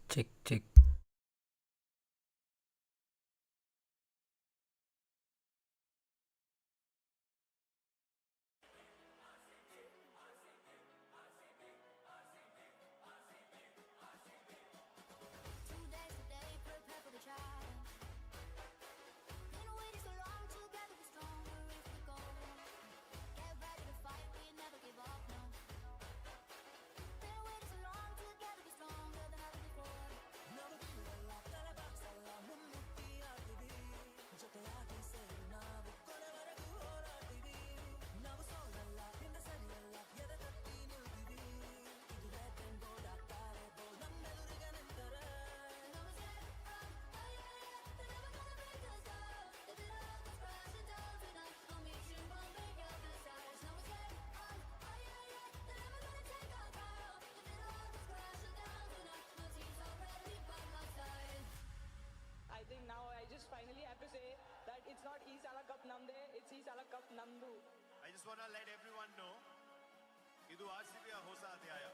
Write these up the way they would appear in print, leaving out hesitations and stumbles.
Check check. I think now I just finally have to say that it's not ಈ ಸಲ cup ನಮ್ದೆ, it's ಈ ಸಲ cup ನಮ್ದು. I just want to let everyone know, ಇದು ಆರ್ C ಬಿಯ ಹೊಸ ಅಧ್ಯಾಯ.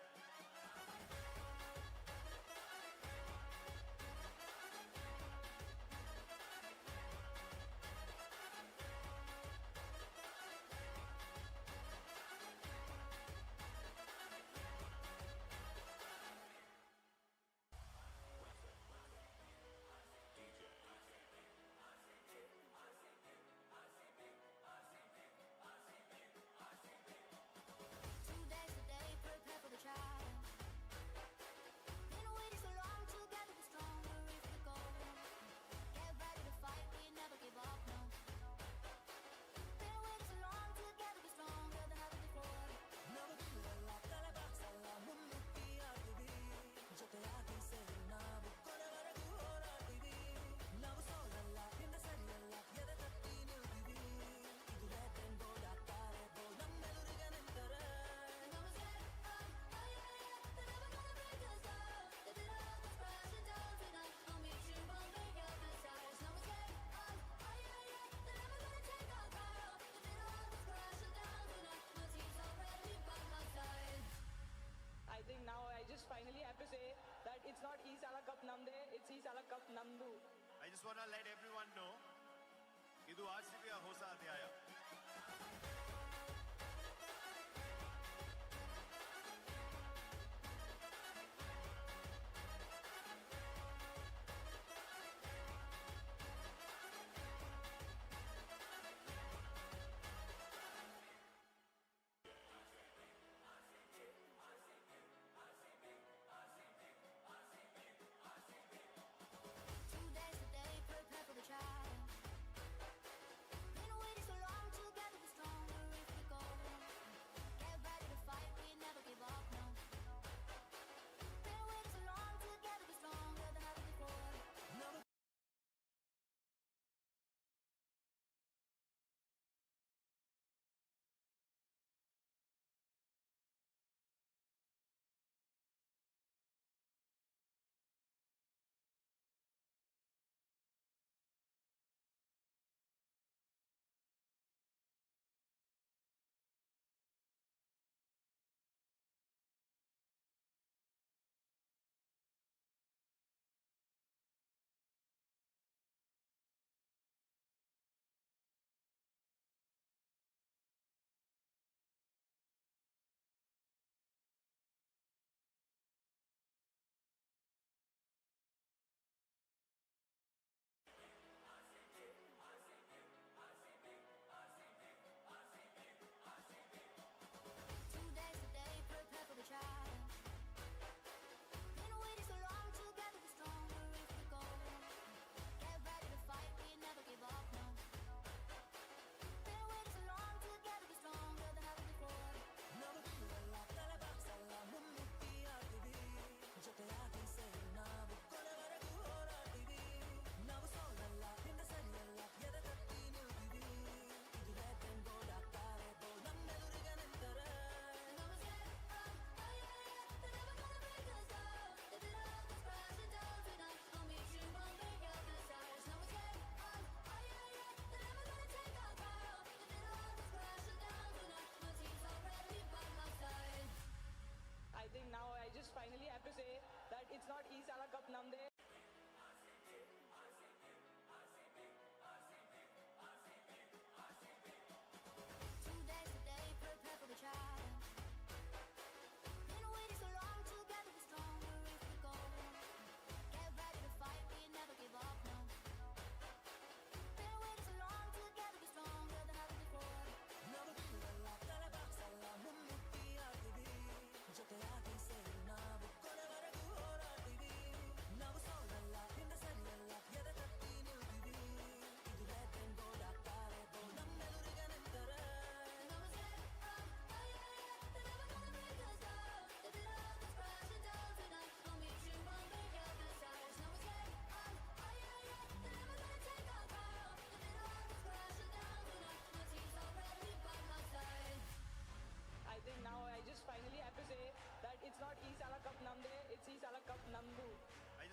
I think now I just finally have to say that it's not ಈ ಸಲ ಕಪ್ ನಮ್ದೆ, it's ಈ ಸಲ ಕಪ್ ನಮ್ದು. I just want to let everyone know, ಇದು ಆರ್ ಸಿ ಬಿಯ ಹೊಸ ಅಧ್ಯಾಯ.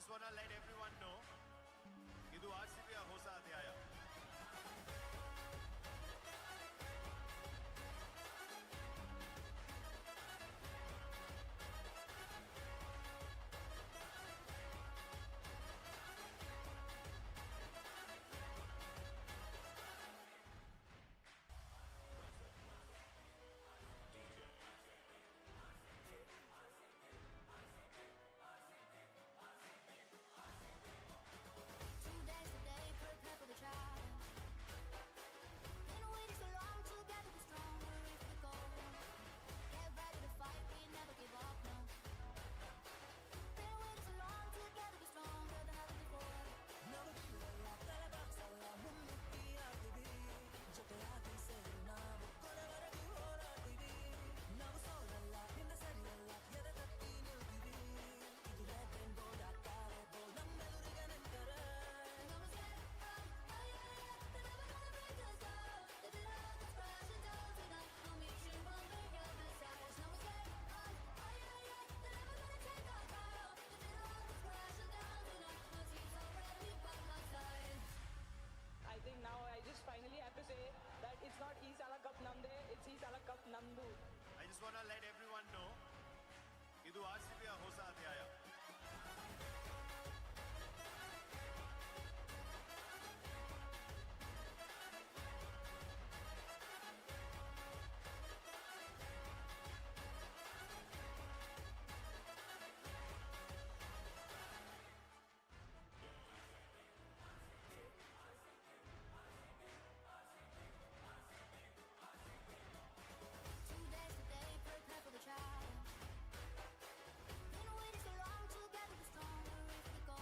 just want let everyone know, ಇದು ಆರ್ ಸಿ ಬಿಯ ಹೊಸ ಅಧ್ಯಾಯ. 2 days today, prepare for the trial. Been waiting so long, together we're stronger if we go. Get ready to fight, we never give up, no. Been waiting so long, together we're stronger than ever before. ನಾವು ಬೀಳಲ್ಲ ತಲೆ ಬಾಗ್ಸಲ್ಲ ಮುನ್ನುಗ್ಗಿ ಆಡ್ತೀವಿ ಜೊತೆಯಾಗಿ ಸೇರಿ ನಾವು ಕೊನೆವರೆಗೂ ಹೋರಾಡ್ತೀವಿ ನಾವು ಸೋಲಲ್ಲ ಹಿಂದೆ ಸರಿಯಲ್ಲ ಎದೆ ತಟ್ಟಿ ನಿಲ್ತೀವಿ ಇದು ರೆಡ್ ಅಂಡ್ ಗೋಲ್ಡ್ ಆಗ್ತಾರೆ ಗೋಲ್ ನಮ್ಮೆದುರಿಗೆ ನಿಂತರೆ. And I was like, oh, oh yeah, yeah, they're never gonna break us down. If it all comes crashing down tonight, I'll meet you on the other side. And I was like, oh, oh yeah, yeah, they're never gonna take our crown. If it all comes crashing down tonight, my team's already by my side. I think now I just finally have to say that it's not ಈ ಸಲ cup ನಮ್ದೆ, it's ಈ ಸಲ cup ನಮ್ದು. I just want let everyone know, ಇದು ಆರ್ C ಬಿಯ ಹೊಸ ಅಧ್ಯಾಯ. 2 days today, prepare for the trial. Been waiting so long, together we're stronger if we go.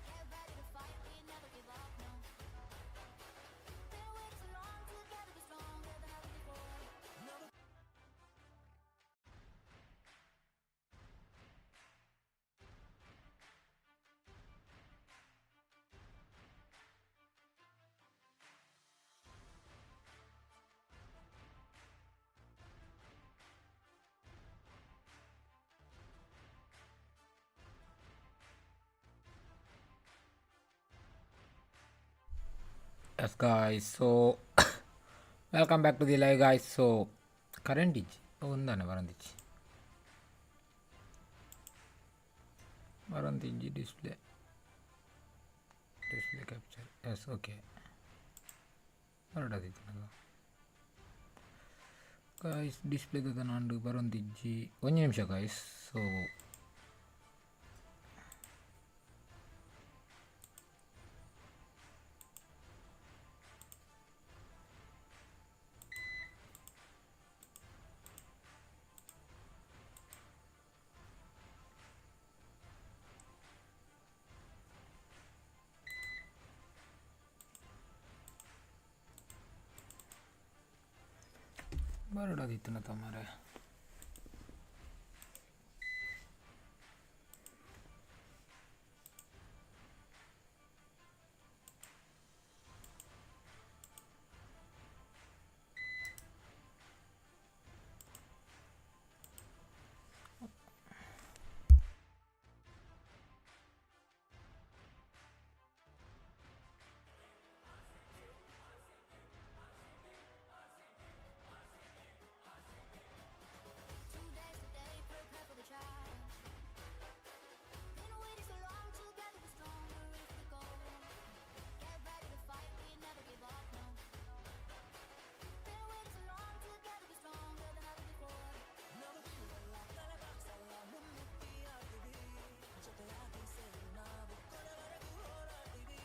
Get ready to fight, we never give up, no. Been waiting so long, together we're stronger than ever before. ನಾವು Yes guys, so welcome back to the live, guys. So current ಇಜ್ಜಿ ಒಂದಾನೆ ಬರಂದಿಚ್ಚಿ ಬರಂತಿಜ್ಜಿ Display capture. Yes, okay. ಬರಡದಿತ್ತು guys display ನಾಂಡು ಬರಂತಿಜ್ಜಿ. ಒಂಜಿ ನಿಮಿಷ guys. ಸೊ ಬರಡಾದಿತ್ತು ಮಾರೆ. 2 days today, prepare for the trial. Been waiting so long, together we're stronger if we go. Get ready to fight, we never give up, no. Been waiting so long, together we're stronger than ever before. ನಾವು ಬೀಳಲ್ಲ ತಲೆ ಬಾಗ್ಸಲ್ಲ ಮುನ್ನುಗ್ಗಿ ಆಡ್ತೀವಿ ಜೊತೆಯಾಗಿ ಸೇರಿ ನಾವು ಕೊನೆವರೆಗೂ ಹೋರಾಡ್ತೀವಿ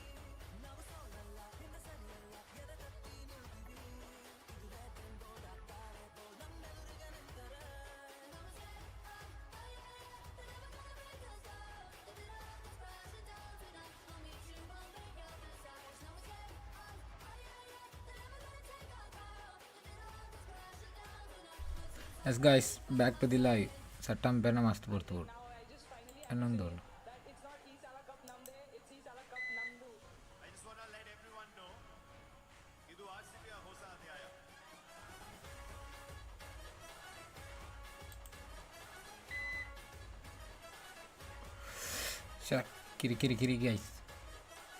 ನಾವು ಸೋಲಲ್ಲ ಹಿಂದೆ ಸರಿಯಲ್ಲ ಎದೆ ತಟ್ಟಿ ನಿಲ್ತೀವಿ ಇದು ರೆಡ್ ಅಂಡ್ ಗೋಲ್ಡ್ ಆಗ್ತಾರೆ ಗೋಲ್ ನಮ್ಮೆದುರಿಗೆ ನಿಂತರೆ. And I was like, oh, oh yeah, yeah, they're never gonna break us down. If it all comes crashing down tonight, I'll meet you on the other side. And I was like, oh, oh yeah, yeah, they're never gonna take our crown. If it all comes crashing down tonight, my team's Yes guys, back to the live. ಸಟ್ಟಂ ಪೆನ ಮಸ್ತ್ ಪೊರ್ತುಡು. Now I just finally have to ಎನ್ನೊಂದು say that it's not ಈ ಸಲ cup ನಮ್ದೆ, it's ಈ ಸಲ cup ನಮ್ದು. I just want let everyone know, ಇದು ಆರ್ ಸಿ ಬಿಯ ಹೊಸ ಅಧ್ಯಾಯ. ಶ ಕಿರಿ ಕಿರಿ ಕಿರಿ ಗೈಸ್,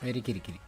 ವೆರಿ ಕಿರಿ ಕಿರಿ.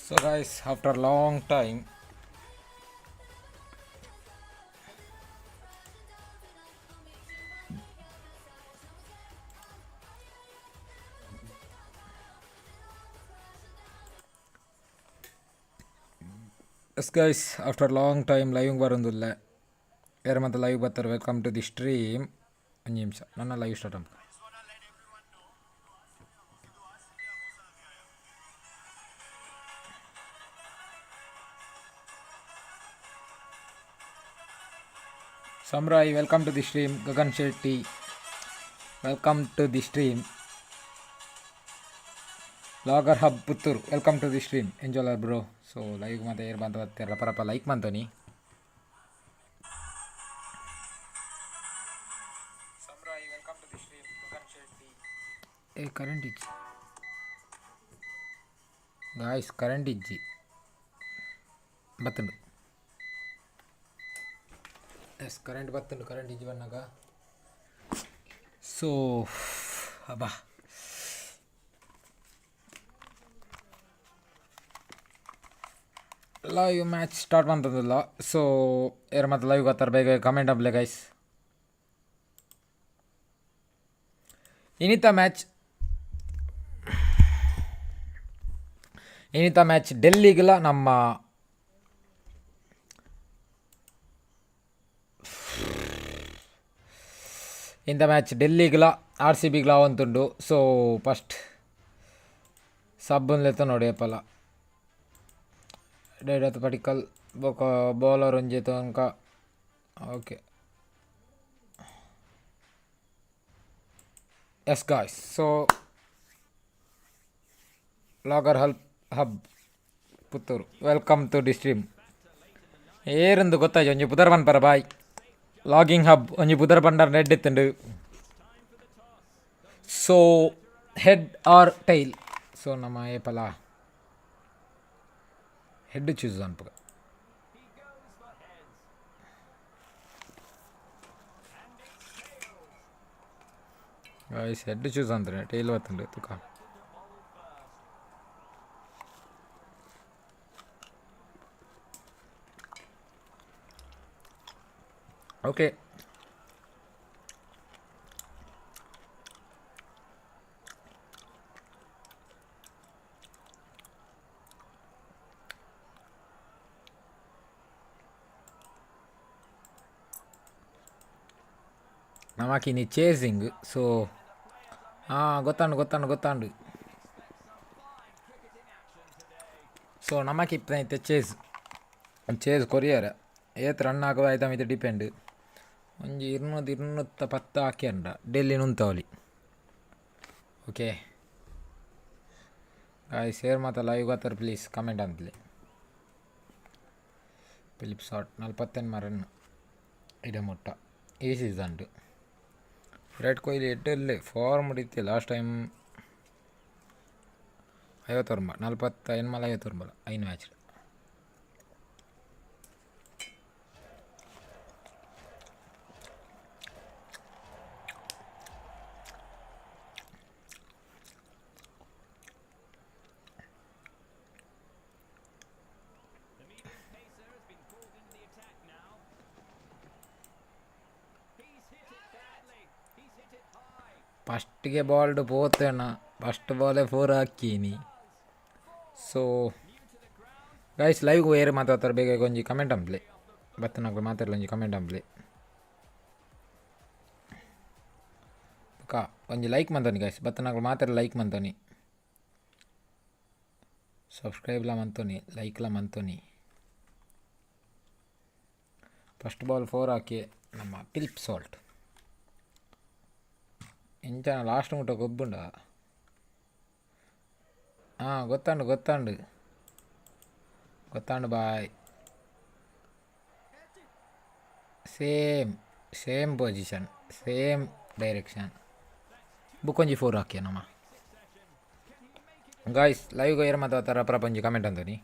So guys, after long time yes guys, after long time live ಬರೋದಿಲ್ಲ. ಯಾರು ಮತ್ತೆ ಲೈವ್ ಬರ್ತಾರೆ? Welcome to the stream. ಒಂದು ನಿಮಿಷ, ನನ್ನ ಲೈವ್ ಸ್ಟಾರ್ಟ್ ಅಂತ. Samurai, welcome to the stream. Gagan Shetty, welcome to the stream. Logger Hub Puttur, welcome to the stream. ಎಂಜೋಲರ್ bro. So live ಮತ್ತೆ ಏರ್ ಬಂತ ಬರ್ತೀರ, ರಪ ಲೈಕ್ ಮಂತೋನಿ. Samurai, welcome to the stream. Gagan Shetty. ಏ current ಇಜ್ಜಿ ಗಾಯ್ಸ್, ಕರೆಂಟ್ ಇಜ್ಜಿ ಬತ್ತುಂಡು. ಎಸ್, ಕರೆಂಟ್ ಬತ್ತುಂಡು, ಕರೆಂಟ್ ಇಜ್ಜಿ ಬನ್ನಾಗ. ಸೊ ಅಬ್ಬಾ, ಲೈವ್ ಮ್ಯಾಚ್ ಸ್ಟಾರ್ಟ್ ಮಂತಂದಿಲ್ಲ. ಸೊ ಯಾರು ಮತ್ತೆ ಲೈವ್ ಗೊತ್ತಾರೆ, ಬೇಗ ಕಮೆಂಟ್ ಅಪ್ಲೆ ಗೈಸ್. ಇನಿತ ಮ್ಯಾಚ್, ಇನಿತ ಮ್ಯಾಚ್ ಡೆಲ್ಲಿಗೆಲ್ಲ ನಮ್ಮ ಇಂಥ ಮ್ಯಾಚ್ ಡೆಲ್ಲಿಗ್ಲ ಆರ್ ಸಿ ಬಿಗ್ಲ ಅಂತುಂಡು. ಸೊ ಫಸ್ಟ್ ಸಬ್ ಲೆತ್ತ ನೋಡಿ ಅಪ್ಪಲ ಡೇಡತ್ ಪಡಿಕಲ್ ಬೊಕ ಬೌಲರ್ ಒಂಜಿ ತನಕ. Okay, yes guys. So logger help hub Puttur, welcome to the stream. ಏರಂದು ಗೊತ್ತಾಯ್ತು, ಒಂಜಿ ಪುದರ್ ಪನ್ಪರ ಬಾಯ್. ಲಾಗಿಂಗ್ ಹಬ್ ಒಂಜಿ ಪುದರ್ ಪಂಡರ್ ನೆಡ್ ಇತ್ತುಂಡು. So head or tail? So ನಮ್ಮ ಏಪಲ ಹೆಡ್ ಚೂಸ್ ಅನ್ಪುಗ. ಗಾಯ್ಸ್, ಹೆಡ್ ಚೂಸ್ ಅಂತಾರೆ, ಟೈಲ್ ಬತ್ತುಂಡು ತುಕ. ಓಕೆ, ನಮಕಿನಿ ಚೇಸಿಂಗ್. ಸೊ ಹಾಂ, ಗೊತ್ತಾಂಡು ಗೊತ್ತಾಂಡು ಗೊತ್ತಾಂಡು. ಸೊ ನಮಕ್ ಇಪ್ಪನೈತೆ ಚೇಸ್ ಚೇಸ್ ಕೊರಿಯರ್ ಏತ್ ರನ್ ಹಾಕುವ ಆಯ್ತಾ ಮಿತ್ ಡಿಪೆಂಡ್. ಒಂಜಿ ಇರ್ನೂದು ಇರ್ನೂತ್ತ ಪತ್ತು ಹಾಕ್ಯಂಡ ಡೆಲ್ಲಿ ನುಂತವಲಿ. ಓಕೆ ಗಾಯ್ಸ್, ಶೇರ್ ಮಾತ ಲೈವ್ ಗೊತ್ತಾರೆ, ಪ್ಲೀಸ್ ಕಮೆಂಟ್ ಅಂತಲಿ. ಫಿಲಿಪ್ ಸಾಟ್ ನಲ್ವತ್ತೆನ್ಮ ರನ್ ಇಡ ಮುಟ್ಟ ಈ ಸೀಸನ್. ವಿರಾಟ್ ಕೊಹ್ಲಿ ಎಡ್ಡಲ್ಲೇ ಫಾರ್ಮ್ ಇತ್ತು ಲಾಸ್ಟ್ ಟೈಮ್. ಐವತ್ತೊಂಬ ನಲ್ವತ್ತ ಎನ್ಮಲ ಐವತ್ತೊಂಬಲ ಐದು ಮ್ಯಾಚ್. ಫಸ್ಟ್ಗೆ ಬಾಲ್ಡ್ ಪೋತೇಣ, ಫಸ್ಟ್ ಬಾಲೇ ಫೋರ್ ಹಾಕೀನಿ. ಸೊ ಗೈಸ್, ಲೈವ್ ಏರ್ ಮಾತಾಡ್ತಾರೆ, ಬೇಗ ಒಂಜಿ ಕಮೆಂಟ್ ಅಂಪ್ಲೆ. ಬತ್ತನಕ್ಲು ಮಾತಾಡಲಿ, ಒಂಜಿ ಕಮೆಂಟ್ ಅಂಪ್ಲೆ. ಬೊಕ ಒಂಜಿ ಲೈಕ್ ಮಂತೊನಿ ಗೈಸ್, ಬತ್ತನಕುಲು ಮಾತೆರ್ಲ ಲೈಕ್ ಮಂತೊನಿ, ಸಬ್ಸ್ಕ್ರೈಬ್ಲ ಮಂತೊನಿ, ಲೈಕ್ಲ ಮಂತೊನಿ. ಫಸ್ಟ್ ಬಾಲ್ ಫೋರ್ ಹಾಕಿ ನಮ್ಮ ಫಿಲಿಪ್ ಸಾಲ್ಟ್. ಇಂಚನ ಲಾಸ್ಟ್ ಮುಟ್ಟ ಗೊಬ್ಬುಂಡ. ಹಾಂ, ಗೊತ್ತಾಂಡು ಗೊತ್ತಾಂಡು ಗೊತ್ತಾಂಡು ಬಾಯ್. Same same position, same direction. ಬುಕ್ಕೊಂಜಿ four ಹಾಕಿ ನಮ್ಮ. ಗಾಯ್ಸ್, ಲೈವ್ ಏರ್ ಮಾತಾಡ್ತಾರ ಪ್ರಪಂಚ ಕಮೆಂಟ್ ಅಂತನಿ.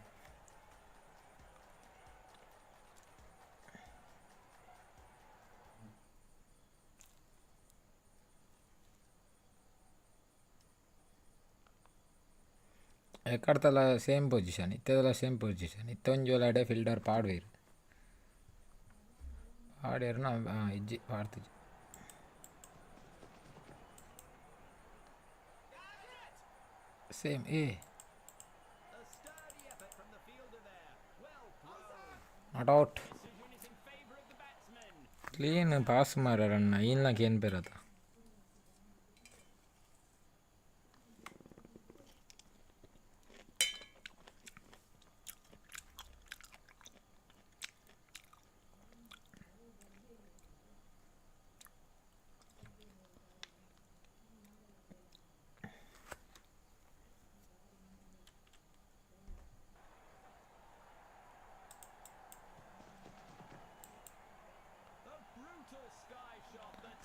ಎಕ್ಕಡ್ತಲ ಸೇಮ್ ಪೊಸಿಷನ್, ಇತ್ತೆದಲ ಸೇಮ್ ಪೊಸಿಷನ್. ಇತ್ತೊಂಜಿ ಅಡೆ ಫೀಲ್ಡರ್ ಪಾಡ್ವೇರು, ಪಾಡ್ಯರ್ನ ಇಜ್ಜಿ, ಪಾಡ್ತಿಜಿ. ಸೇಮ್ ಏ, not out. Clean pass ಮಾರ ರನ್ನ ಐನ್ಲಾಕ್ ಏನು ಬೇರದ.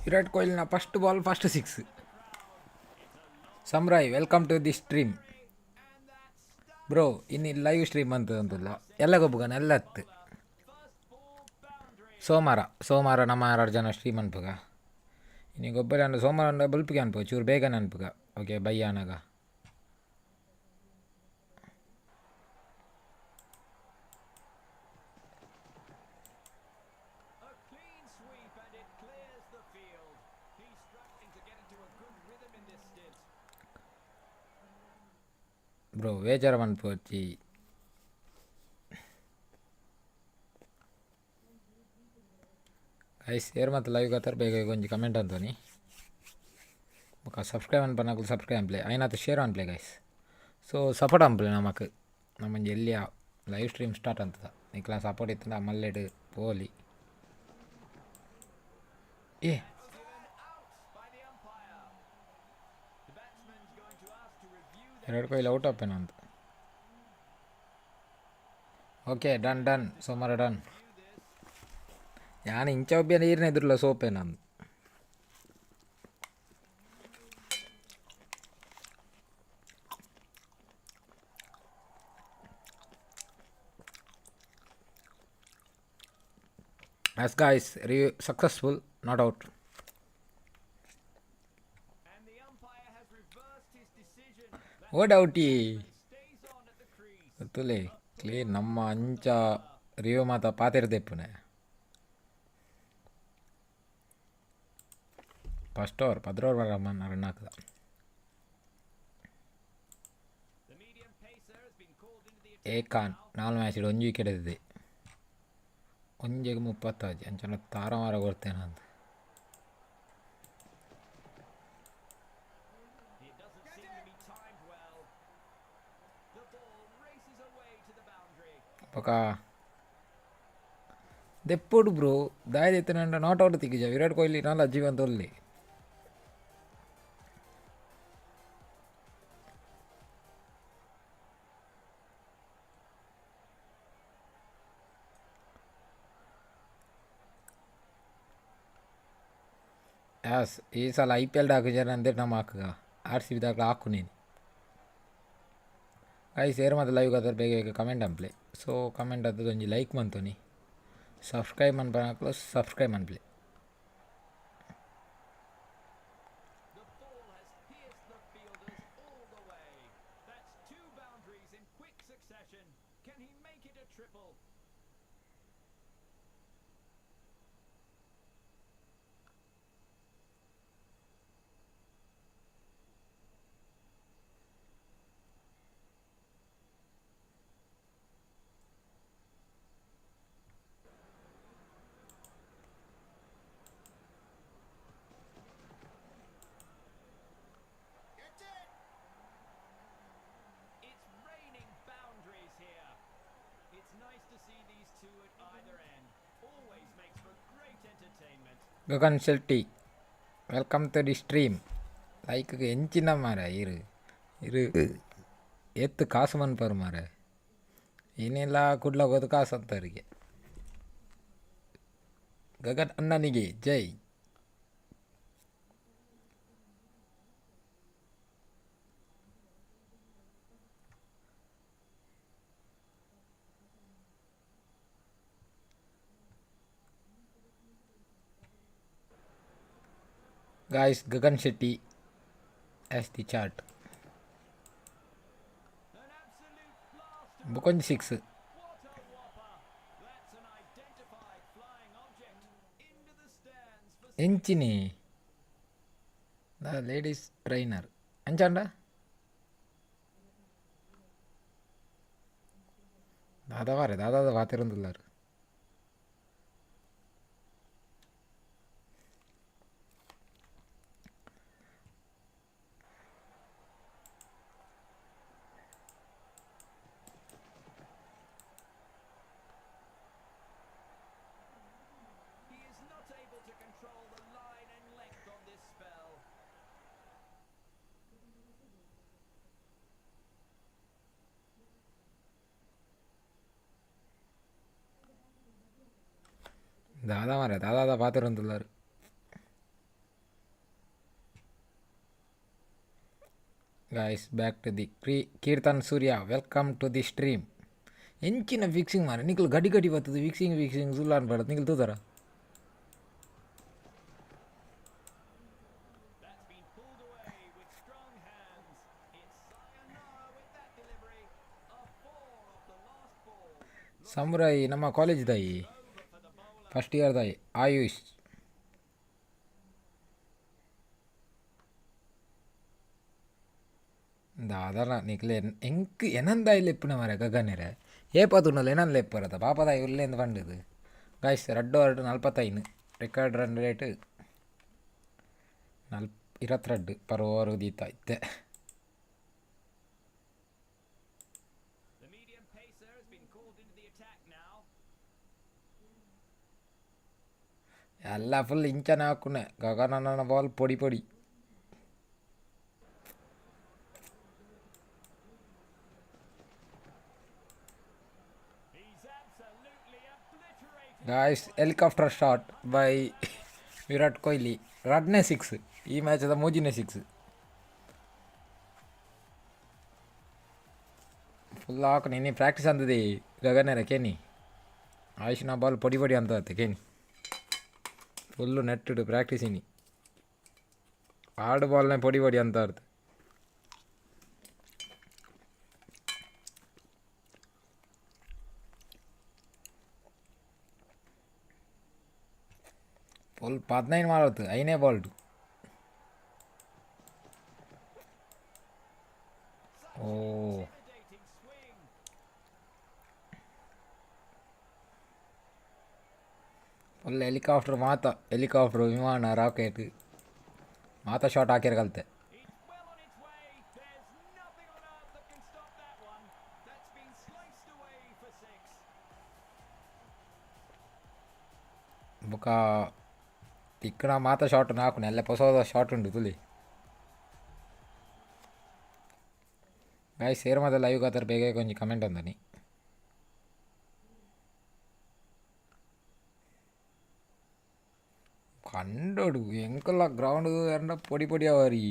ವಿರಾಟ್ ಕೊಹ್ಲಿನ first ball first six. Samurai, welcome to the stream bro. ಇನ್ನು ಲೈವ್ ಸ್ಟ್ರೀಮ್ ಅಂತ ಅಂತಲ್ಲ, ಎಲ್ಲ ಗೊಬ್ಬುಗನ ಎಲ್ಲ ಹತ್ತು. ಸೋಮವಾರ ಸೋಮವಾರ ನಮ್ಮ ಆರು ಜನ ಸ್ಟ್ರೀಮ್ ಅನ್ಪುಗ. ಇನ್ನು ಗೊಬ್ಬರ ಅಂಡ ಸೋಮವಾರ ಅಂಡ ಬಲ್ಪಿಗೆ ಅನ್ಪುಗ, ಚೂರು ಬೇಗನೆ ಅನ್ಪುಗ. ಓಕೆ, ಬೈ ಆನಾಗ. A clean sweep and it clears the field. He's struggling to get into a good rhythm in this stint. Bro, ಬೇಜಾರು ಮನ್ಪೊಚ್ಚಿ. ಗೈಸ್, ಏರ್ ಮತ್ತು ಲೈವ್ ಗಾತಾರ ಬೇಗ ಬೇಗ ಒಂಜಿ ಕಮೆಂಟ್ ಅಂತೋನಿ. ಬೊಕ ಸಬ್ಸ್ಕ್ರೈಬ್ ಅನ್ಪನಕುಲು ಸಬ್ಸ್ಕ್ರೈಬ್ ಅನ್ಪ್ಲೆ, ಐನಾತ್ ಶೇರ್ ಅನ್ಪ್ಲೆ ಗೈಸ್. ಸೊ ಸಪೋರ್ಟ್ ಅನ್ಪ್ಲೆ ನಮಕ್. ನಮ್ಮೊಂಜಿ ಎಲ್ಯ ಲೈವ್ ಸ್ಟ್ರೀಮ್ ಸ್ಟಾರ್ಟ್ ಅಂತದ, ನಿಕ್ಲ ಸಪೋರ್ಟ್ ಇತ್ತಂಡ ಮಲ್ಲೆಡ್ ಪೋಲಿ. ಏ Given out by the umpire. The batsman's going to ask to review that. Virat Kohli out ಆಪೇನ ಅಂತ. ಓಕೆ, ಡನ್ ಡನ್, ಸೋಮವಾರ ಡನ್. ಯಾನ್ ಇಂಚ ಒಬ್ಬಿಯ ನೀರಿನ ಎದುರುಲ ಸೋಪೇನ. Yes guys, review successful, not out. And the umpire has reversed his decision. That ಓಡ್ ಔಟಿ stays on at the crease. ಗೊತ್ತುಲೆ clean. ನಮ್ಮ ಅಂಚ ರಿವ್ಯೂ ಮಾತ ಪಾತೆರ್ದೆಪ್ಪುನೆ. ಫಸ್ಟ್ ಓವರ್ ಪದ್ರೋವರ್ ರನ್ ರನ್ ಹಾಕದ. The medium pacer has been called into the ಏಕಾನ್ ನಾಲ್ ಮ್ಯಾಚ್ ಒಂಜಿ ವಿಕೆಟ್ ಎತ್ತಿದೆ. ಒಂಜೆಗ್ 36 ಅಂಚನ ತಾರಮಾರ ಕೊರ್ತೇನೆ ಅಂತ. It doesn't seem to be timed well. The ball races away to the boundary. ಬೊಕ ದೆಪ್ಪೊಡು ಬ್ರೋ, ದಾಯ ದೆತ್ತುನಂಡ not out ತಿಕ್ಕಿಜ. ವಿರಾಟ್ ಕೊಹ್ಲಿ ನಾಲ ಜೀವಂತ ಒಲ್ಲೆ. ಎಸ್, ಈ ಸಲ I P L ಹಾಕುಜಾರ ಅಂದ್ರೆ ನಮ್ಮ ಹಾಕುಗ ಆರ್ ಸಿ ಬಿ ದಾಖಲೆ ಹಾಕು ನೀನು. ಗೈಸ್, ಏರ್ ಮಾತ ಲೈವ್ ಗಾತಾರ ಬೇಗ ಬೇಗ ಕಮೆಂಟ್ ಅನ್ಪ್ಲೆ. ಸೊ ಕಮೆಂಟ್ ಆತದ ಒಂಜಿ ಲೈಕ್ ಮಂತೊನಿ, ಸಬ್ಸ್ಕ್ರೈಬ್ ಮನ್ಪನಕ್ಲು ಸಬ್ಸ್ಕ್ರೈಬ್ ಮನ್ಪ್ಲೆ. The ball has pierced the fielders all the way. That's two boundaries in quick succession. Can he make it a triple? to see these two at either end. Always makes for great entertainment. Gagan Shetty, welcome to the stream. Like ಎಂಚಿನ ಮಾರ ಇರು ಇರು ಏತ್ ಕಾಸು ಮನ್ಪರು ಮಾರ ಏನೆಲ್ಲ ಕುಡ್ಲಾಗೋದು ಕಾಸು ಅಂತವರಿಗೆ. ಗಗನ್ ಅಣ್ಣನಿಗೆ ಜೈ. Guys, Gagan Shetty as the chart. An absolute blast of ಬುಕೊಂಜಿ six. What a whopper! That's an identified flying object into the stands for ಎಂಚಿನಿ the ladies trainer ಅಂಚಾಂಡ ದಾದವಾರೆ ದಾದಾದ ಪಾತಿರೊಂದುಲ್ಲಾರು. He is not able to control the line and length on this spell. ದಾದಾ ಮಾರೆ ದಾದಾದ ಪಾತಿರೊಂದುಲ್ಲಾರು. Guys, back to the Keerthan Surya, welcome to the stream. ಎಂಚಿನ fixing ಮಾರೆ ನಿಕಲ್ ಗಡಿ ಗಡಿ ಬರ್ತದೆ fixing fixing Sultan ಬೇಡ ನಿಕಲ್ ತೂತಾರ. That's been pulled away with strong hands. It's sayonara with that delivery. A four off the last ball. Samurai ನಮ್ಮ college ದಾಯಿ Over for the bowler. First year ದಾಯಿ ಆಯುಷ್. ದಾದನ ನಿಕ್ಲೆ ಎಂಕ್ ಎನಂದ ಲೆಪ್ಪುನ ಮಾರೆ ಗಗನೆರೆ ಏಪ ತೂಂಡಲ ಎನನ್ ಲೆಪ್ಪರತ ಪಾಪದ ಉಲ್ಲೇಂದು ಪಂಡುದು. ಗಾಯ್ಸ್, ರಡ್ಡು ಎರಡು 45 ರೆಕಾರ್ಡ್ ರನ್ ರೇಟ್ ನಲ್ 22 ಪರ್ ಓವರ್ ದೀತ ಇತ್ತೆ. The medium pacer has been called into the attack now. ಎಲ್ಲ ಫುಲ್ ಇಂಚನ ಹಾಕುನೆ ಗಗನನ ಬಾಲ್ ಪೊಡಿ ಪೊಡಿ. He's absolutely obliterated. Guys, helicopter shot by Virat Kohli. ರಡ್ನೇ six ಈ ಮ್ಯಾಚದ ಮೂಜಿನೇ ಸಿಕ್ಸ್. ಫುಲ್ ಹಾಕು ನಿನ್ನೆ ಪ್ರಾಕ್ಟೀಸ್ ಅಂತದೆ ಗಗನರ ಕೇನಿ ಆಯುಷ್ನ ಬಾಲ್ ಪೊಡಿ ಪೊಡಿ ಅಂತ ಕೇನಿ ಫುಲ್ಲು ನೆಟ್ಟುಡು ಪ್ರಾಕ್ಟೀಸ್ ಇನಿ ಆಡು ಬಾಲ್ನೇ ಪೊಡಿ ಪೊಡಿ ಅಂತ ಅರ್ಥ. Full 15 ಮಾಡತ್ತು ಐನೇ ಬಾಲ್ಡು. Such oh. An intimidating swing. Full helicopter ಮಾತ ಹೆಲಿಕಾಪ್ಟರ್ ವಿಮಾನ ರಾಕೆಟ್ ಮಾತ ಶಾಟ್ ಹಾಕಿರ ಕಲ್ತೆ. It's well on its way. There's nothing on earth that can stop that one. That's been sliced away for six. ಬೊಕ ತಿಕ್ಕಣ ಮಾತ shot ನಾಕುನೆ ಅಲ್ಲೇ ಪೊಸದ shot ಉಂಡು ತುಲಿ. Guys, ಸೇರ್ ಮಾತ ಲೈವ್ ಕಾತರ ಬೇಗ ಕೊಂಚ ಕಮೆಂಟ್ ಅಂದನಿ. ಕಂಡೋಡು ಎಂಕಲ್ಲ ಗ್ರೌಂಡ್ ಎಂಡ ಪೊಡಿ ಪೊಡಿ ಅವರಿ.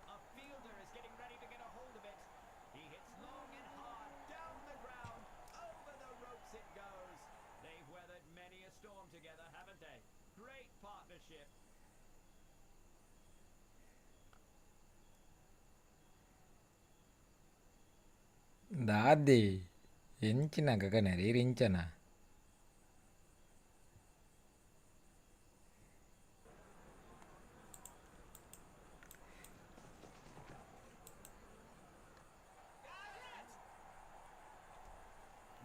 A fielder is getting ready to get a hold of it. He hits long and hard down the ground. Over the ropes it goes. They've weathered many a storm together, haven't they? Great partnership. ದಾದಿ ಎಂಚಿನ ಗಗನ ರೀರ್ ಇಂಚನ.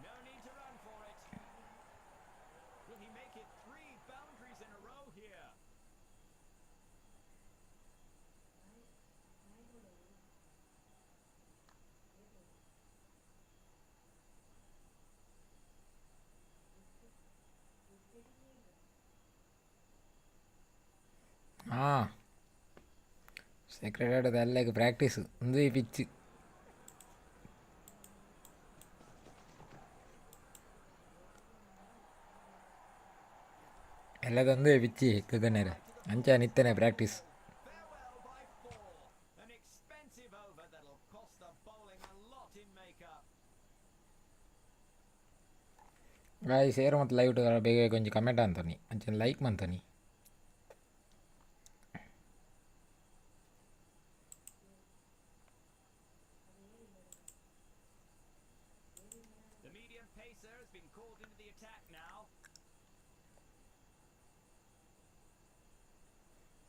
No need to run for it. Will he make it three boundaries in a row here? Secretary ಎಲ್ಲೆಗ್ practice ಉಂದುವೇ pitch. ಎಲ್ಲದ ಉಂದುವೇ pitch ಗಗನೇರೆ ಅಂಚ ನಿತ್ತನೆ practice. Farewell by four. An expensive over that'll cost the bowling a lot in makeup. Guys share ಮತ್ತು live ಬೇಗ ಬೇಗ ಒಂಜಿ ಕಮೆಂಟ್ ಅಂತನಿ ಅಂಚನೆ like ಮಂತನಿ. The medium pacer has been called into the attack now.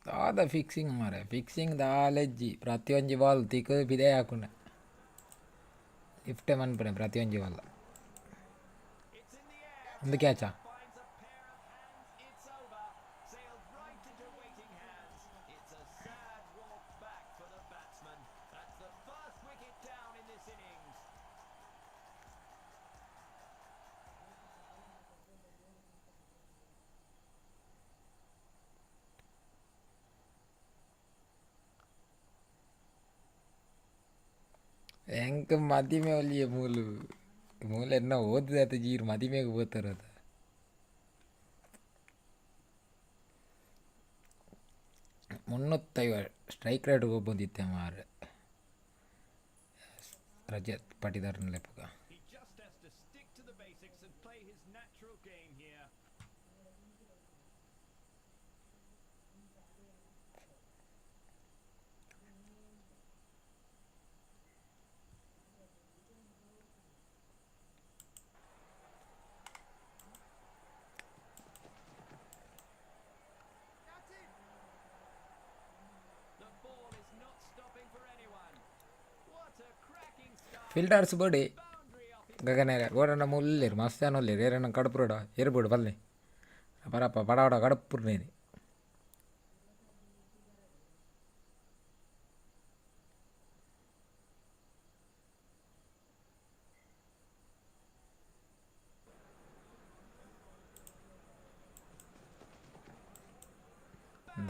ದಾದ fixing ಮಾರೆ, fixing ದಾಲೆಜ್ಜಿ. ಪ್ರತಿಯೊಂಜಿ ball ತಿಕ್ ಪಿದಯಿ ಹಾಕುನೆ, ಲಿಫ್ಟೇ ಮನ್ಪುನೆ ಪ್ರತಿಯೊಂಜಿ ball. It's in the air. ಒಂದು ಕ್ಯಾಚಾ? Finds a pair of hands. It's over. Sailed right into waiting hands. It's a sad walk back for the batsman. That's the first wicket down in this innings. ಎಂಕ್ ಮದಿಮೆ ಒಲ್ಲಿಯೇ ಮೂಲು ಮೂಲು ಎನ್ನ ಓದಿದಾತ ಜೀರ್ ಮದಿಮೆಗೆ ಪೋತಾರದ. 350 strike rate ಗೊಬ್ಬೊಂದಿತ್ತೆ ಮಾರ್ರೆ Rajat ಪಾಟಿದಾರ್ನ ಲೆಪ್ಪುಗ. He just has to stick to the basics and play his natural game here. The ball is not stopping for anyone. What a cracking start. Fielders Bodi. Boundary off his ಗಗನೇರೆ ಗೋಡಣ್ಣ ಮುಲ್ಲೇರು ಮಸ್ತ್ ಜನ ಉಲ್ಲೇರು, ಏರಣ್ಣ ಕಡುಪುರಡ ಏರ್ಬೋಡು ಬಲ್ಲೆ Parappa ಪಡಾವಡ ಕಡುಪುರ್ನೇನು.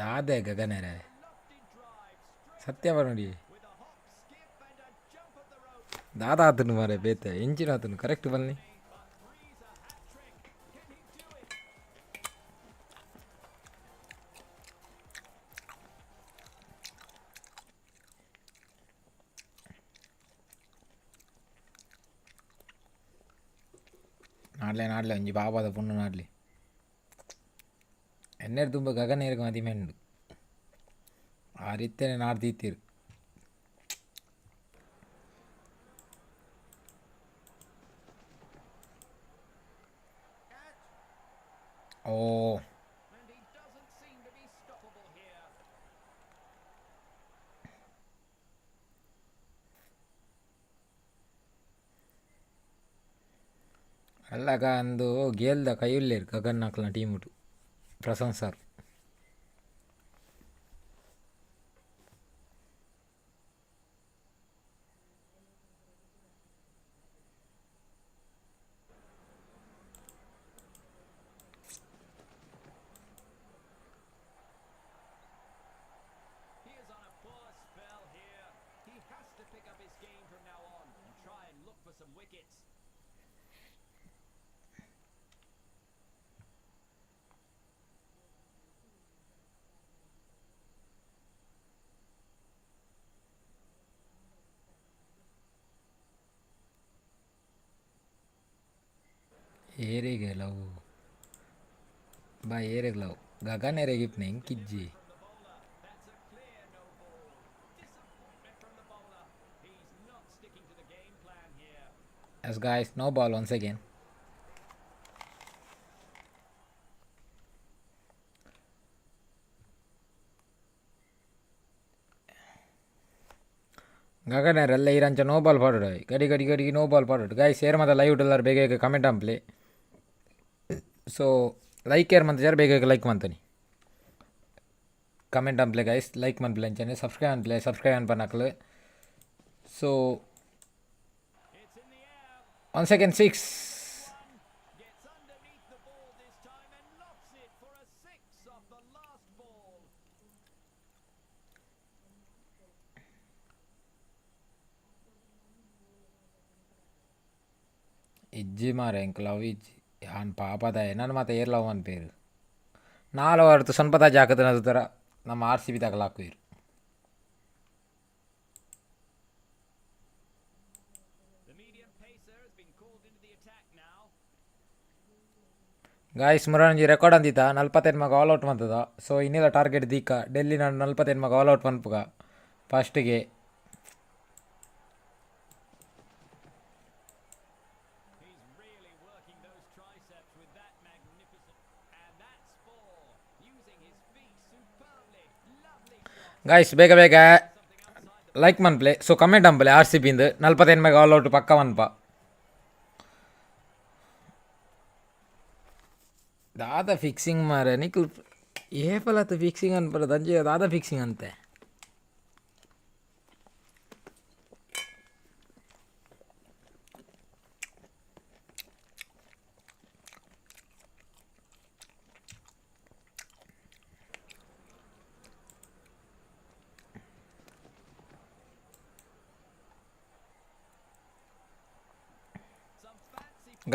ದಾದೆ ಗಗನೇರೆ. Lofted drive straight ಸತ್ಯ ನೋಡಿ. With a hop, skip and a jump of the rope. ದಾದ ಆತನು ಮಾರೆ, ಬೇತೆ ಎಂಚಿನ ಆತನು ಕರೆಕ್ಟ್ ಬನ್ನಿ. But three's a hat trick. Can he do it? ನಾಡ್ಲೆ ನಾಡ್ಲೆ ಒಂಜಿ ಪಾಪದ ಪುಣ್ಣು ನಾಡ್ಲೆ. ಎನ್ನೆರ್ ತುಂಬ ಗಗನೇರ್ಗ್ ಮದಿಮೆ ಉಂಡು, ಆರ್ ಇತ್ತೆನೆ ನಾಡ್ದಿತ್ತೆರ್. ಓ. And he doesn't seem to be stoppable here. ಅಲ್ಲಗ ಅಂದು ಗೇಲ್ದ ಕೈಯುಲ್ಲೇರ್ Gagan ಅಕ್ಲ್ನ ಟೀಮುಡು ಪ್ರಶಂಸ್ sir. He is on a poor spell here. He has to pick up his game from now on and try and look for some wickets. ಏರೆಗ್ love ಬಾ, ಏರೆಗ್ love Gagan ಏರೆಗ್ ಇಪ್ನೆ ಎಂಕಿಜ್ಜಿ. From the bowler. That's a clear no ball. Disappointment from the bowler. He's not sticking to the game plan here. Yes guys, no ball once again. ಗಗನರೆಲ್ಲ ಎಲ್ಲ ಇರಂಚ no ball ಪಾಡೋಡು, ಗಡಿ ಗಡಿ ಗಡಿ ನೋ ಬಾಲ್ ಪಾಡೋಡು. ಗಾಯ್ಸ್, ಏರ್ ಮಾತ live ಎಲ್ಲಾರು ಬೇಗ ಬೇಗ comment ಅಂಪ್ಲಿ. ಸೊ ಲೈಕ್ ಏರ್ ಮಂತ ಬೇಗ ಬೇಗ ಲೈಕ್ ಮಂತನಿ, ಕಮೆಂಟ್ ಅಂಪ್ಲೆ ಗೈಸ್, ಲೈಕ್ ಮನ್ಪ್ಲೆ, ಅಂಚನೆ ಸಬ್ಸ್ಕ್ರೈಬ್ ಅನ್ಪ್ಲೆ, ಸಬ್ಸ್ಕ್ರೈಬ್ ಅನ್ಪನಕ್ಲು. So It's in the air. One second, six. Gets underneath the ball this time and lofts it for a six off the last ball. ಇಜ್ಜಿ ಮಾರೆ, ಎಂಕ್ ಲವ್ ಇಜ್ಜಿ. ಯಾನ್ ಪಾಪದ ಎನನ್ ಮಾತ ಏರ್ ಲವ್ ಮನ್ಪೇರು. ನಾಲ್ ಓವರ್ತು ಸೊನ್ಪದ ಜಾಕದ ತರ ನಮ್ಮ ಆರ್ ಸಿ ಬಿ ದಾಕಲ್ ಹಾಕುವೆರ್. The medium pacer has been called into the attack now. Guys, ಮುರಾಂಜಿ record ಅಂದಿತ್ತ ನಲ್ವತ್ತೆನ್ಮಗ all out ಬಂತದ. ಸೊ ಇನ್ನಿಲ್ಲ ಟಾರ್ಗೆಟ್ ದೀಕ ಡೆಲ್ಲಿ ನಾನು ನಲ್ವತ್ತೆನ್ಮಗ ಆಲ್ ಔಟ್ ಪನ್ಪುಗ ಫಸ್ಟಿಗೆ. He's really working those triceps with that magnificent. And that's four. Using his feet superbly. Lovely shot. Guys, ಬೇಗ ಬೇಗ like ಮನ್ಪ್ಲೆ, ಸೊ comment ಅಂಪಲೆ ಆರ್ C ಬಿಂದು ನಲ್ವತ್ತೆನ್ಮಗ ಆಲ್ out ಪಕ್ಕ ಮನ್ಪ. ದಾದ ಫಿಕ್ಸಿಂಗ್ ಮಾರೆ ನಿಕ್ಲ್ ಏಪಲತ್ತ ಫಿಕ್ಸಿಂಗ್ ಅನ್ಪರ ದಂಜೆ ದಾದ ಫಿಕ್ಸಿಂಗ್ ಅಂತೆ.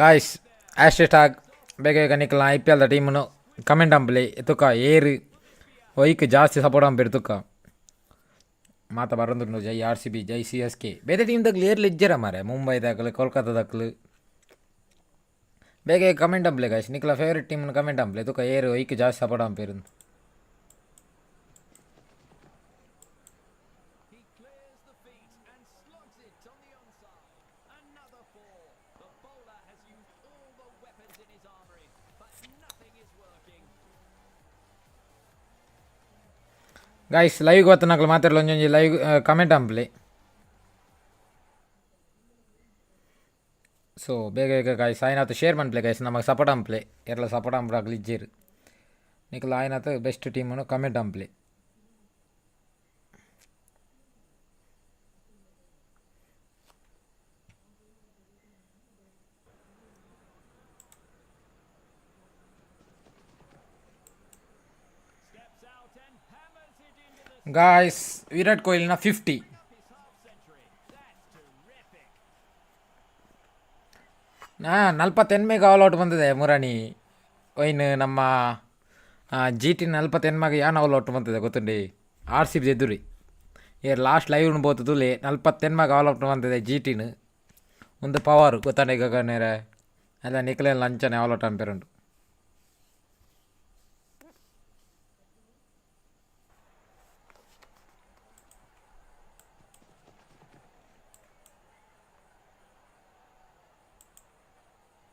ಗಾಯ್ಸ್, ಹ್ಯಾಶ್ ಟ್ಯಾಗ್ ಬೇಗ ಬೇಗ ನಿಕ್ಲ I P ಎಲ್ದ ಟೀಮನ್ನು ಕಮೆಂಟ್ ಅಂಪ್ಲೆ. ತುಕ್ಕ ಏರು ಒಯ್ಕ್ ಜಾಸ್ತಿ ಸಪೋರ್ಟ್ ಅಂಪೇರು ತುಕ್ಕ. ಮಾತ ಬರಂದುಂಡು ಜೈ ಆರ್ ಸಿ ಬಿ, ಜೈ ಸಿ ಎಸ್ ಕೆ. ಬೇರೆ ಟೀಮ್ ದಕ್ಲು ಏರ್ಲು ಇಜ್ಜೆರ ಮಾರೆ, ಮುಂಬೈ ದಾಕಲು, ಕೋಲ್ಕತ್ತಾ ದಕ್ಲು. ಬೇಗ ಬೇಗ ಕಮೆಂಟ್ ಅಂಪ್ಲೆ ಗಾಯ್ಸ್, ನಿಕ್ಲ ಫೇವ್ರೆಟ್ ಟೀಮ್ನ ಕಮೆಂಟ್ ಅಂಪ್ಲೆ. ತುಕ್ಕ ಏರು ಒಯ್ಕ್ ಜಾಸ್ತಿ support ಅಂಪೇರು. He clears the feet and slogs it on the onside. Another four. The bowler has used all the weapons in his armory, but nothing is working. Guys, live ಬತ್ತನಕ್ಲು ಮಾತಾಡಲು ಒಂಜೊಂಜಿ live comment ಅಂಪ್ಲೆ. So ಬೇಗ ಬೇಗ guys, ಆಯ್ನಾತು share ಮನ್ಪ್ಲೆ guys, ನಮಗೆ support ಅಂಪ್ಲೆ. ಏರ್ಲ ಸಪೋರ್ಟ್ ಅಂಪ್ರಾಗ್ಲಿ ಇಜ್ಜೇರು. ನಿಕ್ಲ ಆಯ್ನಾತು ಬೆಸ್ಟ್ ಟೀಮನ್ನು ಕಮೆಂಟ್ ಅಂಪ್ಲೆ. Steps out and hammers it into the guys, Virat ಕೊಹ್ಲಿನ 50. Up his half century. That's terrific. ನಾ ನಲ್ವತ್ತೆನ್ಮೆಗೆ ಆಲ್ ಔಟ್ ಬಂದಿದೆ ಮುರಾಣಿ. ಒಯ್ನ್ ನಮ್ಮ ಜಿ ಟಿ ನಲ್ವತ್ತೆನ್ಮಗೆ ಯಾನ್ ಆಲ್ ಔಟ್ ಬಂತಿದೆ ಗೊತ್ತುಂಡಿ? ಆರ್ ಸಿ ಬಿ ಎದುರಿ ಏರ್ ಲಾಸ್ಟ್ ಲೈವ್ ಬೋತುಲೆ ನಲ್ವತ್ತೆನ್ಮಗೆ ಆಲ್ ಔಟ್ ಬಂದಿದೆ ಜಿ ಟಿನ. ಒಂದು ಪವರ್ ಗೊತ್ತಾಂಡ ಈಗ ನೇರ ಅಲ್ಲ ನಿಕ್ಲೆ ಲಂಚನೆ ಆಲ್ out ಅಂಪೇರುಂಡು.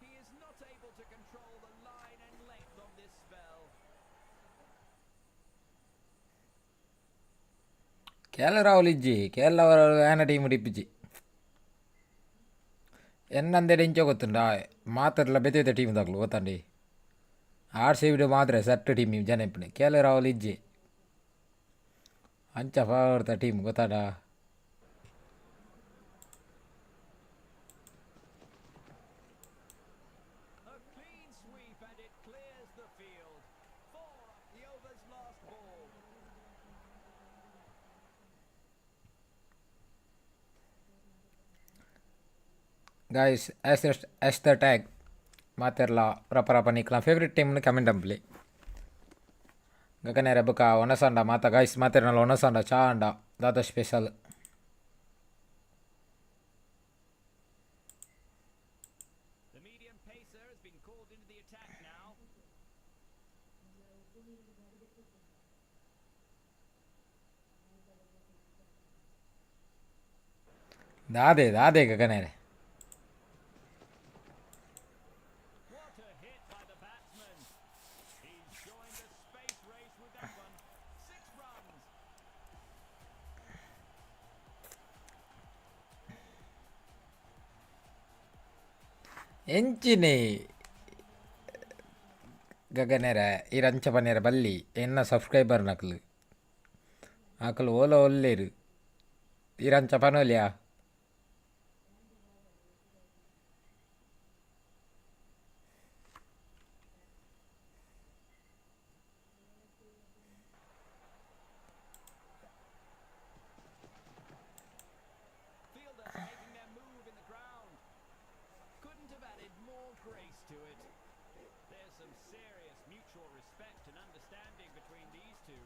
He is not able to control the line and length of this spell. K L Rahul ಇಜ್ಜಿ, ಕೆ ಎಲ್ ಅವರ ಆ್ಯನ ಟೀಮ್ ಇಪ್ಪಿಜ್ಜಿ. ಎನ್ನಂದೇಡು ಇಂಚ ಗೊತ್ತುಂಡ ಮಾತಾಡಲ ಬೇತೆ ಬೇತೆ ಟೀಮ್ ದಾಗ್ಲು ಗೊತ್ತಂಡಿ. ಆರ್ ಸಿ ಬಿಡು ಮಾತ್ರ ಸೆಟ್ ಟೀಮ್ ಜನ ಇಪ್ಪಣೆ. ಕೆ ಎಲ್ ರಾಹುಲ್ ಇಜ್ಜಿ, ಅಂಚ ಪವರ್ದ team ಗೊತ್ತಾಡ. A clean sweep and it clears the field. Four, the over's last ball. Guys, S S the tag ಮಾತೆರ್ಲ ರಪ ರಪ ನಿಕ್ಲ ಫೇವ್ರೆಟ್ ಟೀಮ್ನ ಕಮೆಂಟ್ ಅಂಪ್ಲಿ. ಗಗನೇರ ಬುಕ್ಕ ಒಣಸಂಡ ಮಾತ ಗಾಯ್ಸ್, ಮಾತೆರ್ನಲ್ಲ ಒಣಸಂಡ ಚಾ ಅಂಡ ದಾದ special? The medium pacer has been called into the attack now. ದಾದೆ ದಾದೆ ಗಗನೇರೆ? What a hit by the batsman. He's joined the space race with that one. Six runs. ಎಂಚಿನಿ ಗಗನೇರ ಈ ರಂಚ ಪನ್ನೇರ ಬಲ್ಲಿ ಎನ್ನ subscriber ನಕಲು ಆಕಲು ಓಲ ಒಲ್ಲೇರು ಈ ರಂಚ ಪನೋಲಿಯಾ. Fielders making their move in the ground. Couldn't have added to it. There's some serious mutual respect and understanding between these two.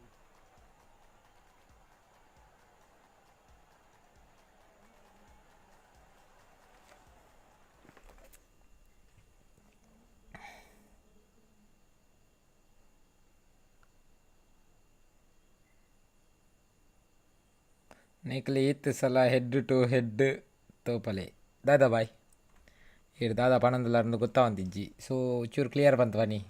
ನಿಕ್ಲೆ ಈತ್ ಸಲ head ಟು head ತೋಪಲೆ ದಾದಾ ಬಾಯ್ ಈರ್ ದಾದಾ ಪನೊಂದುಲ್ಲಾರ್ಂದ್ ಗೊತ್ತಾವಂದಿಜ್ಜಿ ಸೊ ಚೂರು ಕ್ಲಿಯರ್ ಬಂತು ಬನ್ನಿ.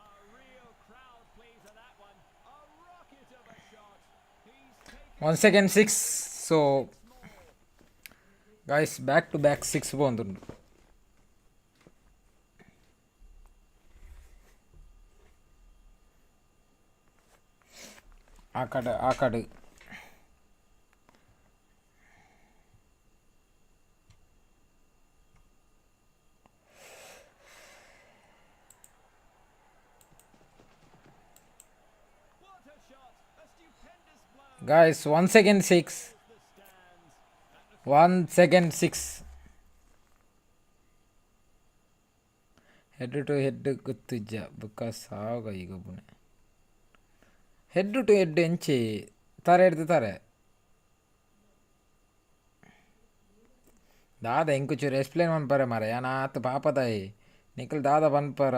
A real crowd pleaser, that one. A rocket of a shot. He's taken one second six. So guys, back to back six ಪೋವೊಂದುಂಡು. ಆಕಡ್ ಆಕಡ್. What a shot! A stupendous blow. Guys, one second six. The stands. One second six. Head to head ಗೊತ್ತಿಜ್ಜ ಬೊಕ್ಕ ಸಾಗ ಈ ಗೊಬ್ಬುನೆ head ಟು head ಎಂಚಿ ತರೆ ಹಿಡ್ದು ತಾರೆ ದಾದ ಎಂಕ್ ಚೂರು explain ಮನ್ಪರೆ ಮಾರ್ರೆ ಯಾನ್ ಆತ್ ಪಾಪದಾಯೆ ನಿಕುಲು ದಾದ ಪನ್ಪರ.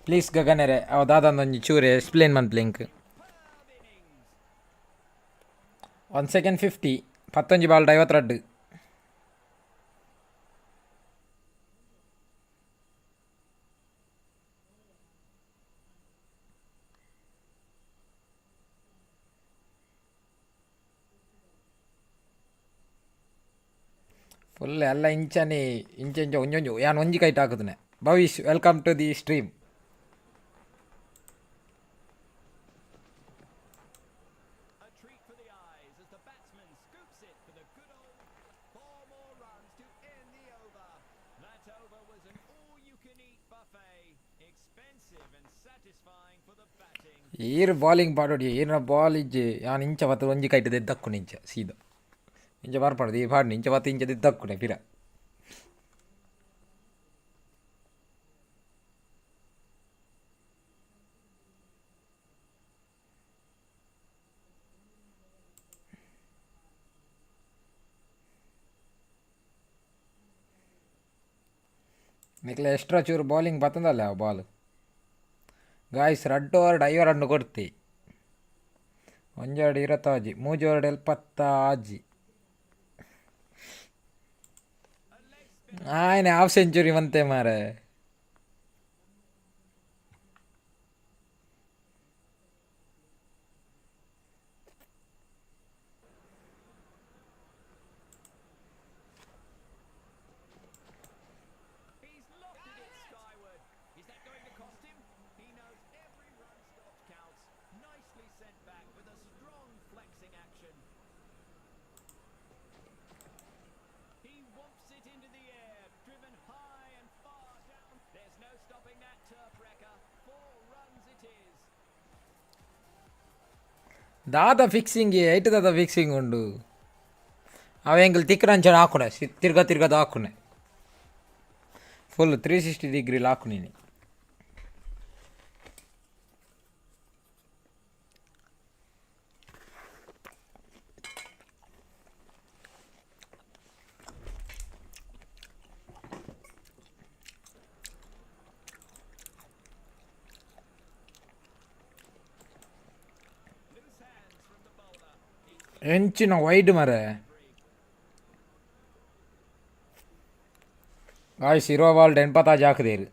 ಪ್ಲೀಸ್ ಗಗನೆರೆ ಅವು ದಾದ ಒಂಜಿ ಚೂರು ಎಕ್ಸ್ಪ್ಲೇನ್ ಮನ್ಪುಲೆ ಎಂಕ್. ಒನ್ ಸೆಕೆಂಡ್ ಫಿಫ್ಟಿ ಪತ್ತೊಂಜಿ ಬಾಲ್ಡ್ ಐವತ್ತೆರಡು. ಫುಲ್ ಎಲ್ಲ ಇಂಚನೆ ಇಂಚ ಇಂಚ ಒಂಜೊಂಜಿ ಯಾನ್ ಒಂಜಿ ಕೈಟ್ ಹಾಕುದನೆ. Bhavish, welcome to the stream. A treat for the eyes as the batsman scoops it for the good old four more runs to end the over. That over was an all-you-can-eat buffet, expensive and satisfying for the batting. ಈರ್ bowling ಪಾಡೊಡಿ ಈರ್ನ ball ಇಜ್ಜಿ ಯಾನ್ ಇಂಚ ಬತ್ತ ಒಂಜಿ ಕೈಟ್ ದೆದ್ದಕ್ಕುನೆ ಇಂಚ ಸೀದಾ ಇಂಚ ಬರ್ಪಾಡ್ದು ಈ ಪಾಡ್ನಿ ಇಂಚ ಬತ್ತ ಇಂಚ ದೆದ್ದಕ್ಕುನೆ ಪಿರ. ನಿಕ್ಲೆ ಎಕ್ಸ್ಟ್ರಾ ಚೂರು ಬೌಲಿಂಗ್ ಬತ್ತಂದಲ್ಲ ಆ ಬಾಲ್. ಗಾಯ್ಸ್, ರಡ್ಡ್ ಓವರ್ಡ್ ಐವ ರನ್ ಕೊರ್ತಿ. ಒಂಜಿ ಓವರ್ಡ್ ಇರತ್ತಾಜಿ ಮೂಜಿ ಓವರ್ಡ್ ಎಲ್ಪತ್ತಾಜಿ ಆಯ್ನೆ ಹಾಫ್ ಸೆಂಚುರಿ ಮಂತೆ ಮಾರೆ. He's lofted it skyward. Is that going to cost him? He knows every run stopped counts. Nicely sent back with a strong flexing action. He whomps it into the air, driven high and far down. There's no stopping that turf wrecker. Four runs it is. ದಾದ fixing ಐಟ್ ದಾದ fixing ಉಂಡು ಅವ ಎಂಕಲ್ ತಿಕ್ಕರಂಚನ ಹಾಕುನೆ ತಿರ್ಗ ತಿರ್ಗದ ಹಾಕುನೆ ಫುಲ್ ತ್ರೀ ಸಿಕ್ಸ್ಟಿ ಡಿಗ್ರಿ ಹಾಕುನಿನಿ. Loose hands from the bowler. ಎಂಚಿನ ವೈಡ್ ಮರೆ. ಗಾಯ್ಸ್, ಇರುವ ಬಾಲ್ ಎಣ್ಪತ್ತಾಜಿ ಹಾಕುದೇರು.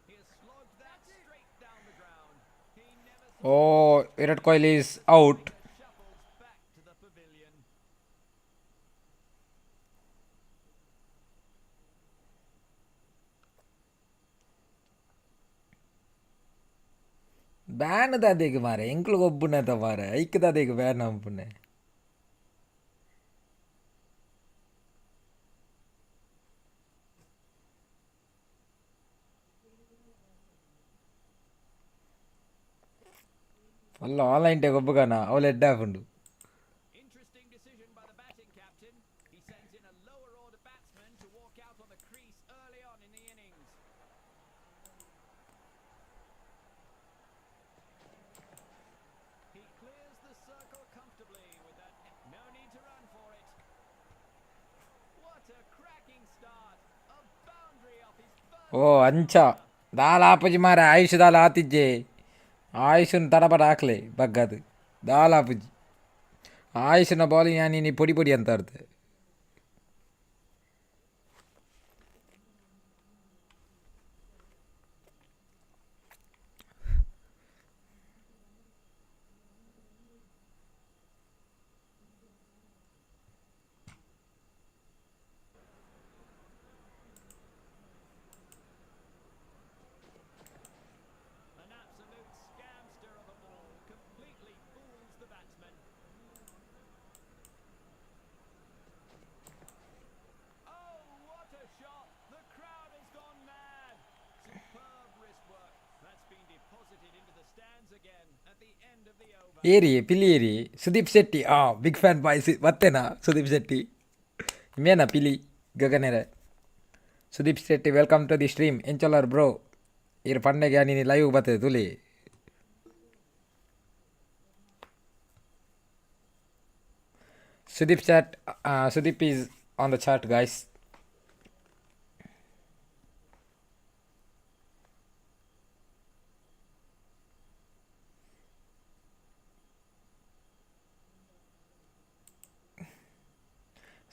He has slogged that straight down the ground. He never oh, Virat Kohli is out. Shuffles back to the pavilion. Ban ದಾದೆಗ್ ಮಾರೆ ಎಂಕ್ಲು ಗೊಬ್ಬುನತ ಮಾರೆ ಐಕ್ ದಾದೆಗ್ ban ಆಪುನೆ. ಮಲ್ಲ ಆನ್ಲೈನ್ ಟೆ ಗೊಬ್ಬುಗಾನ ಅವಳು ಎಡ್ಡೆ ಆಪುಂಡು. Interesting decision by the batting captain. He sends in a lower order batsman to walk out on the crease early on in the innings. He clears the circle comfortably with that. No need to run for it. What a cracking start! A boundary off his first. ಓ ಅಂಚ ದಾಲ ಆಪುಜಿ ಮಾರೆ, ಆಯುಷ್ ದಾಲ ಆತಿಜ್ಜೆ. ಆಯುಷನ್ ತಡಬಡ ಹಾಕ್ಲೆ ಬಗ್ಗದು ದಾಲ ಆಪುಜಿ. ಆಯುಷ್ನ bowling ಯಾನಿ ಪೊಡಿ ಪೊಡಿ ಅಂತ ಆಡ್ತೆ. An absolute scamster of a ball. Completely fools the batsman. Oh, what a shot! The crowd has gone mad. Superb wrist work. That's been deposited into the stands again at the end of the over. ಏರಿ ಪಿಲಿ ಏರಿ ಸುದೀಪ್ ಶೆಟ್ಟಿ. ಆ big fan boy ಬತ್ತೇನಾ ಸುದೀಪ್ ಶೆಟ್ಟಿ? ಮೇನಾ ಪಿಲಿ ಗಗನೆರೆ. Sudeep Shetty, welcome to the stream. ಎಂಚೊಲ್ಲರ್ bro? ಇರ್ ಪಂಡೆಗೆ ನೀನು live ಬರ್ತದೆ ತುಲಿ. Sudeep chat, Sudeep is on the chat, guys.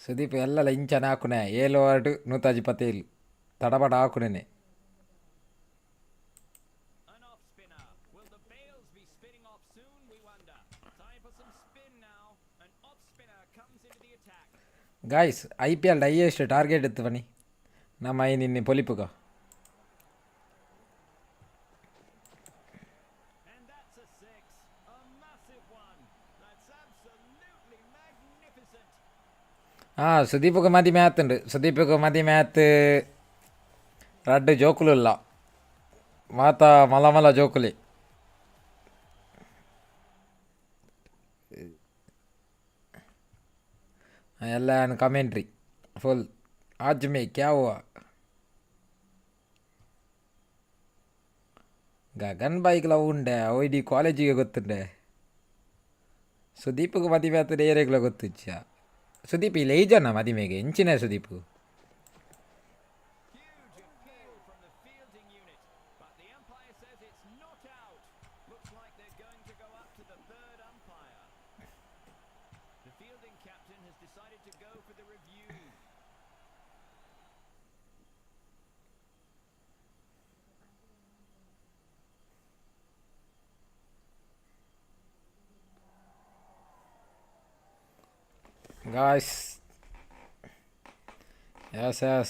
Sudeep ಎಲ್ಲಲ ಇಂಚನ ಹಾಕುನೆ ಏಳು ward ನೂತಾಜಿ ಪತೇಲ್ ತಡಬಡ ಹಾಕುನೇನೆ. An off spinner. Will the bails be spinning off soon? We wonder. Time for some spin now. An off spinner comes into the attack. Guys, IPL highest target ಇತ್ತು ಬನ್ನಿ ನಮ್ಮ I ನಿನ್ನೆ ಪೊಲಿಪುಗ. And that's a six. A massive one. That's absolutely magnificent. ಹಾಂ, ಸುದೀಪಗೆ ಮದಿಮೆ ಆತುಂಡು. ಸುದೀಪಗೆ ಮದಿಮೆ ಆತು, ರಡ್ಡು ಜೋಕುಲುಲ್ಲ, ಮಾತ ಮಲ ಮಲ ಜೋಕುಲಿ. ಎಲ್ಲ ಕಮೆಂಟ್ರಿ ಫುಲ್. ಆಜ್ ಮೇ ಕ್ಯಾ ಹುವಾ? ಗಗನ್ ಬೈಕ್ಲ ಉಂಡೆ ಅವು ಇಡೀ ಕಾಲೇಜಿಗೆ ಗೊತ್ತುಂಡೆ. ಸುದೀಪ್ಗೆ ಮದಿಮೆ ಆತದೆ ಏರೆಗ್ಲ ಗೊತ್ತುಜ್ಜ. ಸುದೀಪ್ ಇಲ್ಲ ಈಜನ ಮದಿಮೆಗೆ ಎಂಚಿನ Sudeep. Huge appeal from the fielding unit. But the umpire says it's not out. Looks like they're going to go up to the third umpire. The fielding captain has decided to go for the review. Guys, yes yes,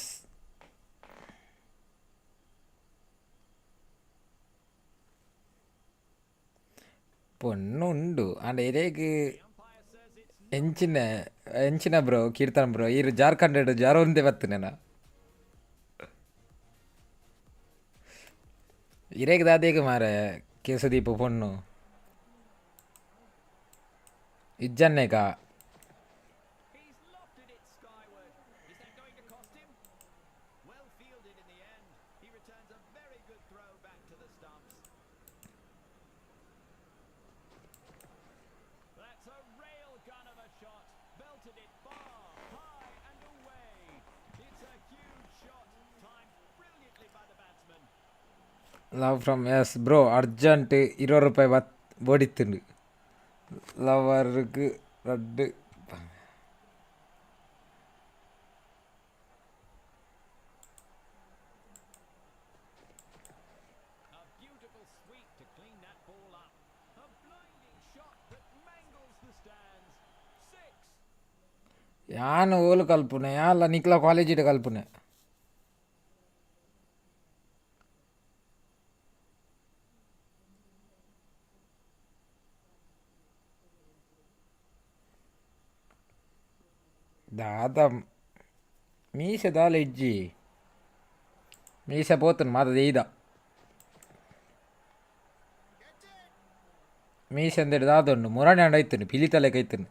ಪೊಣ್ಣು ಉಂಡು and ಎರೇಗ್ ಎಂಚಿನ ಎಂಚಿನ bro? Keerthan bro, ಈರು Jharkhand ಜಾರೋಂದೇ ಬತ್ತುನೇನ? ಇರೇಗ್ ದಾದೇಗ ಮಾರೆ ಕೇಸದೀಪ ಪೊಣ್ಣು ಇಜ್ಜನ್ನೇಕ. He's lofted it skyward. Is that going to cost him? Well fielded in the end. He returns a very good throw back to the stumps. That's a rail gun of a shot. Belted it far, high and away. It's a huge shot, timed brilliantly by the batsman. Love from yes bro, urgent ಇರುವತ್ತು ರೂಪಾಯಿ ಬತ್ ಬೋಡಿತ್ತುಂಡು ಲವರ್ಗ್ ರಡ್ಡು. A beautiful sweep to clean that ball up. A blinding shot that mangles the stands. Six. ಯಾನ್ ಓಲು ಕಲ್ಪುನೆ ಯಾನ್ಲ ನಿಕ್ಲ ಕಾಲೇಜಿಡ್ ಕಲ್ಪುನೆ. ದಾದ ಮೀಸೆ ದಾಲ ಇಜ್ಜಿ, ಮೀಸೆ ಪೋತುಂಡು ಮಾತ ದೆಯ್ದ. ಮೀಸೆಂದೆಡ್ ದಾದ ಉಂಡು ಮುರಾಣಿ ಅಂಡ ಇತ್ತುಂಡು ಪಿಲಿ ತಲೆಕ ಇತ್ತುಂಡು.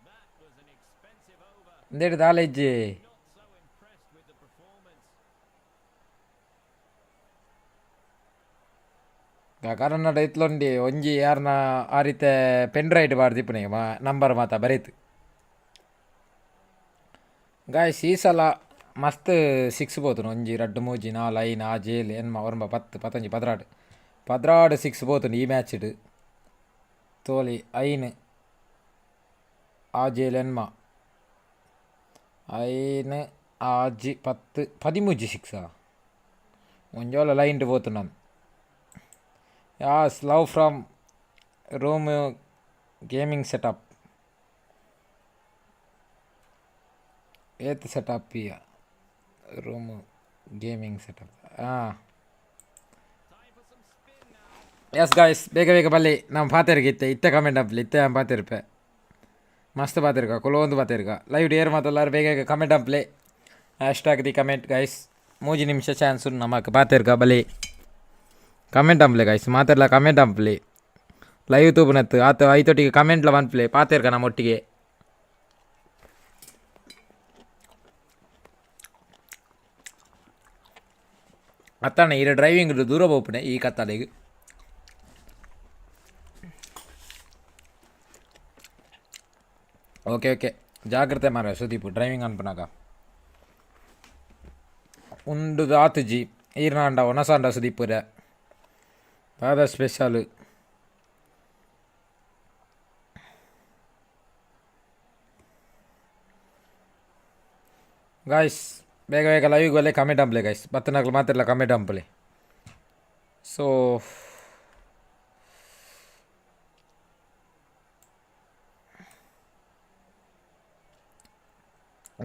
That was an expensive over. ಇಂದೆಡ್ ದಾಲ ಇಜ್ಜಿ. Not so impressed with the performance. ಗಗನಡ ಇತ್ಲೊಂಡಿ ಒಂಜಿ ಯಾರ್ನ ಆ ರೀತೆ ಪೆನ್ ಡ್ರೈವ್ ಪಾಡ್ದಿಪ್ಪುನೆ ಮಾ ನಂಬರ್ ಮಾತ ಬರೀತು. ಗಾಯ್ಸ್, ಈ ಸಲ ಮಸ್ತ್ ಸಿಕ್ಸ್ ಪೋತುಂಡು. ಒಂಜಿ ರಡ್ಡ್ ಮೂಜಿ ನಾಲ್ ಐನ್ ಆಜಿ ಏಳು ಎಣ್ಮ ಒರ್ಂಬ ಪತ್ತ್ ಪತ್ತೊಂಜಿ 12 12 ಸಿಕ್ಸ್ ಪೋತುಂಡು ಈ ಮ್ಯಾಚ್ಡ್. ತೋಲಿ ಐನ್ ಆಜಿ ಏಳು ಎಣ್ಮ ಐನ್ ಆಜಿ ಪತ್ತ್ ಪದಿಮೂಜಿ ಸಿಕ್ಸಾ ಒಂಜೋಲ ಲೈನ್ಡ್ ಪೋತುಂಡು. Yes, love from room gaming setup. ಏತ್ ಸೆಟಪ್ ಈ ರೂಮ್ ಗೇಮಿಂಗ್ ಸೆಟಪ್ ಹಾಂ. Time for some spin now. Yes guys, ಬೇಗ ಬೇಗ ಬಲ್ಲಿ ನಮ್ಮ ಪಾತೆರ್ಗೆ. ಇತ್ತೆ ಇತ್ತೆ ಕಮೆಂಟ್ ಹಾಪ್ಲಿ. ಇತ್ತೆ ಪಾತೆರ್ಪೆ, ಮಸ್ತ್ ಪಾತೆರ್ಗ ಕುಲೊಂದು ಪಾತೆರ್ಗ. ಲೈವ್ ಡೇರ್ ಮಾತೆಲ್ಲಾರು ಬೇಗ ಬೇಗ ಕಮೆಂಟ್ ಹಾಪ್ಲೆ. Hashtag the comment guys. 3 ನಿಮಿಷ ಚಾನ್ಸ್ ನಮಕ್ ಪಾತೆರ್ಗ. ಬಲಿ ಕಮೆಂಟ್ ಹಾಪ್ಲೆ ಗೈಸ್, ಮಾತೆರ್ಲ ಕಮೆಂಟ್ ಹಾಪ್ಲೆ. ಲೈವ್ ತೂಪುನತ್ತು ಆತ ಐತೊಟ್ಟಿಗೆ ಕಮೆಂಟ್ಲ ಪನ್ಪ್ಲೆ, ಪಾತೆರ್ಗ ನಮ್ಮೊಟ್ಟಿಗೆ. ಅತ್ತಣ್ಣ, ಈರ ಡ್ರೈವಿಂಗ್ ದೂರ ಪೋಪುನೆ ಈ ಕತ್ತಲೆಗ್. ಓಕೆ ಓಕೆ, ಜಾಗ್ರತೆ ಮಾರ್ರೆ ಸುದೀಪ್, ಡ್ರೈವಿಂಗ್ ಅನ್ಪುನಗ. ಉಂಡು ಆತುಜಿ ಈರ್ನಾಂಡ ಒನಸಾಂಡ ಸುದೀಪುರ ದಾದ ಸ್ಪೆಷಲ್? ಗಾಯ್ಸ್, ಬೇಗ ಬೇಗ ಲೈವ್ ಬಲ್ಲೆ, ಕಮೆಂಟ್ ಹಾಪ್ಲೆ ಗೈಸ್. ಬತ್ತನಕ್ಲು ಮಾತೆರ್ಲ ಕಮೆಂಟ್ ಹಾಪ್ಲೆ. ಸೊ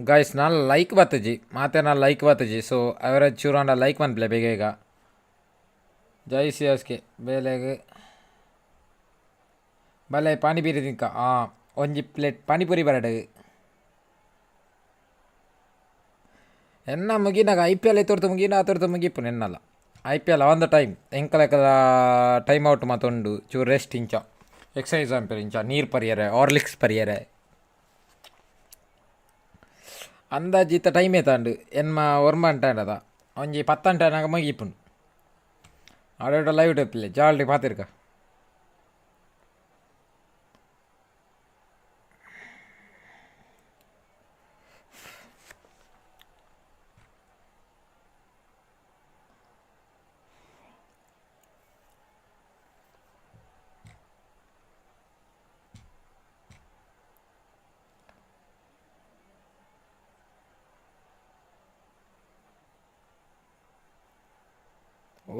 ಗಾಯ್ಸ್, ನಾನು ಲೈಕ್ ಬತ್ತಜಿ ಮಾತೆ, ನಾನು ಲೈಕ್ ಬತ್ತಜಿ. ಸೊ ಅವರೇಜ್ ಚೂರು ಅಂಡ ಲೈಕ್ ಮನ್ಪ್ಲೆ ಬೇಗ ಬೇಗ. ಜೈ ಸಿಎಸ್ಕೆ. ಬೇಲೆಗ್ ಬಲೆ ಪಾನಿಪುರಿ ತಿಂಕ. ಹಾಂ, ಒಂಜಿ ಪ್ಲೇಟ್ ಪಾನಿಪುರಿ ಬರಡ್. ಎನ್ನ ಮುಗಿನಾಗ ಐಪಿಎಲ್ ಎತ್ತೊರ್ತು ಮುಗಿನ ಆತೊರ್ತು ಮುಗಿಪುನು ಎನ್ನಲ. ಐಪಿಎಲ್ ಆನ್ the time ಎಂಕಲೆಕದ ಟೈಮ್ ಔಟ್ ಮಾತೊಂಡು ಚೂರು ರೆಸ್ಟ್ ಇಂಚ ಎಕ್ಸಸೈಸ್ ಅನ್ಪೆರ್ ಇಂಚ ನೀರು ಪರಿಯರೆ, ಹಾರ್ಲಿಕ್ಸ್ ಪರಿಯರೆ. ಅಂದಾಜಿ ಇತ್ತ ಟೈಮ್ ಏತಾಂಡು? ಎನ್ಮ ಒರ್ಂಬ ಅಂಟಾಂಡದ ಒಂಜಿ ಪತ್ತಂಟನಾಗ ಮುಗಿಪುಂಡು. ಆಡೋಟ ಲೈವ್ ಟೆಪ್ಲೆ ಜಾಲ್ಡಿ ಪಾತಿರ್ಕ.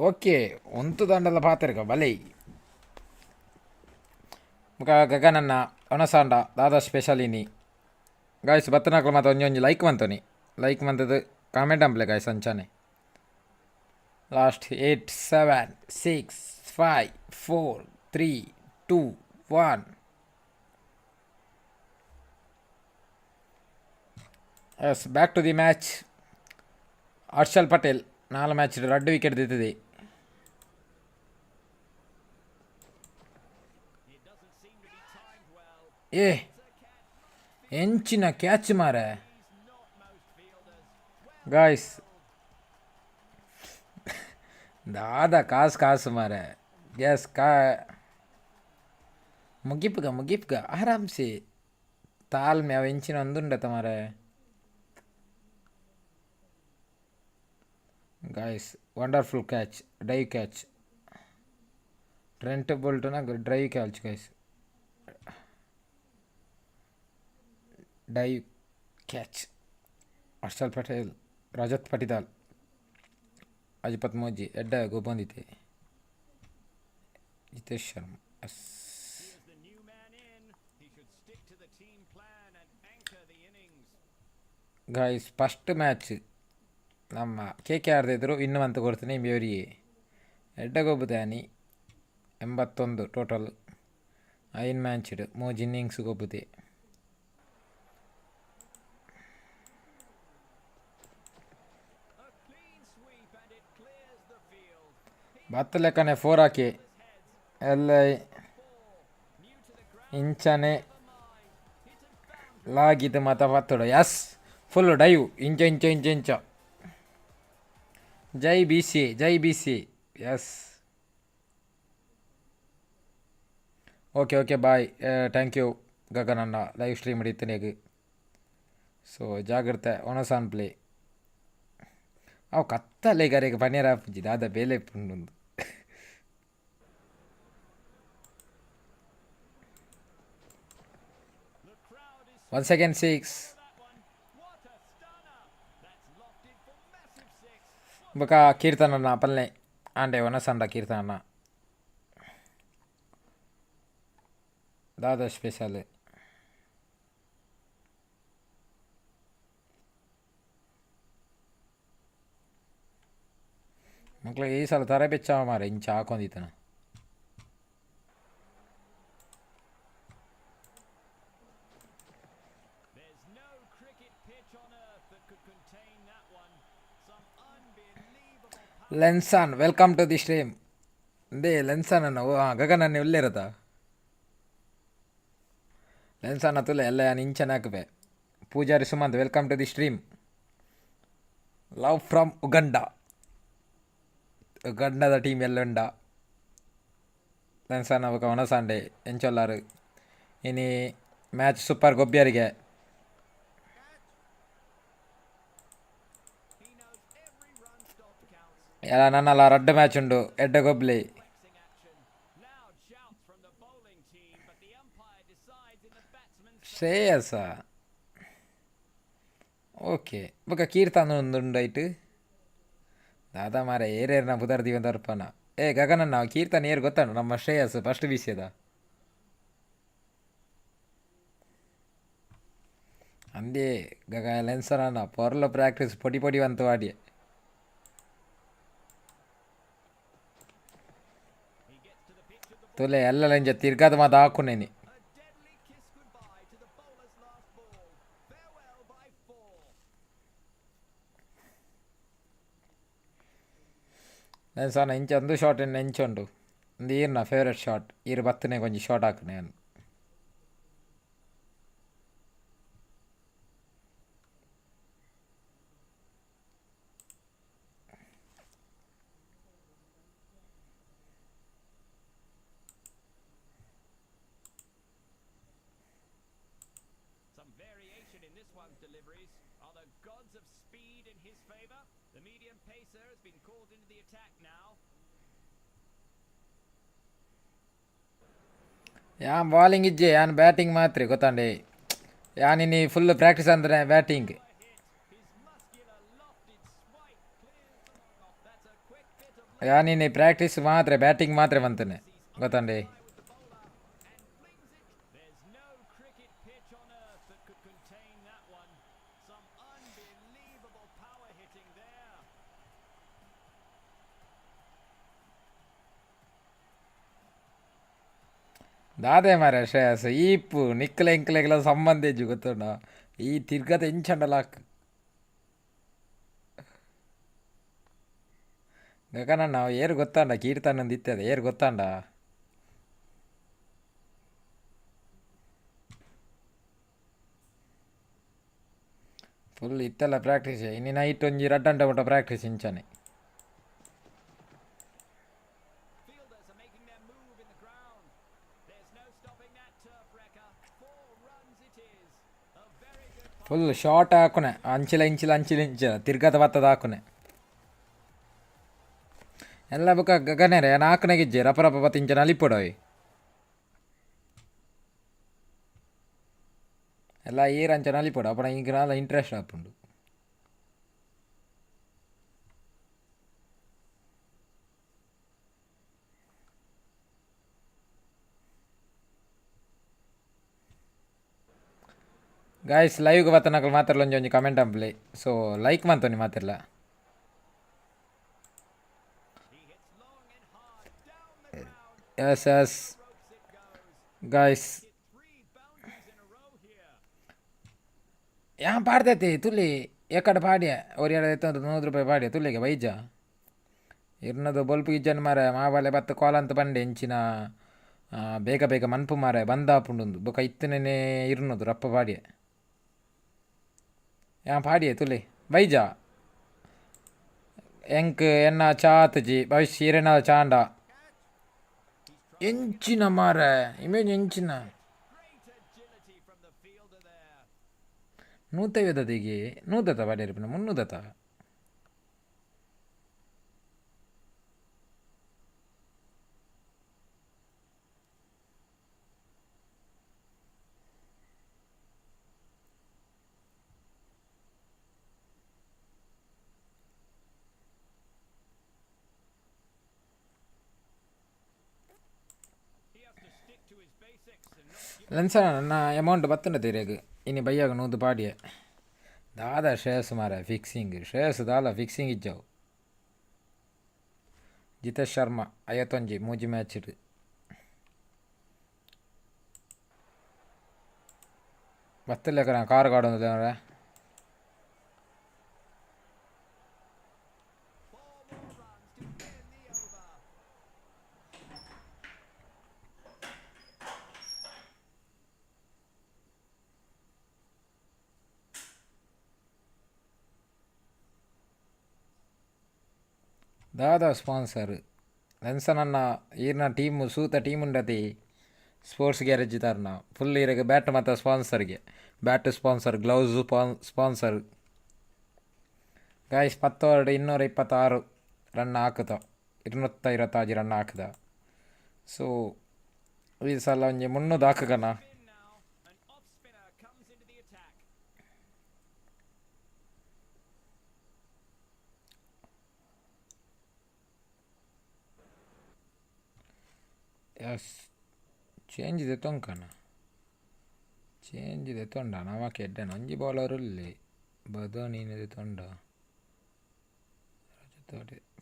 ಓಕೆ, ಒಂತು ದಂಡಲ ಪಾತೆರ್ಕ ಬಲೆ. ಮುಕ ಗಗನನ್ನ ಒಣಸಾಂಡ ದಾದಾ ಸ್ಪೆಷಲ್ ಇನಿ? ಗಾಯ್ಸ್, ಬತ್ತನಾಕ್ಲು ಮಾತ ಒಂಜಿ ಒಂಜಿ ಲೈಕ್ ಮಂತೋನಿ. ಲೈಕ್ ಮಂತದ್ದು ಕಾಮೆಂಟ್ ಅಂಪ್ಲೆ ಗಾಯ್ಸ್ ಅಂಚಾನೆ. Last 8, 7, 6, 5, 4, 3, 2, 1. Yes, back to the match. Harshal Patel ನಾಲ್ ಮ್ಯಾಚ್ ರಡ್ಡು ವಿಕೆಟ್ ದಿತ್ತದೆ. It doesn't seem to be timed well. ಏ, ಎಂಚಿನ ಕ್ಯಾಚ್ ಮಾರೆ! He's not most fielders. Well guys, ದಾದ ಕಾಸು ಕಾಸು ಮಾರೆ. ಎಸ್ ಕಾ ಮುಗಿಪ್ಗ ಮುಗಿಪ್ಗ ಆರಾಮ್ಸೆ ತಾಳ್ಮೆ ಅವು ಎಂಚಿನ ಒಂದುಂಡತ ಮಾರೆ. Guys, wonderful catch, dive catch. Trent ಬೋಲ್ಟನ drive catch guys, dive catch. Harshal Patel, Rajat Patidar ಅಜಿಪತ್ ಮೋಜಿ ಎಡ್ಡ ಗೊಬ್ಬೊಂದಿತ್ತೆ. Jitesh Sharma, S. Here's the new man in. He should stick to the team plan and anchor the innings. Guys, first match ನಮ್ಮ K K R ಎದುರು win ಅಂತ ಕೊಡ್ತೀನಿ ಇವರಿಗೆ. ಎಡ್ಡ ಗೊಬ್ಬುದಾನಿ. 81 ಟೋಟಲ್ ಐನ್ ಮ್ಯಾಚ್ಡ್ ಮೂಜಿ ಇನ್ನಿಂಗ್ಸ್ ಗೊಬ್ಬುದೆ. A clean sweep and it clears the field. ಬತ್ತ ಲೆಕ್ಕನೆ ಫೋರ್ ಹಾಕಿ. His head. ಎಲ್ಲ ಇಂಚನೆ ಲಾಗಿದ್ದು ಮಾತ ಪತ್ತೊಡು. ಎಸ್, ಫುಲ್ ಡೈವ್ ಇಂಚ ಇಂಚ ಇಂಚ ಇಂಚ. ಜೈ B C, Jai B C. Yes, okay okay, bye, thank you Gagan ಅಣ್ಣ ಲೈವ್ ಸ್ಟ್ರೀಮ್ ಇತ್ತನೇಗ್. ಸೊ ಜಾಗ್ರತೆ ಒಣಸಾನ್ ಪ್ಲೇ. ಅವು ಕತ್ತಲೆ ಗರೆಗ್ ಪನಿಯರ ಆಪುಜಿ, ದಾದ ಬೇಲೆ ಇಪ್ಪುಂಡು. One second six. ಬೊಕ ಕೀರ್ತನಣ್ಣ ಪಲ್ಲೆ ಆಂಡೆ ಒನಸಂಡ ಕೀರ್ತನಣ್ಣ ದಾದ ಸ್ಪೆಷಲ್? ಮಕ್ಳಿಗೆ ಈ ಸಲ ತರೆ ಬೆಚ್ಚ ಮಾರೆ ಇಂಚ ಹಾಕೊಂಡಿತ್ತನ. There's no cricket pitch on earth that could contain that one. Some unbelievable ಲೆನ್ಸಾನ್, welcome to the stream. ಅಂದೇ ಲೆನ್ಸಾನ್ ಅಣ್ಣ. ಓ ಗಗನ್ ಅಣ್ಣ ಉಲ್ಲೇರತ? ಲೆನ್ಸಾನ್ ತುಲೆ ಎಲ್ಲ ಯಾನ್ ಇಂಚನೆ ಹಾಕುವೆ. Poojary Sumanth, welcome to the stream. Love from Uganda. ಉಗಂಡದ team ಎಲ್ಲ ಉಂಡ. ಲೆನ್ಸಾನ್ ಬೊಕ ಒಣಸಾಂಡೆ ಎಂಚೊಲ್ಲಾರು? ಇನಿ ಮ್ಯಾಚ್ ಸೂಪರ್ ಗೊಬ್ಬಿಯರಿಗೆ. He knows every run stopped counts. ಎಲ್ಲ ನನ್ನಲ್ಲ ರಡ್ಡ್ ಮ್ಯಾಚ್ ಉಂಡು, ಎಡ್ಡೆ ಗೊಬ್ಲಿ. Flexing action. Loud shouts from the bowling team, but the umpire decides in the batsman's Shreyas. Okay, ಬೊಕ ಕೀರ್ತನ ಉಂಡುಂಡೈಟ್ ದಾದಾ ಮಾರೆ ಏರೇರ್ನ ಪುದರ್ ದೀವೊಂದು ಬರ್ಪನ. ಏ ಗಗನಣ್ಣ, ಕೀರ್ತನ್ ಏರ್ ಗೊತ್ತಂಡು? ನಮ್ಮ ಶ್ರೇಯಸ್ ಫಸ್ಟ್ ಬೀಸಿದ ಅಂದೇ. ಗಗ ಲೆನ್ಸರಣ್ಣ ಪೊರ್ಲ ಪ್ರಾಕ್ಟೀಸ್ ಪೊಡಿ ಪೊಡಿ ಬಂತು ವಾಡಿಯೆ. He gets to the pitch of the ತುಲೆ ಎಲ್ಲ ಇಂಚ ತಿರ್ಗಾದ ಮಾತ ಹಾಕುನೇನಿ. A deadly kiss goodbye to the bowler's last ball. Farewell by four. ಲೆನ್ಸಣ್ಣ ಇಂಚ ಒಂದು ಶಾಟ್ ಎಂಚ ಉಂಡು? ಒಂದು ಈರ್ನ ಫೇವ್ರೆಟ್ ಶಾಟ್, ಈರ್ ಬತ್ತನೆ ಕೊಂಚ ಶಾಟ್ ಹಾಕುನೆ ಯಾನ್. Some variation in this one's deliveries. Are the gods of speed in his favour? The medium pacer has been called into the attack now. ಯಾನ್ ಬಾಲಿಂಗ್ ಇಜ್ಜೆ, ಯಾನ್ ಬ್ಯಾಟಿಂಗ್ ಮಾತ್ರ ಗೊತ್ತಾಂಡೆ. ಯಾನ್ ಇನಿ ಫುಲ್ ಪ್ರಾಕ್ಟೀಸ್ ಅಂದ್ರೆ batting. Hit. His muscular lofted swipe clears the long off. That's a quick bit of ಯಾನ್ ಇನಿ practice ಮಾತ್ರ, batting ಮಾತ್ರ ಮಂತನೆ ಗೊತ್ತಾಂಡೆ. with the bowler and flings it. There's no cricket pitch on earth that could contain that one. Some unbelievable power hitting there. ದಾದೆ ಮಾರೆ ಶ್ರೇಯಸ್ ಈಪು ನಿಕ್ಕಲೆ ಎಂಕ್ಲೆಗ್ಲ ಸಂಬಂಧ ಇಜ್ಜಿ ಗೊತ್ತುಂಡ. ಈ ತಿರ್ಗದ ಎಂಚಂಡಲ ಹಾಕ್. ಗಗನಣ್ಣ ಏರು ಗೊತ್ತಾಂಡ? ಕೀರ್ತನಂದು ಇತ್ತದ ಏರು ಗೊತ್ತಾಂಡ? ಫುಲ್ ಇತ್ತೆಲ್ಲ ಪ್ರಾಕ್ಟೀಸ್. ಇನಿ ನೈಟ್ ಒಂಜಿ ರಡ್ಡ್ ಗಂಟೆ ಮುಟ್ಟ ಪ್ರಾಕ್ಟೀಸ್ ಇಂಚನೆ. Fielders are making their move in the ground. There's no stopping that turf wrecker. Four runs it is. A very good full short ಹಾಕುನೆ, ಅಂಚಿಲ ಇಂಚಿಲ ಅಂಚಿಲ ಇಂಚಿಲ ತಿರ್ಗದ ಬತ್ತದ ಹಾಕುನೆ ಎಲ್ಲ. ಬುಕ್ಕ ಗಗನೇರೆ ಯಾನ್ ಹಾಕುನೆಗಿಜ್ಜೆ, ರಪ ರಪ ಬತ್ತ ಇಂಚ ನಲಿಪೊಡವಿ ಎಲ್ಲ. ಈರ್ ಅಂಚ ನಲಿಪೊಡು ಅಪಡ ಇಂಕ್ ನಾಲ ಇಂಟ್ರೆಸ್ಟ್ ಆಪುಂಡು. ಗಾಯ್ಸ್, ಲೈವ್ಗೆ ಬತ್ತನಕಲ್ ಮಾತೆರ್ಲ ಒಂಜಿ ಒಂಜಿ ಕಮೆಂಟ್ ಅಂಪ್ಲೆ. ಸೊ ಲೈಕ್ ಮಂತೊನಿ ಮಾತೆರ್ಲ. He hits long and hard down the ground. S S Ropes it goes. Guys. Hit three boundaries in a row here. ಯಾನ್ ಪಾಡ್ದೈತಿ ತುಲಿ ಎಕ್ಕಡ ಪಾಡ್ಯ ಒರಿಯಡ ಎತ್ತೊಂದು 100 ರೂಪಾಯಿ ಪಾಡ್ಯ ತುಲಿಗೆ ಬೈಜ. ಇರ್ನದು ಬೊಲ್ಪು ಇಜ್ಜನ್ ಮಾರೆ ಮಾಬಾಲೆ ಬತ್ತು ಕಾಲಂತ ಬಂಡೆ ಎಂಚಿನ ಬೇಗ ಬೇಗ ಮನ್ಪು ಮಾರೆ ಬಂದಾಪುಂಡುಂದು ಬೊಕ ಇತ್ತನೇ ಇರ್ನದು ರಪ್ಪ ಪಾಡಿಯೆ ಯಾ ಪಾಡಿಯೆ ತುಲೆ ಬೈಜಾ ಎಂಕ್ ಎನ್ನ ಚಾತಜಿ ಭವಿಷ್ಯ ಇರೆನ ಚಾಂಡ ಎಂಚಿನ ಮಾರೆ ಇಮೇಜ್ ಎಂಚಿನ Great agility from the fielder there. ನೂತೈವದದಿಗೆ ನೂದತ ಪಾಡಿಯರ್ಪಿನ ಮುನ್ನೂದತ. He has to stick to his basics and not give ಲೆನ್ಸ ನನ್ನ ಅಮೌಂಟ್ ಬತ್ತಂಡ ತೀರೆಗ್ ಇನಿ ಬಯ್ಯಾಗ ನೂದು ಪಾಡಿಯೆ ದಾದ ಶ್ರೇಯಸ್ ಮಾರೆ ಫಿಕ್ಸಿಂಗ್ ಶ್ರೇಯಸ್ ದಾಲ ಫಿಕ್ಸಿಂಗ್ ಇಜ್ಜವು. ಜಿತೇಶ್ ಶರ್ಮಾ 51 ಮೂಜಿ ಮ್ಯಾಚ್ ಇಡು ಬತ್ತಲೇಕರ ಕಾರ್ ಕಾಡೊಂದು. Four more runs to end the over. ದಾದ ಸ್ಪಾನ್ಸರ್ ಲೆನ್ಸನನ್ನ ಈರ್ನ ಟೀಮ್ ಸೂತ ಟೀಮ್ ಉಂಡತಿ ಸ್ಪೋರ್ಟ್ಸ್ ಗ್ಯಾರೇಜ್ ತಾರ್ನ ಫುಲ್ ಇರಗ ಬ್ಯಾಟ್ ಮತ್ತು ಸ್ಪಾನ್ಸರ್ಗೆ bat sponsor, gloves sponsor. Guys, 10 over 226 run ಹಾಕುತ್ತ 226 run ಹಾಕುದ. ಸೊ ಈ ಸಲ ಒಂಜಿ ಮುನ್ನೂದು ಹಾಕುಗನ. Spin now. An off spinner comes into the attack. S, change ದೆತ್ತೊಂಕನ change ದೆತ್ತೊಂಡ ನಮಕ್ ಎಡ್ಡೆನ ಒಂಜಿ ಬೌಲರ್ ಉಲ್ಲೆ ಬದೋನಿನ ದೆತ್ತೊಂಡ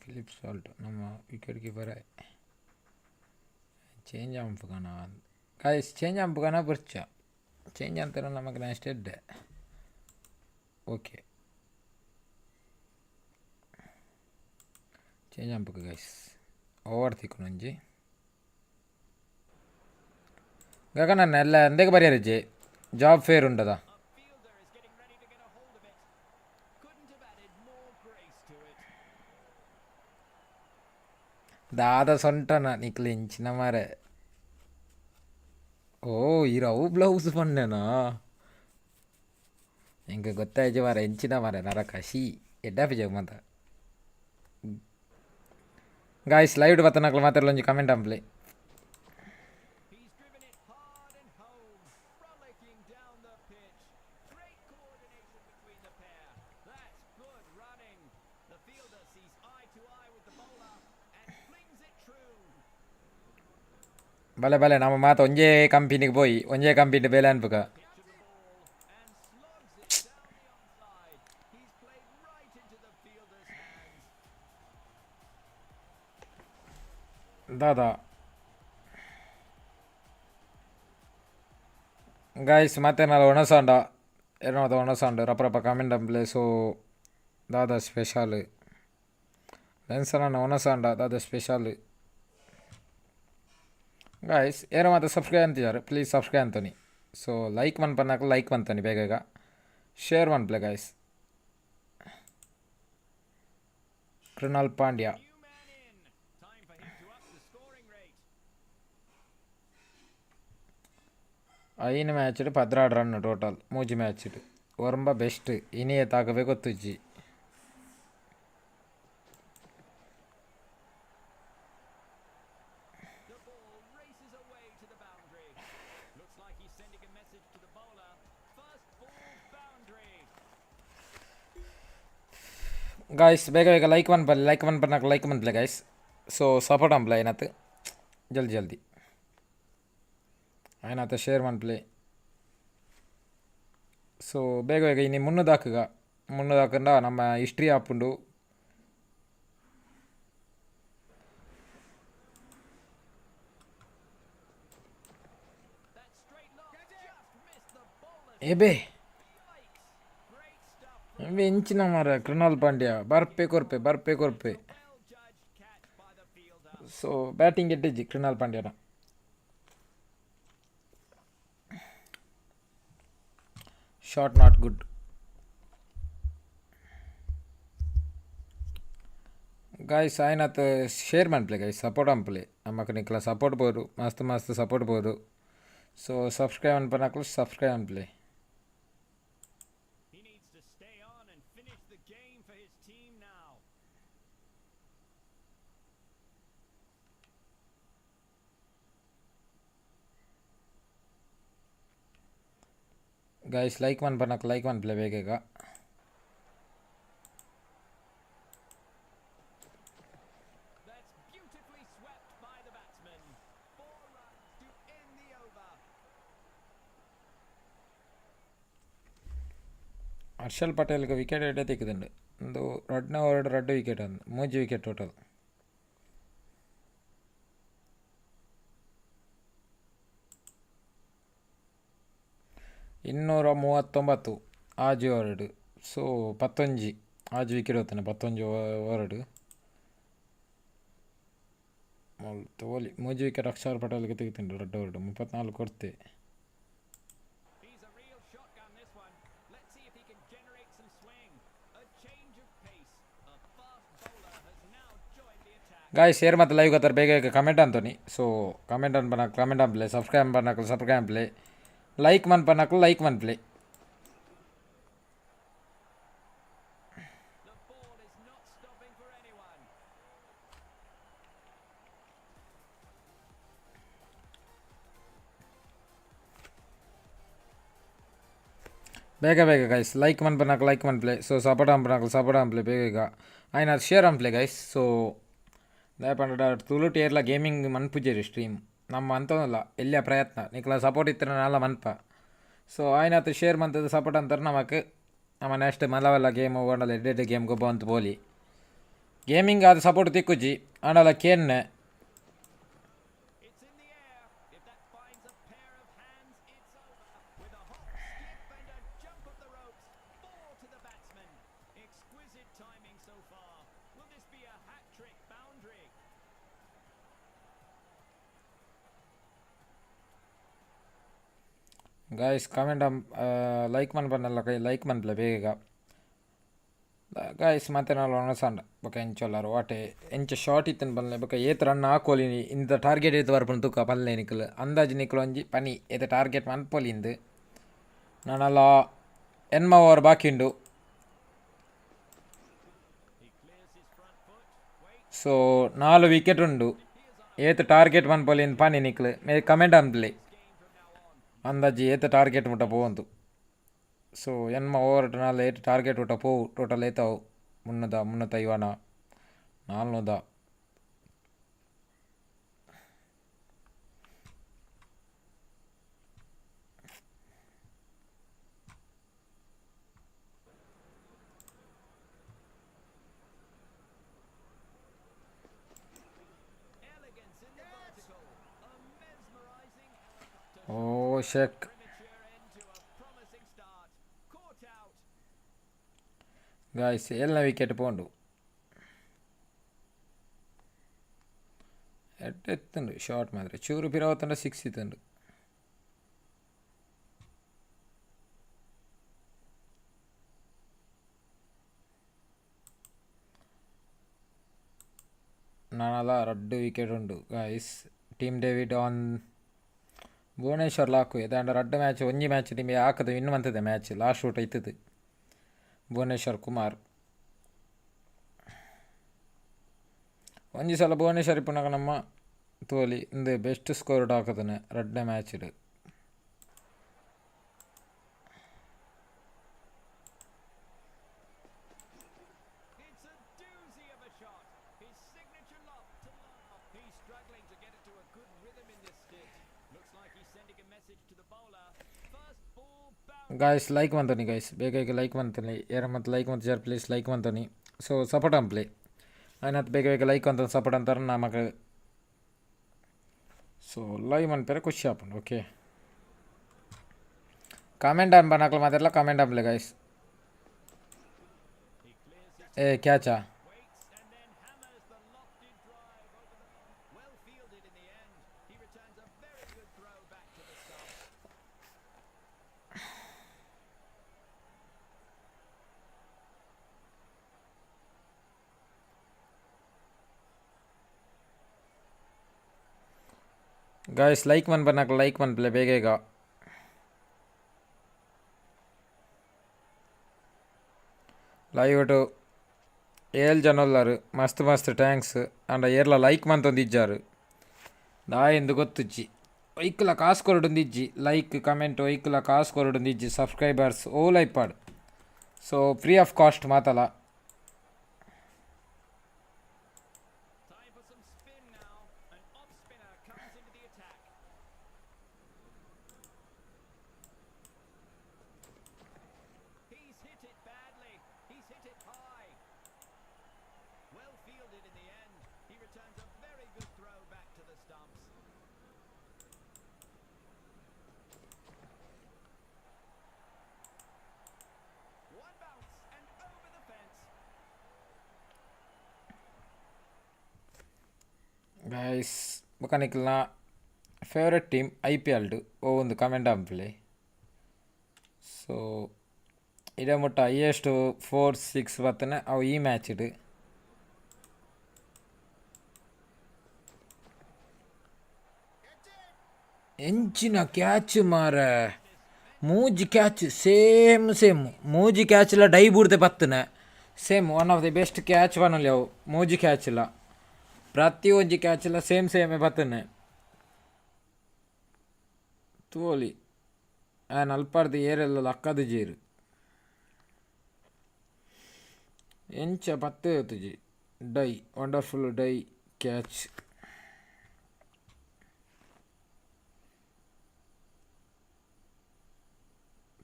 ಫಿಲಿಪ್ ಸಾಲ್ಟ್ ನಮ್ಮ ವಿಕೆಟ್ ಕೀಪರ್. ಚೇಂಜ್ ಆಂಪುಗನ ಗಾಯ್ಸ್, ಚೇಂಜ್ ಆಂಪುಗನ ಬೊರ್ಚ ಚೇಂಜ್ ಅಂತರ ನಮಕ್ ನೆಕ್ಸ್ಟ್ ಎಡ್ಡೆ. ಓಕೆ, ಚೇಂಜ್ ಆಂಪುಗ ಗೈಸ್. ಓವರ್ ತಿಕ್ಕುನು ಒಂಜಿ ಗಗನನ್ನ ಎಲ್ಲ ಎಂದೆಗ್ ಬರಿಯರಿಜ್ಜಿ ಜಾಬ್ ಫೇರ್ ಉಂಡದ. A fielder is getting ready to get a hold of it. Couldn't have added more grace to it. ದಾದ ಸೊಂಟನ ನಿಕ್ಲು ಎಂಚಿನ ಮಾರೆ. ಓ ಈರ್ ಅವು ಬ್ಲೌಸ್ ಪಂಡೆನಾ? ಎಂಕ್ ಗೊತ್ತಾಯ್ಜಿ ಮಾರೆ ಎಂಚಿನ ಮಾರೆ ನರಕ ಶೀ ಎಡ್ಡಾಪಿಜ ಮಾತ. ಗಾಯ್ಸ್, ಲೈವ್ ಬತ್ತನಕ್ಲು ಮಾತೆರ್ಲ ಒಂಜಿ comment ಅಂಪ್ಲೆ. He's driven it hard and home, frolicking down the pitch. Great coordination between the pair. That's good running. The fielder sees eye to eye with the bowler and flings it true. ಬಲೆ ಬಲೆ ನಮ್ಮ ಮಾತ ಒಂಜೇ ಕಂಪನಿಗೆ ಪೋಯಿ ಒಂಜೇ company ಬೇಲೆ ಅನ್ಪುಗ. Pitch of the ball and slogs it down the onside. He's played right into the fielder's hands. ದಾದಾ ಗಾಯ್ಸ್, ಮತ್ತೆ ನಾಲ್ ಒಣಸಾಂಡ ಎರಡಾದ ಒಣಸಾಂಡ್ ರಪ್ಪ ರಪ್ಪ ಕಮೆಂಟ್ ಅಂಪ್ಲೆ. ಸೊ ದಾದ ಸ್ಪೆಷಲ್ ಲೆನ್ಸನ ಒಣಸಾಂಡ ದಾದ ಸ್ಪೆಷಲ್ ಗಾಯ್ಸ್? ಏರೋ ಮಾತ್ರ ಸಬ್ಸ್ಕ್ರೈಬ್ ಅಂತಿದ್ದಾರೆ, ಪ್ಲೀಸ್ ಸಬ್ಸ್ಕ್ರೈಬ್ ಅಂತಾನೆ. ಸೊ ಲೈಕ್ ಮನ್ಪನ್ನಾಕ ಲೈಕ್ ಮಂತಾನೆ, ಬೇಗ ಬೇಗ share ಮನ್ಪ್ಲೆ guys. Krunal Pandya. New man in. Time for him to up the scoring rate. ಐನು ಮ್ಯಾಚ್ಡ್ 12 run total ಮೂಜಿ ಮ್ಯಾಚ್ಡ್ ಒರಂಬ ಬೆಸ್ಟ್ ಇನಿಯೇ ತಾಕಬೇಕು ಗೊತ್ತುಜ್ಜಿ. The ball races away to the boundary. Looks like he's sending a message to the bowler. First ball boundary. Guys, ಬೇಗ ಬೇಗ ಲೈಕ್ ಮನ್ಪಲ್ಲಿ ಲೈಕ್ ಮನ್ಪನ್ನಾಕ ಲೈಕ್ ಮನ್ಪ್ಲೆ ಗೈಸ್. ಸೊ ಸಪೋರ್ಟ್ ಅಂಪ್ಲೆ ಏನಾತು ಜಲ್ದಿ ಜಲ್ದಿ ಆಯ್ನಾತ ಶೇರ್ ಮನ್ಪ್ಲೆ. ಸೊ ಬೇಗ ಬೇಗ ಇನಿ ಮುನ್ನೂದು ಹಾಕುಗ. ಮುನ್ನೂದು ಹಾಕಂಡ ನಮ್ಮ ಹಿಸ್ಟ್ರಿ ಆಪುಂಡು. That straight lob just missed the bowler's ಏಬೆ yikes. Great stuff. ಎಂಚಿನ ಮಾರ ಕೃಣಾಲ್ ಪಾಂಡ್ಯ ಬರ್ಪೆ ಕೊರ್ಪೆ ಬರ್ಪೆ ಕೊರ್ಪೆ. Well judged catch. So batting ಎಡ್ಡೆಜ್ಜಿ ಕೃಣಾಲ್ ಪಾಂಡ್ಯನ. Shot not good. Guys ಆಯ್ನಾತ್ share ಮನ್ಪುಲೆ guys, support ಮನ್ಪುಲೆ. ನಮಕ್ ನಿಕ್ಲ ಸಪೋರ್ಟ್ ಬೋಡು, ಮಸ್ತ್ ಮಸ್ತ್ ಸಪೋರ್ಟ್ ಬೋಡು. ಸೊ ಸಬ್ಸ್ಕ್ರೈಬ್ ಮನ್ಪುನಕುಲು ಸಬ್ಸ್ಕ್ರೈಬ್ ಮನ್ಪುಲೆ. He needs to stay on and finish the game for his team now. Guys like ಮನ್ಪುನಕುಲು like ಮನ್ಪುಲೆ ಬೇಗ. That's beautifully swept by the batsman. 4 runs to end the over. Harshal ಪಟೇಲ್ಗ್ wicket ಎಡ್ಡೆ ತಿಕ್ಕುದುಂಡು. ಉಂದು ರಡ್ಡನೇ ಓವರ್ಡ್ ರಡ್ಡ್ wicket ಅಂದ್, ಮೂಜಿ wicket total. 239 ಆಜಿ ಓವರ್ಡ್. ಸೊ ಪತ್ತೊಂಜಿ ಆಜಿ ವಿಕೆಟ್ ಹೋಗ್ತಾನೆ ಪತ್ತೊಂಜಿ ಓವರ್ಡ್. ತೋಲಿ ಮೂಜಿ ವಿಕೆಟ್ ಅಕ್ಷರ್ ಪಟೇಲ್ಗೆ ತೆಗಿತುಂಡು ರಡ್ಡ್ ಓವರ್ಡ್ 34 ಕೊರ್ತೆ. He's a real shotgun, this one. Let's see if he can generate some swing. A change of pace. A fast bowler has now joined the attack. Guys share ಮತ್ತು live ಗೊತ್ತಾರೆ ಬೇಗ ಬೇಗ comment ಅಂತೋನಿ. So comment ಅನ್ಪನಾಕ comment ಅನ್ಪ್ಲೆ, subscribe ಅನ್ಪನಾಕಲು subscribe ಅನ್ಪ್ಲೆ, like ಮನ್ಪನಾಕಲು ಲೈಕ್ ಮನ್ಪ್ಲೆ. The ball is not stopping for anyone. ಬೇಗ ಬೇಗ ಗೈಸ್ ಲೈಕ್ ಮನ್ಪನಾಕ ಲೈಕ್ ಮನ್ಪ್ಲೆ. ಸೊ ಸಪೋರ್ಟ್ ಅನ್ಪನಾಕಲು ಸಪೋರ್ಟ್ ಅನ್ಪ್ಲೆ ಬೇಗ ಬೇಗ. ಆಯ್ನ ಶೇರ್ ಅನ್ಪ್ಲೆ ಗೈಸ್. ಸೊ ದಾಯೆ ಪಂಡ ತುಳುಟ್ ಏರ್ಲ ಗೇಮಿಂಗ್ ಮನ್ಪುಜೆರ್ ಸ್ಟ್ರೀಮ್ ನಮ್ಮ ಅಂತದಲ್ಲ ಎಲ್ಲಿಯ ಪ್ರಯತ್ನ ನಿಕ್ಲ ಸಪೋರ್ಟ್ ಇತ್ತಿನ ನಾಲ ಮನ್ಪ. ಸೊ ಆಯ್ನಾತ್ ಶೇರ್ ಮಂತದ ಸಪೋರ್ಟ್ ಅಂತಾರೆ ನಮಕ್ ನಮ್ಮ ನೆಕ್ಸ್ಟ್ ಮಲವಲ್ಲ ಗೇಮ್ ಓಡಲ್ಲ ಎಡ್ಡೆ ಗೇಮ್ ಗೊಬ್ಬ ಅಂತ ಪೋಲಿ ಗೇಮಿಂಗ್ ಆದ ಸಪೋರ್ಟ್ ತಿಕ್ಕುಜಿ ಆಂಡಲ ಕೇನ್ನೆ. It's in the air. If that finds a pair of hands, it's over. With a hop, skip, and a jump of the ropes. 4 to the batsman. Exquisite timing so far. Will this be a hat-trick boundary? Guys comment like ಮನ್ಪನಲ್ಲ ಕೈ like ಮನ್ಪ್ಲೆ ಬೇಗ guys. ಮತ್ತೆ ನಾವು ಒಣಸಂಡ ಬೊಕ ಎಂಚೊಲ್ಲಾರು what ಎಂಚ short ಇತ್ತನ್ ಪನ್ಲೆ ಬೊಕ ಏತ್ run ಹಾಕೋಲಿ ಇಂತ target ಏತ್ ಬರ್ಪುಂಡು ತುಕ ಪನ್ಲೆ. ನಿಕುಲು ಅಂದಾಜು ನಿಕುಲು ಒಂಜಿ ಪನಿ ಏತ್ ಟಾರ್ಗೆಟ್ ಮನ್ಪೊಲಿ ಇಂದ್. ನನಲ ಎನ್ಮ ಓವರ್ ಬಾಕಿ ಉಂಡು. He clears his front foot. Wait. So ನಾಲ್ ವಿಕೆಟ್ ಉಂಡು. ಏತ್ ಟಾರ್ಗೆಟ್ ಮನ್ಪೊಲಿ ಇಂದ್ ಪನಿ ನಿಕುಲು ಮೇ ಕಮೆಂಟ್ ಅನ್ಪ್ಲೆ. ಅಂದಾಜಿ ಏತ್ ಟಾರ್ಗೆಟ್ ಮುಟ್ಟ ಪೋವೊಂದು. ಸೊ ಎನ್ಮ ಓವರ್ ನಾಲ್ ಏತ್ ಟಾರ್ಗೆಟ್ ಮುಟ್ಟ ಪೋವು ಟೋಟಲ್ ಏತಾವು ಮುನ್ನೂದ ಮುನ್ನೂತ್ತ ಐವನ ನಾಲ್ನೂದ. Elegance in the vertical. A mesmerizing helicopter. O ಶೆಕ್. Premature end to a promising start. Caught out. Guys ಏಲ್ನ wicket ಪೋಂಡು. ಎಡ್ಡೆ ಇತ್ತುಂಡು ಶಾರ್ಟ್ ಮಾತ್ರ ಚೂರು ಪಿರವತ್ತಂಡ ಸಿಕ್ಸ್ ಇತ್ತುಂಡು. ನನಲ ರಡ್ಡ್ ವಿಕೆಟ್ ಉಂಡು ಗೈಸ್. ಟೀಮ್ ಡೇವಿಡ್ ಆನ್ ಭುವನೇಶ್ವರ್ ಲಾಕು ದಾಂಡ ರಡ್ಡ್ ಮ್ಯಾಚ್ ಒಂಜಿ ಮ್ಯಾಚ್ ನಿಮಗೆ ಹಾಕದು ವಿನ್ ಮಂತದೆ ಮ್ಯಾಚ್ ಲಾಸ್ಟ್ ಶೂಟ್ ಇತ್ತದು ಭುವನೇಶ್ವರ್ ಕುಮಾರ್. ಒಂಜಿ ಸಲ ಭುವನೇಶ್ವರ್ ಇಪ್ಪುನಗ ನಮ್ಮ ತೋಲಿ ಇಂದು ಬೆಸ್ಟ್ ಸ್ಕೋರ್ ಹಾಕದನೆ ರಡ್ಡನೇ match. It's a doozy of a shot. His signature lob to long. He's struggling to get it to a good rhythm in this stint. Looks like he's sending a message to the bowler. First ball boundary. Guys like ಮಂತನಿ guys ಬೇಗ ಬೇಗ like ಮಂತನಿ. ಯಾರ ಮತ್ತು like ಮಂತಿಜಾರ್ please like ಮಂತನಿ. ಸೊ support ಅನ್ಪ್ಲೆ ಆಯ್ನಾತ್ ಬೇಗ ಬೇಗ like ಅಂತ support ಅಂತಾರೆ ನಮಕ್. ಸೊ ಲೈವ್ ಮನ್ಪೆರೆ ಖುಷಿ ಆಪುಂಡು. ಓಕೆ ಕಮೆಂಟ್ ಅನ್ಪನಕ್ಲು ಮಾತೆರ್ಲ ಕಮೆಂಟ್ ಅನ್ಪ್ಲೆ ಗೈಸ್. He clears his ಏ ಕ್ಯಾಚಾ. waits and then hammers the lofted drive over the. Guys, like ಮನ್ಪನಕ ಲೈಕ್ ಮನ್ಪಲೆ ಬೇಗ. ಲೈವ್ ಟು ಏಳ್ ಜನ ಉಲ್ಲಾರು. ಮಸ್ತ್ ಮಸ್ತ್ thanks. ಆಂಡ ಏರ್ಲ ಲೈಕ್ ಮಂತೊಂದಿಜ್ಜಾರು ದಾಯೆಂದು ಗೊತ್ತುಜ್ಜಿ. ಒಯ್ಕುಲ ಕಾಸು ಕೊರೊಡೊಂದಿಜ್ಜಿ, ಲೈಕ್ ಕಮೆಂಟ್ ಒಯ್ಕುಲ ಕಾಸು ಕೊರೊಡೊಂದಿಜ್ಜಿ, ಸಬ್ಸ್ಕ್ರೈಬರ್ಸ್ ಓಲ ಇಪ್ಪಾಡು. ಸೊ ಫ್ರೀ ಆಫ್ ಕಾಸ್ಟ್ ಮಾತಲ. Time for some spin now. An off spinner comes into the attack. He's hit it badly. He's hit it high. Well fielded in the end. He returns a very good throw back to the stumps. One bounce and over the fence. Guys, ಬೊಕ ನಿಕ್ಲ್ನ favourite team ಐಪಿಎಲ್ಡ್ ಓ ಒಂದು comment ಮನ್ಪುಲೆ. ಸೊ ಇಡೆ ಮುಟ್ಟ highest four six ಬತ್ತನೆ ಅವು ಈ matched. ಎಂಚಿನ catch ಮಾರೆ! ಮೂಜಿ catch same same. ಮೂಜಿ ಕ್ಯಾಚ್ಲ ಡೈ ಬೂರ್ದೆ ಬತ್ತನೆ. Same, one of the best catch ಪನೊಲಿ ಅವು. ಮೂಜಿ ಕ್ಯಾಚ್ಲ, ಪ್ರತಿ ಒಂಜಿ ಕ್ಯಾಚ್ಲ ಸೇಮ್ ಸೇಮೇ ಬತ್ತನೆ. ತೂವೊಲಿ, ಆಯನ್ ಅಲ್ಪರ್ದ್ ಏರೆಲ್ಲ ಲಕ್ಕದಿಜೆರ್. ಎಂಚ ಪತ್ತೆ ಗೊತ್ತುಜಿ. Dive, wonderful dive catch.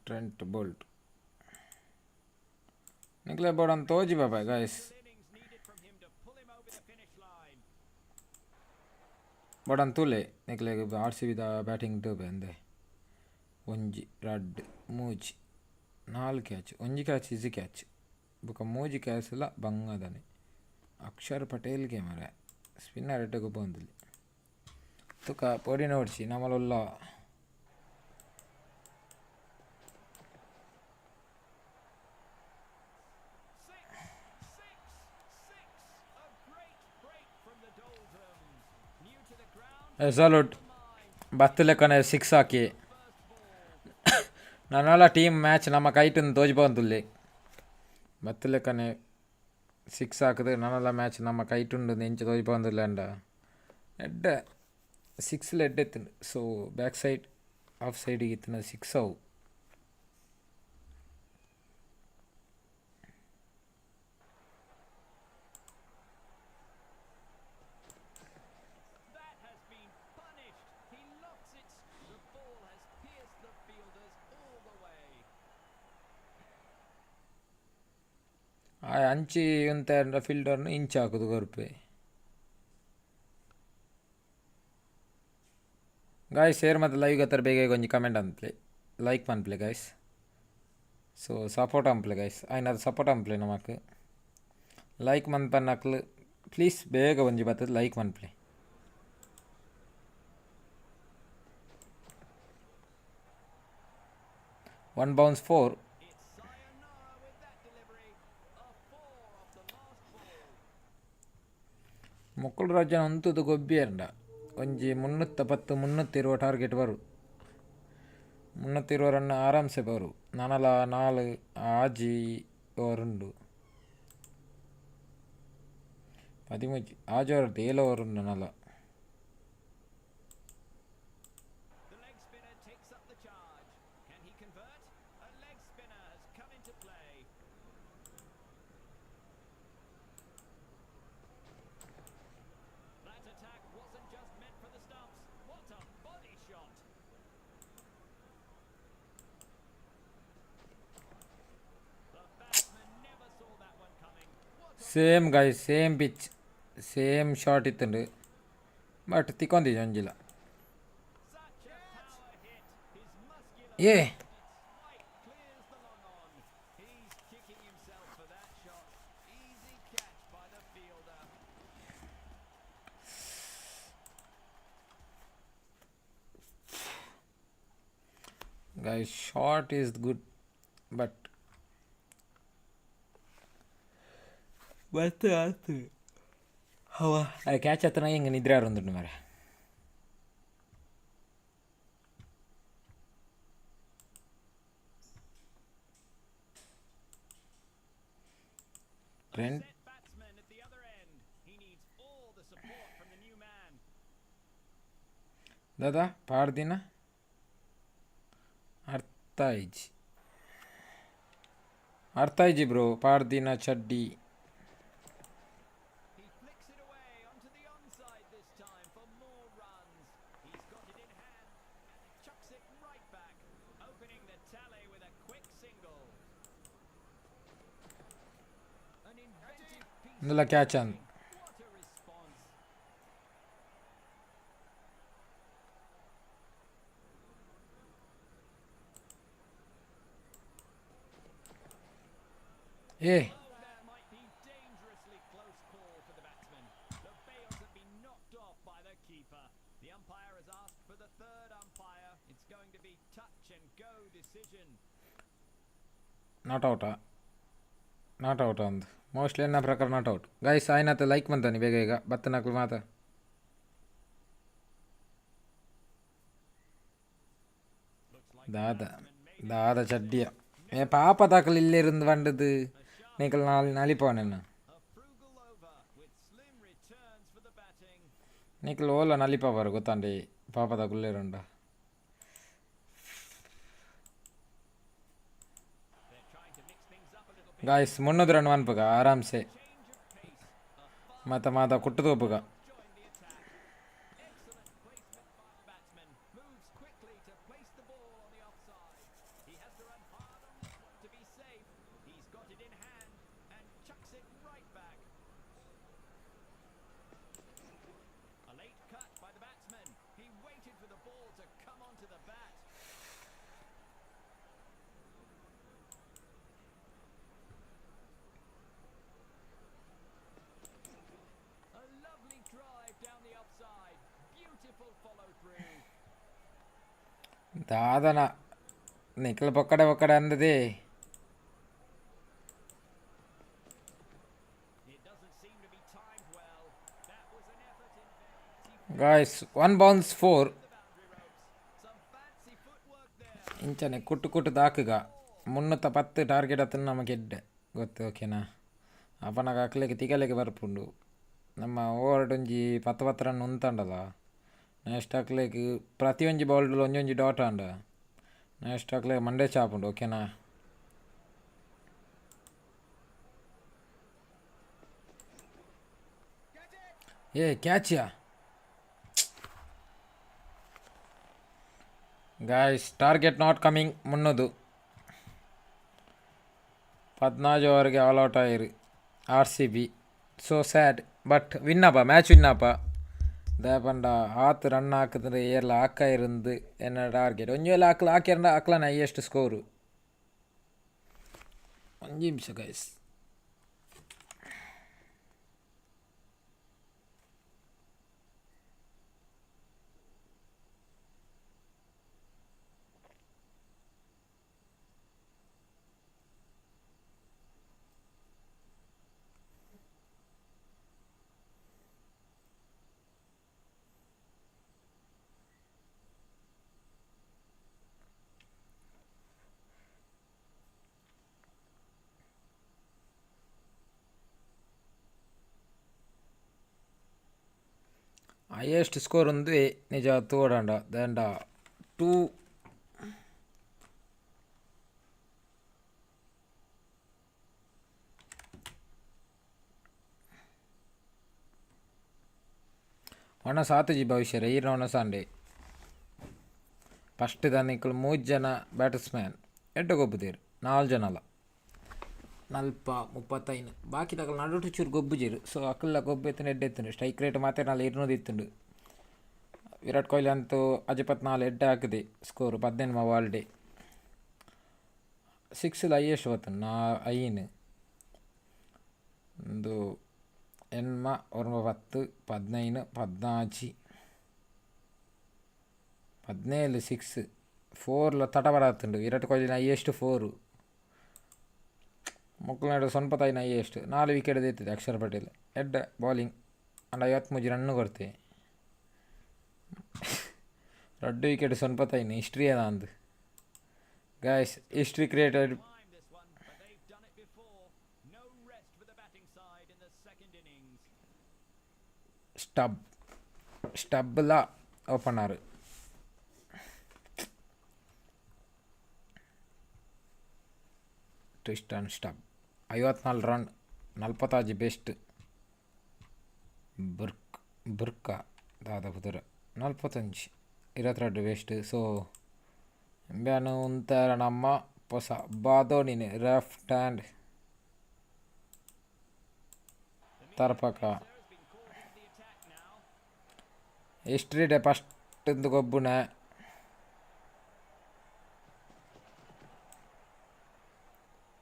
Trent Boult ನಿಕ್ಲೆ ಬೋಡಂದ್ ತೋಜಿ ಬಾಬಾ guys. Innings needed from him to pull him over the finish line. ಬೋಡಂದ್ ತೂಲೆ ನಿಕ್ಲೆಗ್ ಆರ್ ಸಿ ಬಿದ ಬ್ಯಾಟಿಂಗ್ ತೂಪೆ ಅಂದೆ. ಒಂಜಿ, ರಡ್ಡ್, ಮೂಜಿ, ನಾಲ್ ಕ್ಯಾಚ್. ಒಂಜಿ ಕ್ಯಾಚ್ ಈಸಿ ಕ್ಯಾಚ್, ಬೊಕ ಮೂಜಿ ಕ್ಯಾಚ್ಲ ಬಂಗದನೆ. ಅಕ್ಷರ್ ಪಟೇಲ್ಗೆ ಮಾರ್ರೆ ಸ್ಪಿನ್ನರ್ ಎಡ್ಡೆ ಗೊಬ್ಬೊಂದುಲ್ಲೆ. ತುಕ ಪೋಡಿನ ಬೊಡ್ಚಿ ನಮಲ ಉಲ್ಲ. Six, six, six. A great break from the doldrums. New to the ground. Salute. ಬತ್ತಲೆಕ್ಕನೆ six hockey ನನಲ ಟೀಮ್ ಮ್ಯಾಚ್ ನಮ್ಮ ಕೈಟುಂದು ತೋಜಿಪೊಂದುಲ್ಲೆ. ಬತ್ತಲೆಕ್ಕನೆ ಸಿಕ್ಸ್ ಹಾಕಿದ್ ನನಲ ಮ್ಯಾಚ್ ನಮ್ಮ ಕೈಟುಂಡು ಎಂಚ ತೋಜಿಪೊಂದುಲ್ಲೆ ಅಂಡ ಎಡ್ಡೆ ಸಿಕ್ಸ್ಲ ಎಡ್ಡೆ ಇತ್ತುಂಡು. ಸೊ ಬ್ಯಾಕ್ ಸೈಡ್ ಆಫ್ ಸೈಡಿಗೆ ಇತ್ತಿನ ಸಿಕ್ಸ್ ಅವು. That has been punished. He lofts it. The ball has pierced the fielders all the way. ಆ ಅಂಚಿ ಉಂತೆ ಫೀಲ್ಡರ್ನು ಇಂಚ್ ಹಾಕುದು ಕೊರ್ಪೆ. ಗಾಯ್ಸ್, ಏರ್ ಮತ್ತು ಲೈವ್ ಗತ್ತರ ಬೇಗ ಒಂಜಿ ಕಮೆಂಟ್ ಮನ್ಪುಲೆ, ಲೈಕ್ ಮನ್ಪುಲೆ ಗಾಯ್ಸ್. ಸೊ ಸಪೋರ್ಟ್ ಮನ್ಪುಲೆ ಗಾಯ್ಸ್, ಆಯ್ನಾತ್ ಸಪೋರ್ಟ್ ಮನ್ಪುಲೆ ನಮಕ್. ಲೈಕ್ ಮನ್ಪನ್ನಕ್ಲು ಪ್ಲೀಸ್ ಬೇಗ ಒಂಜಿ ಬತ್ತದ like ಮನ್ಪುಲೆ. One bounce four. It's sayonara with that delivery. A four off the last ball. ಮೊಕುಲು ರಜನ ಉಂತುದು ಗೊಬ್ಬಿಯರ್ಂಡ ಒಂಜಿ 310, 320 ಟಾರ್ಗೆಟ್ ಬರು. 320 ರನ್ ಆರಾಮ್ಸೆ ಬರು. ನನಲ ನಾಲ್ ಆಜಿ ಓವರ್ ಉಂಡು. 13, ಆಜಿ ಓವರ್ ಏಳು ಓವರ್ ಉಂಡು ನನಲ. The leg spinner takes up the charge. Can he convert? A leg spinner has come into play. That attack wasn't just meant for the stumps. What a body shot! The batsman never saw that one coming. What a same guys, same pitch, same shot ಇತ್ತುಂಡು, but ತಿಕ್ಕೊಂದಿಜಿ ಒಂಜಿಲ. Such a power hit. His muscular ಏ spike clears the long on. He's kicking himself for that shot. Easy catch by the fielder. Guys, shot is good, but ಬತ್ತು ಆತು. ಹವಾ catch ಹತ್ತನ ಹಿಂಗೆ ನಿದ್ರೆ ಬಂದುಂಡು ಮಾರೆ. Trent Set batsman at the other end. He needs all the support from the new man. ದಾದಾ ಪಾಡ್ದಿನ ಅರ್ಥ ಆಯ್ಜಿ ಅರ್ಥ ಆಯ್ಜಿ ಬ್ರೋ ಪಾಡ್ದಿನ ಚಡ್ಡಿ. He flicks it away onto the onside this time for more runs. He's got it in hand and chucks it right back, opening the tally with a quick single. An inventive piece. ಇಂದುಲ catch ಅಂದ್. What a response. ಏ. Oh, that might be dangerously close call for the batsman. The bails have been knocked off by the keeper. The umpire has asked for the third umpire. It's going to be touch and go decision. Not ಔಟಾ? Not out ಅಂದ್ mostly ಎನ್ನ ಪ್ರಕಾರ not out guys. ಆಯ್ನತ್ತ like ಮಂತಾನಿ ಬೇಗ ಈಗ ಬತ್ತನಕ್ಲು ಮಾತ. ದಾದ ದಾದ ಚಡ್ಡಿಯ ಏ ಪಾಪ ದಾಕಲ್ ಇಲ್ಲಿருந்து ಬಂಡದು ನೀಕಲ್ ನಾಲ್ ನಲಿಪವನೆನ್ನ. A frugal over with slim returns for the batting. ನಿಕಲ್ ಓಲ ನಲಿಪವರು ಗೊತ್ತಾಂಡಿ ಪಾಪದ ಗುಲ್ಲೇರುಂಡ. They're trying to mix things up a little bit. Guys, 300 run ಮನ್ಪುಗ ಆರಾಮ್ಸೆ. Change of pace. A ಮತ್ತ ಮಾತ ಕುಟ್ಟು ತೋಪುಗ. Join the attack. Excellent placement by the batsman. Moves quickly to place the ball on the offside. He has to run hard on this one to be safe. He's got it in hand and chucks it right back. A late cut by the batsman. He waited for the ball to come onto the bat. A lovely drive down the offside. Beautiful follow through. ದಾದನ ನಿಖಲ್ ಪೊಕ್ಕಡೆ ಪೊಕ್ಕಡೆ ಅಂದದೆ. It doesn't seem to be timed well. That was an effort in vain. Guys, one bounce four. The boundary ropes. Some fancy footwork there. ಇಂಚನೆ kuttu kuttu ದಾಕುಗ. 310 target ಹತ್ತಿನ ನಮಗೆ ಎಡ್ಡೆ ಗೊತ್ತು ಓಕೆನಾ? ಅಪನಗ ಅಕ್ಲೆಗೆ ತಿಗಲೆಗೆ ಬರ್ಪುಂಡು. ನಮ್ಮ ಓವರ್ ಒಂಜಿ ಪತ್ತು ಪತ್ತು ರನ್ ಉಂತಂಡಲ ನೆಕ್ಸ್ಟ್ ಅಕ್ಲೆಗ್ ಪ್ರತಿಯೊಂಜಿ ಬೌಲ್ಡ್ ಒಂಜೊಂಜಿ ಡಾಟ್ ಆಂಡ ನೆಕ್ಸ್ಟ್ ಅಕ್ಲೆಗ್ ಮಂಡೆ ಚಾಪುಂಡು ಓಕೆನಾ? ಏ ಕ್ಯಾಚಿಯಾ? Guys, target not coming. 314 ಓವರ್ಗೆ all out ಆಯಿರು R C B. So sad, but ವಿನ್ನಪ್ಪ, match ವಿನ್ನಪ್ಪ. ದಾಯಪಂಡ ಆತ್ ರನ್ ಹಾಕಿದ್ರೆ ಏರ್ಲ ಹಾಕ ಇருந்து ಎನ್ನ ಟಾರ್ಗೆಟ್ ಒಂಜಿ ವೇಳೆ ಹಾಕ್ಲ ಹಾಕ್ಯಾರಂಡ ಹಾಕ್ಲನ ಹೈಯೆಸ್ಟ್ ಸ್ಕೋರು. ಒಂಜಿ ನಿಮಿಷ ಗೈಸ್. ಹೈಯೆಸ್ಟ್ ಸ್ಕೋರ್ ಒಂದು ನಿಜ ತೋಡಂಡ ದಂಡ ಟೂ ಒಣ ಸಾತುಜಿ ಭವಿಷ್ಯ ಈರ್ನ ಒಣ ಸಂಡೆ ಫಸ್ಟ್ ನಿಕ್ಕಲು ಮೂರು ಜನ ಬ್ಯಾಟಸ್ಮ್ಯಾನ್ ಎಡ್ಡೆ ಗೊಬ್ಬುದೇರು ನಾಲ್ಕು ಜನ ಅಲ್ಲ ನಲ್ಪ 35 ಬಾಕಿ ತಗಲ್ ನಡುಟು ಚೂರು ಗೊಬ್ಬುಜೆರು. ಸೊ ಅಕಲ್ಲ ಗೊಬ್ಬು ಎತ್ತುಂಡು ಎಡ್ಡೆ ಎತ್ತುಂಡು. ಸ್ಟ್ರೈಕ್ ರೇಟ್ ಮಾತ್ರ ನಾಲ್ 200 ಇತ್ತುಂಡು. ವಿರಾಟ್ ಕೊಹ್ಲಿ ಅಂತೂ ಅಜಪತ್ನಾಲ್ ಎಡ್ಡೆ ಹಾಕಿದೆ ಸ್ಕೋರು 18 ಬಾಲ್ಡೆ. ಸಿಕ್ಸ್ ಹೈಯೆಸ್ಟ್ ಬತ್ತುಂಡು ನಾ ಐನ್ ಒಂದು ಎಣ್ಮ ಒರ್ಂಬ 10 15 14 17 ಸಿಕ್ಸ್ ಫೋರ್ಲ ತಟಬಡ ಆತುಂಡು. ವಿರಾಟ್ ಕೊಹ್ಲಿನ ಹೈಯೆಸ್ಟ್ ಫೋರು. ಮೊಕ್ಕಲ್ನಾಡು ಸೊನ್ಪತೈನ ಹೈಯೆಸ್ಟ್. ನಾಲ್ ವಿಕೆಟ್ ದೆತ್ತಿದೆ ಅಕ್ಷರ್ ಪಟೇಲ್. ಎಡ್ಡೆ ಬೌಲಿಂಗ್ ಅಂಡ 53 ರನ್ನು ಕೊರ್ತೆ. ರಡ್ಡು ವಿಕೆಟ್ ಸೊನ್ಪತೈನ್ ಹಿಸ್ಟ್ರಿ ಅದ ಅಂದು guys, history created. Climb this one, but they've done it before. No rest for the batting stub ಸ್ಟಬ್ಲ opener. Tristan stub 54 run, 46 best. Burke ಬುರ್ಕ ದಾದ ಪುದರ್, 41, 22 ಬೆಸ್ಟ್. ಸೊ ಇಂಬ್ಯಾನ್ ಉಂತಾರ ನಮ್ಮ ಪೊಸ ಬಾದೋನಿನ್ ಲೆಫ್ಟ್ ಹ್ಯಾಂಡ್ ತರ್ಪಕ. ಹಿಸ್ಟ್ರಿ ಡೇ ಫಸ್ಟ್ ಗೊಬ್ಬುನ.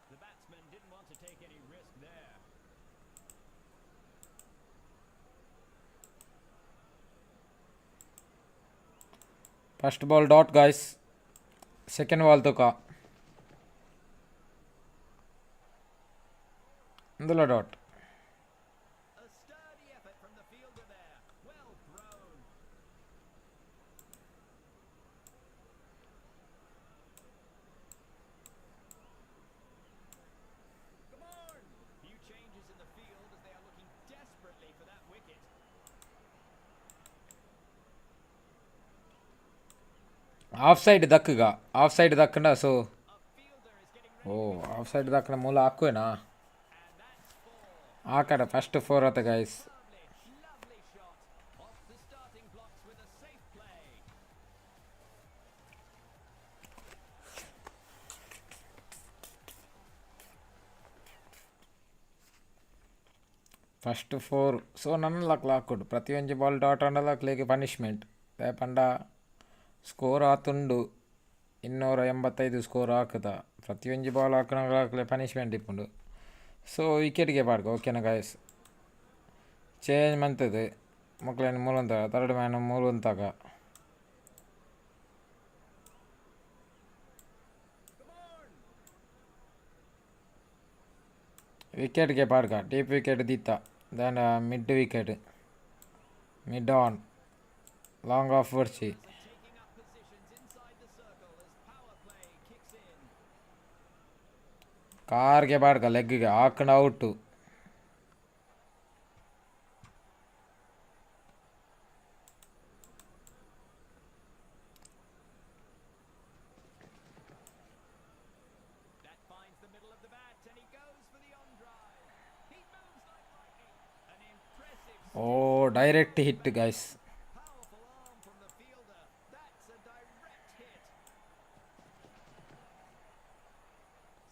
The batsman didn't want to take any risk there. First ball dot, guys. Second ball ತೂಕ, ಇಂದುಲ dot. A sturdy effort from the fielder there. Well thrown. Come on! Few changes in the field as they are looking desperately for that wicket. Of side ದಕ್ಕಗ, of side ದಕ್ಕಂಡ so A fielder is getting ready. O, of side ದಕ್ಕಂಡ ಮೂಲ ಹಾಕುವೇನಾ? ಆ ಕಡೆ first four ಆತ guys. Lovely, lovely shot. Off the starting blocks with a safe play. First four. So ನನ್ನ ಲಕ್ ಹಾಕುಡು, ಪ್ರತಿಯೊಂಜಿ ball dot ಆಂಡಲ ಅಕ್ಲೆಗ್ punishment. ಪಂಡ score ಆತುಂಡು, 285 score ಹಾಕುದ. ಪ್ರತಿಯೊಂಜಿ ಬಾಲ್ ಹಾಕುನಗ ಅಕ್ಲೆ ಪನಿಷ್ಮೆಂಟ್ ಇಪ್ಪುಂಡು. ಸೊ ವಿಕೆಟ್ಗೆ ಪಾಡ್ಕ, ಓಕೆನಾ ಗಾಯ್ಸ್? ಚೇಂಜ್ ಮಂತದು ಮೊಕ್ಲೆನ್ ಮೂಲುಂತ, ತರ್ಡ್ ಮ್ಯಾನ್ ಮೂಲುಂತಾಗ. ವಿಕೆಟ್ಗೆ ಪಾಡ್ಕ, ಡೀಪ್ ವಿಕೆಟ್ ದೀತ ದಾಂಡ mid wicket, mid on, long off ಬೊಡ್ಚಿ. Taking up positions inside the circle as power play kicks in. ಕಾರ್ಗೆ ಪಾಡ್ಕ, ಲೆಗ್ಗಿಗೆ ಹಾಕೊಂಡು out. That finds the middle of the bat and he goes for the on drive. He moves like lightning. An impressive, O, direct hit guys. Powerful arm from the fielder. That's a direct hit.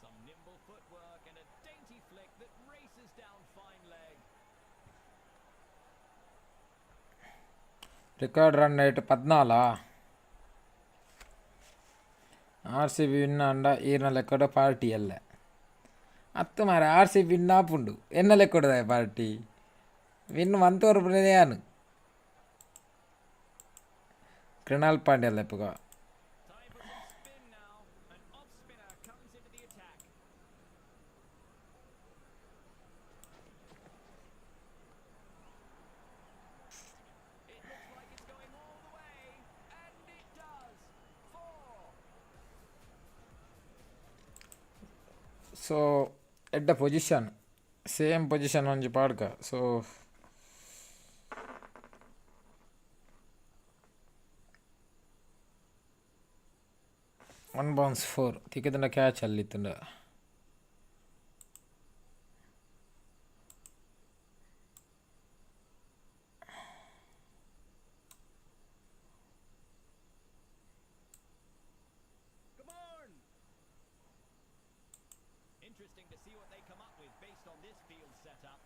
Some nimble footwork and a dainty flick that races down fine leg. Record run rate 14. R C B win ಆಂಡ ಈರ್ನ ಲೆಕ್ಕಡ party ಅಲ್ಲ ಅತ್ತು ಮಾರೆ. ಆರ್ C B win ಆಪುಂಡು, ಎನ್ನ ಲೆಕ್ಕಡದ party? Win ಮಂತೋರು ಯಾನು ಕೃಣಾಲ್ ಪಾಂಡ್ಯ ಲೆಪ್ಪುಗ. Time for some spin now. An off spinner comes into the attack. It looks like it's going all the way, and it does. Four. So ಎಡ್ಡ position, same position ಒಂಜಿ ಪಾಡ್ಕ. ಸೊ one bounce four ತಿಕ್ಕದಂಡ catch ಅಲ್ಲಿತ್ತಂಡ. Come on! Interesting to see what they come up with based on this field setup.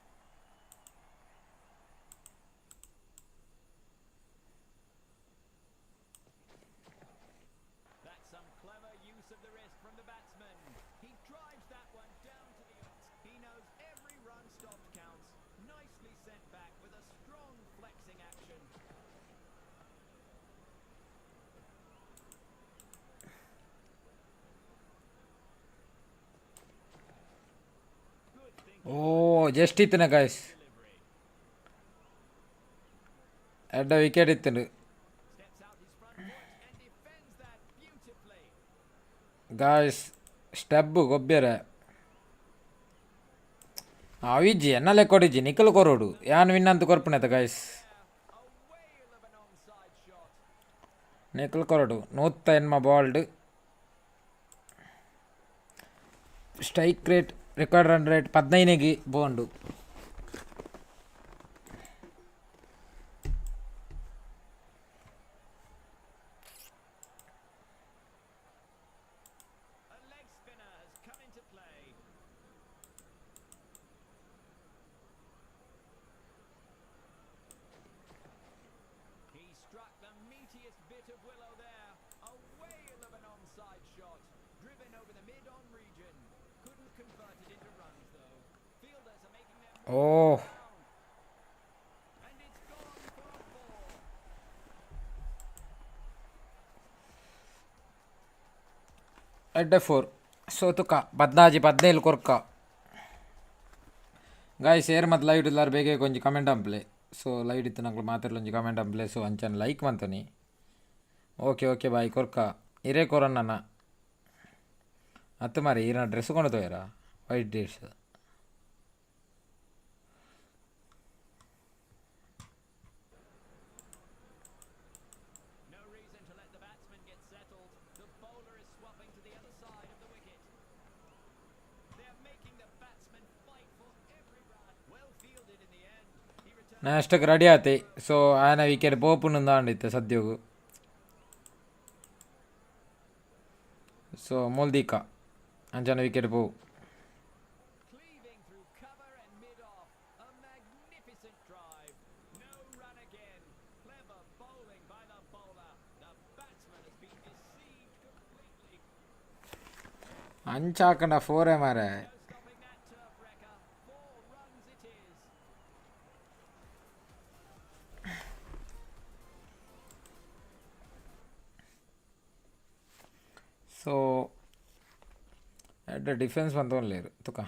That's some clever use of the wrist from the batsman. He drives that one down to the. He knows every run stopped counts. Nicely sent back with a strong flexing action. Good thinking O, just ಇತ್ತಿನ guys, ಎಡ್ಡ wicket ಇತ್ತುಂಡು. Steps out his front foot and defends that beautifully. Guys, stub ಗೊಬ್ಬೆರೆ ಅವಿಜ್ಜಿ, ಎನ್ನ ಲೆಕ್ಕೊಡಿಜ್ಜಿ, ನಿಕಲ್ ಕೊರೋಡು, ಯಾನ್ win ಅಂತ ಕೊರ್ಪುನೆತ guys. ನಿಕುಲು ಕೊರಡು 180 bowled strike rate record run rate 15ಗೆ ಬೋಂಡು. A leg spinner has come into play. He struck the meatiest bit of willow there. A whale of an onside shot. Driven over the mid-on region. Couldn't convert it into runs though. Fielders are making their oh round. And it's gone for a four. ಎಡ್ಡೆ four. ಸೊ ತುಕ 14 15 ಕೊರ್ಕ ಗಾಯ್. Share ಮತ್ತು light ಇಲ್ಲಾರ ಬೇಗ ಕೊಂಚ comment ಅಂಪ್ಲೆ. ಸೊ light ಇತ್ತು ನಂಗೆ ಮಾತಾಡಲು ಒಂಜಿ ಕಮೆಂಟ್ ಅಂಪ್ಲೆ. ಸೊ ಅಂಚನ್ ಲೈಕ್ ಮಂತನಿ. ಓಕೆ ಓಕೆ ಬಾಯ್ ಕೊರ್ಕ ಇರೇ ಕೊರಣ್ಣ ಅತ್ತು ಮಾರಿ. ಈರನ ಡ್ರೆಸ್ ಕೊಂಡು ತೋಯರ white dress. No reason to let the batsman get settled. The bowler is swapping to the other side of the wicket. They're making the batsman fight for every run. Well fielded in the end. He returns. ನಾ ಅಷ್ಟಕ್ಕೆ ready ಆತೆ. ಸೊ ಆಯನ wicket ಪೋಪುಂಡು ಇತ್ತೆ ಸದ್ಯೋಗು. ಸೊ ಮೊಲ್ದೀಕ ಅಂಚನ wicket ಪೋವು. Cleaving through cover and mid-off. A magnificent drive. No run again. Clever bowling by the bowler. The batsman has been deceived completely. ಅಂಚ ಹಾಕಂಡ ಫೋರೇ ಮಾರೆ. No stopping that turf wrecker. Four runs it is. So ಎಡ್ಡೆ defence ಬಂತೊನ್ಲೇರು ತುಕ.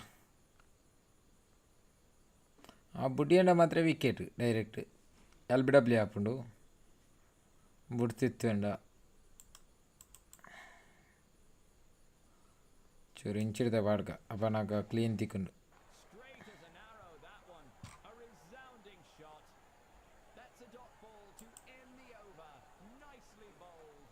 ಆ ಬುಡಿಯಂಡ ಮಾತ್ರ wicket direct L B W ಆಪುಂಡು ಬುಡ್ತಿತ್ತು. ಚೂರು ಇಂಚಿಡ್ದ ಪಾಡ್ಕ ಅಪನಾಗ clean ತಿಕ್ಕುಂಡು. Straight as an arrow, that one. A resounding shot. That's a dot ball to end the over. Nicely bowled.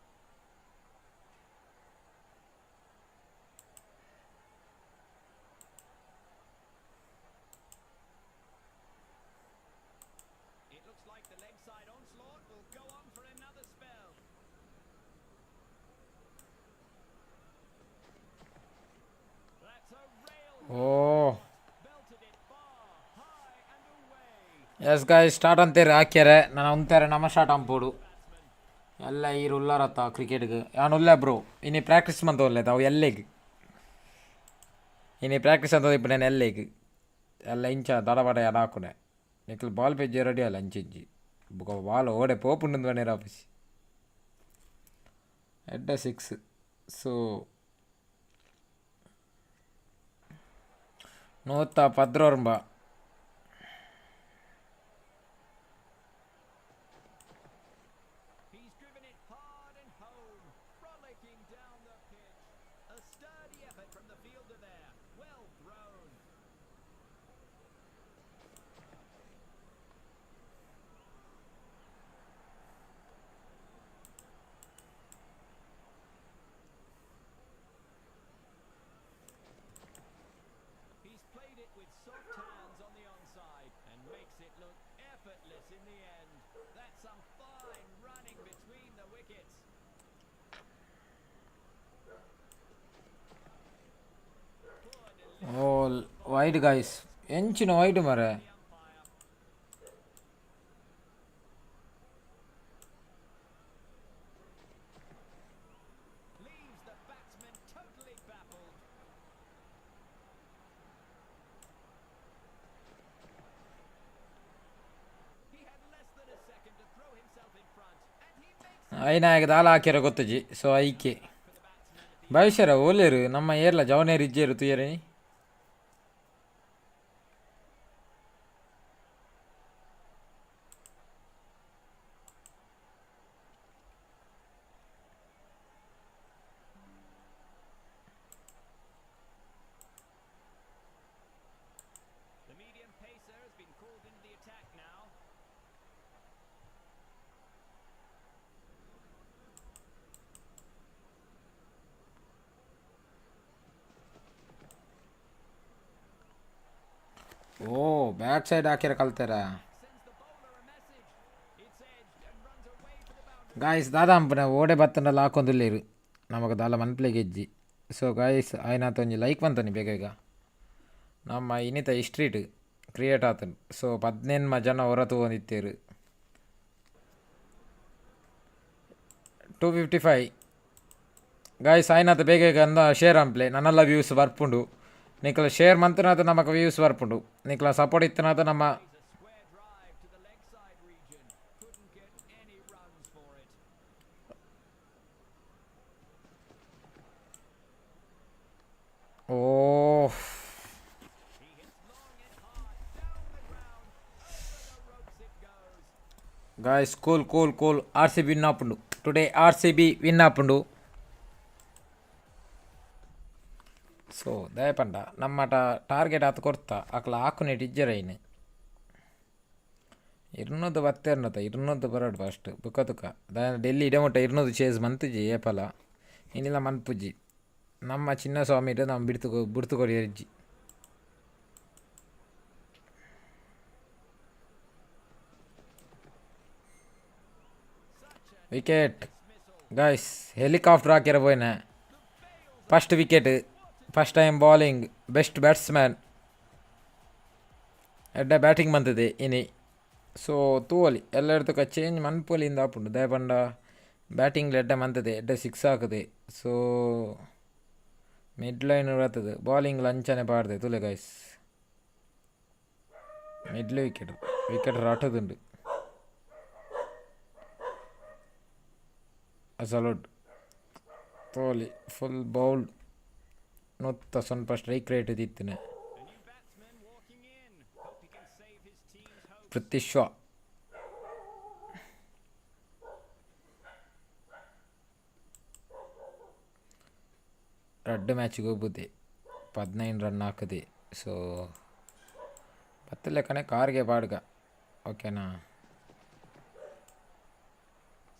It looks like the leg side onslaught will go on for another spell. That's a rail. Oh Belted it far, high and away. Yes guys, start ಅಂತೀರಿ ಹಾಕ್ಯಾರೆ. ನಾನು ಉಂತಾರೆ ನಮ್ಮ start ಅಂಪೋಡು. ಎಲ್ಲ ಈರು ಉಲ್ಲಾರತ್ತ ಕ್ರಿಕೆಟ್ಗೆ. ಯಾನು ಉಲ್ಲ bro. ಇನಿ practice ಮಂತ ಒಲ್ಲೆ ಅವು ಎಲ್ಲೆಗ್. ಇನಿ ಪ್ರಾಕ್ಟೀಸ್ ಅಂತ ಇಪ್ಪ ನಾನು ಎಲ್ಲೆಗ್ ಎಲ್ಲ ಇಂಚ ದಡಬಡ ಯಾಡ ಹಾಕುನೆ. ನಿಕ್ಲು ಬಾಲ್ ಪೆಜ್ಜೆ ರೆಡಿ ಅಲ್ಲ ಅಂಚಿಂಚಿ ಬೊಕ ಬಾಲ್ ಓಡೆ ಪೋಪುಂಡು ಬನ್ನೇರ ಆಫೀಸ್. ಎಡ್ಡೆ ಸಿಕ್ಸ್. ಸೊ 119. He's driven it hard and home, frolicking down the pitch. A sturdy effort from the fielder there. Well thrown. He's played it with soft hands on the onside and makes it look effortless in the end. That's some fine running between the wickets. Oh wide guys. ಎಂಚಿನ wide ಮರೆ. The umpire. Leaves the batsman totally baffled. He had less than a second to throw himself in front, and he makes ಐನಾಯಕ ದಾಲ ಹಾಕ್ಯಾರ ಗೊತ್ತುಜಿ. ಸೊ ಐಕೆ ಭವಿಷ್ಯರ ಓಲೇರು ನಮ್ಮ ಏರ್ಲ ಜವನೇರು ಇಜ್ಜೇರು ತುಯರೆ. The medium pacer has been called into the attack now. ಓ back side ಹಾಕ್ಯಾರ ಕಲ್ತಾರ. Guys, ದಾದ ಅಂಪುನ ಓಡೆ ಬತ್ತಂಡಲ ಹಾಕೊಂದುಲ್ಲೇರು, ನಮಕ್ ದಾಲ ಮನ್ಪ್ಲೆಗೆ ಇಜ್ಜಿ. ಸೊ ಗಾಯ್ಸ್, ಆಯ್ನಾತ ಒಂಜಿ ಲೈಕ್ ಮಂತನಿ ಬೇಗ ಬೇಗ. ನಮ್ಮ ಇನಿತ ಹಿಸ್ಟ್ರಿಟ್ ಕ್ರಿಯೇಟ್ ಆತುಂಡು. ಸೊ 18 ಜನ ಒರ ತೂವೊಂದಿತ್ತೆರ್. 255. ಗಾಯ್ಸ್, ಆಯ್ನಾತ ಬೇಗ ಬೇಗ ಅಂದ ಶೇರ್ ಅನ್ಪ್ಲೆ, ನನಲ್ಲ ವ್ಯೂಸ್ ಬರ್ಪುಂಡು. ನಿಕಲ ಶೇರ್ ಮಂತನಾತ ನಮಕ್ ವ್ಯೂಸ್ ಬರ್ಪುಂಡು. ನಿಕಲ ಸಪೋರ್ಟ್ ಇತ್ತನಾತ ನಮ್ಮ. Square drive to the leg side region. Couldn't get any runs for it. O. He hits long and hard down the ground. Over the ropes it goes. Guys, cool, cool, cool. RCB win ಆಪುಂಡು today. ಆರ್ C B win ಆಪುಂಡು. ಸೊ ದಾಯೆ ಪಂಡ ನಮ್ಮಟ target ಆತ್ ಕೊರ್ತ, ಅಕ್ಲ ಆಕುನೆಟ್ ಇಜ್ಜೆರ್. ಐನ್ ಇರ್ನೂದು ಬತ್ತೆರ್ನತ, 200 ಬರಡ್ first, ಬುಕ್ಕ ತುಕ. ದಾಯೆ ಡೆಲ್ಲಿ ಇಡೆ ಮುಟ್ಟ 200 ಚೇಸ್ ಮಂತುಜಿ ಏಪಲ, ಇನಿಲ ಮನ್ಪುಜಿ. ನಮ್ಮ ಚಿನ್ನಸ್ವಾಮಿಡ್ ನಮ್ಮ ಬಿಡ್ತು ಬುಡ್ತು ಕೊರಿಯೆರ್ಜಿ. ವಿಕೆಟ್ ಗಾಯ್ಸ್, ಹೆಲಿಕಾಪ್ಟರ್ ಹಾಕ್ಯಾರ ಪೋಯಿನ. First wicket, first time bowling, best batsman. ಎಡ್ಡೆ ಬ್ಯಾಟಿಂಗ್ ಮಂತದೆ ಇನಿ. ಸೊ ತೂವೊಲಿ, ಎಲ್ಲ ಚೇಂಜ್ ಮನ್ಪೊಲಿ ಇಂದ್ ಆಪುಂಡು. ದಾಯೆ ಪಂಡ ಬ್ಯಾಟಿಂಗ್ ಎಡ್ಡೆ ಮಂತದೆ, ಎಡ್ಡೆ ಸಿಕ್ಸ್ ಹಾಕುದೆ. ಸೊ ಮಿಡ್ ಲೈನ್ ಬರ್ತದೆ, ಬಾಲಿಂಗ್ ಅಂಚನೆ ಪಾಡ್ದೆ. ತೂಲೆ ಗಾಯ್ಸ್, ಮಿಡ್ಲ್ ವಿಕೆಟ್, ವಿಕೆಟ್ ರಾಟದುಂಡು. ಅಸಲುಡ್ ತೋಲಿ ಫುಲ್ ಬೌಲ್ಡ್ ನೊತ್ತ ಸ್ವಲ್ಪ ಸ್ಟ್ರೈಕ್ ರೇಟ್ ಇತ್ತಿನ. A new batsman walking in. Hope he can save his team's hopes. Prithvi Shaw. ರಡ್ಡ್ ಮ್ಯಾಚ್ ಗೊಬ್ಬುದೆ, 15 ರನ್ ಹಾಕದೆ. ಸೊ ಪತ್ತ್ ಲೆಕ್ಕನೆ ಕಾರ್ಗೆ ಪಾಡ್ಗ, ಓಕೆನಾ?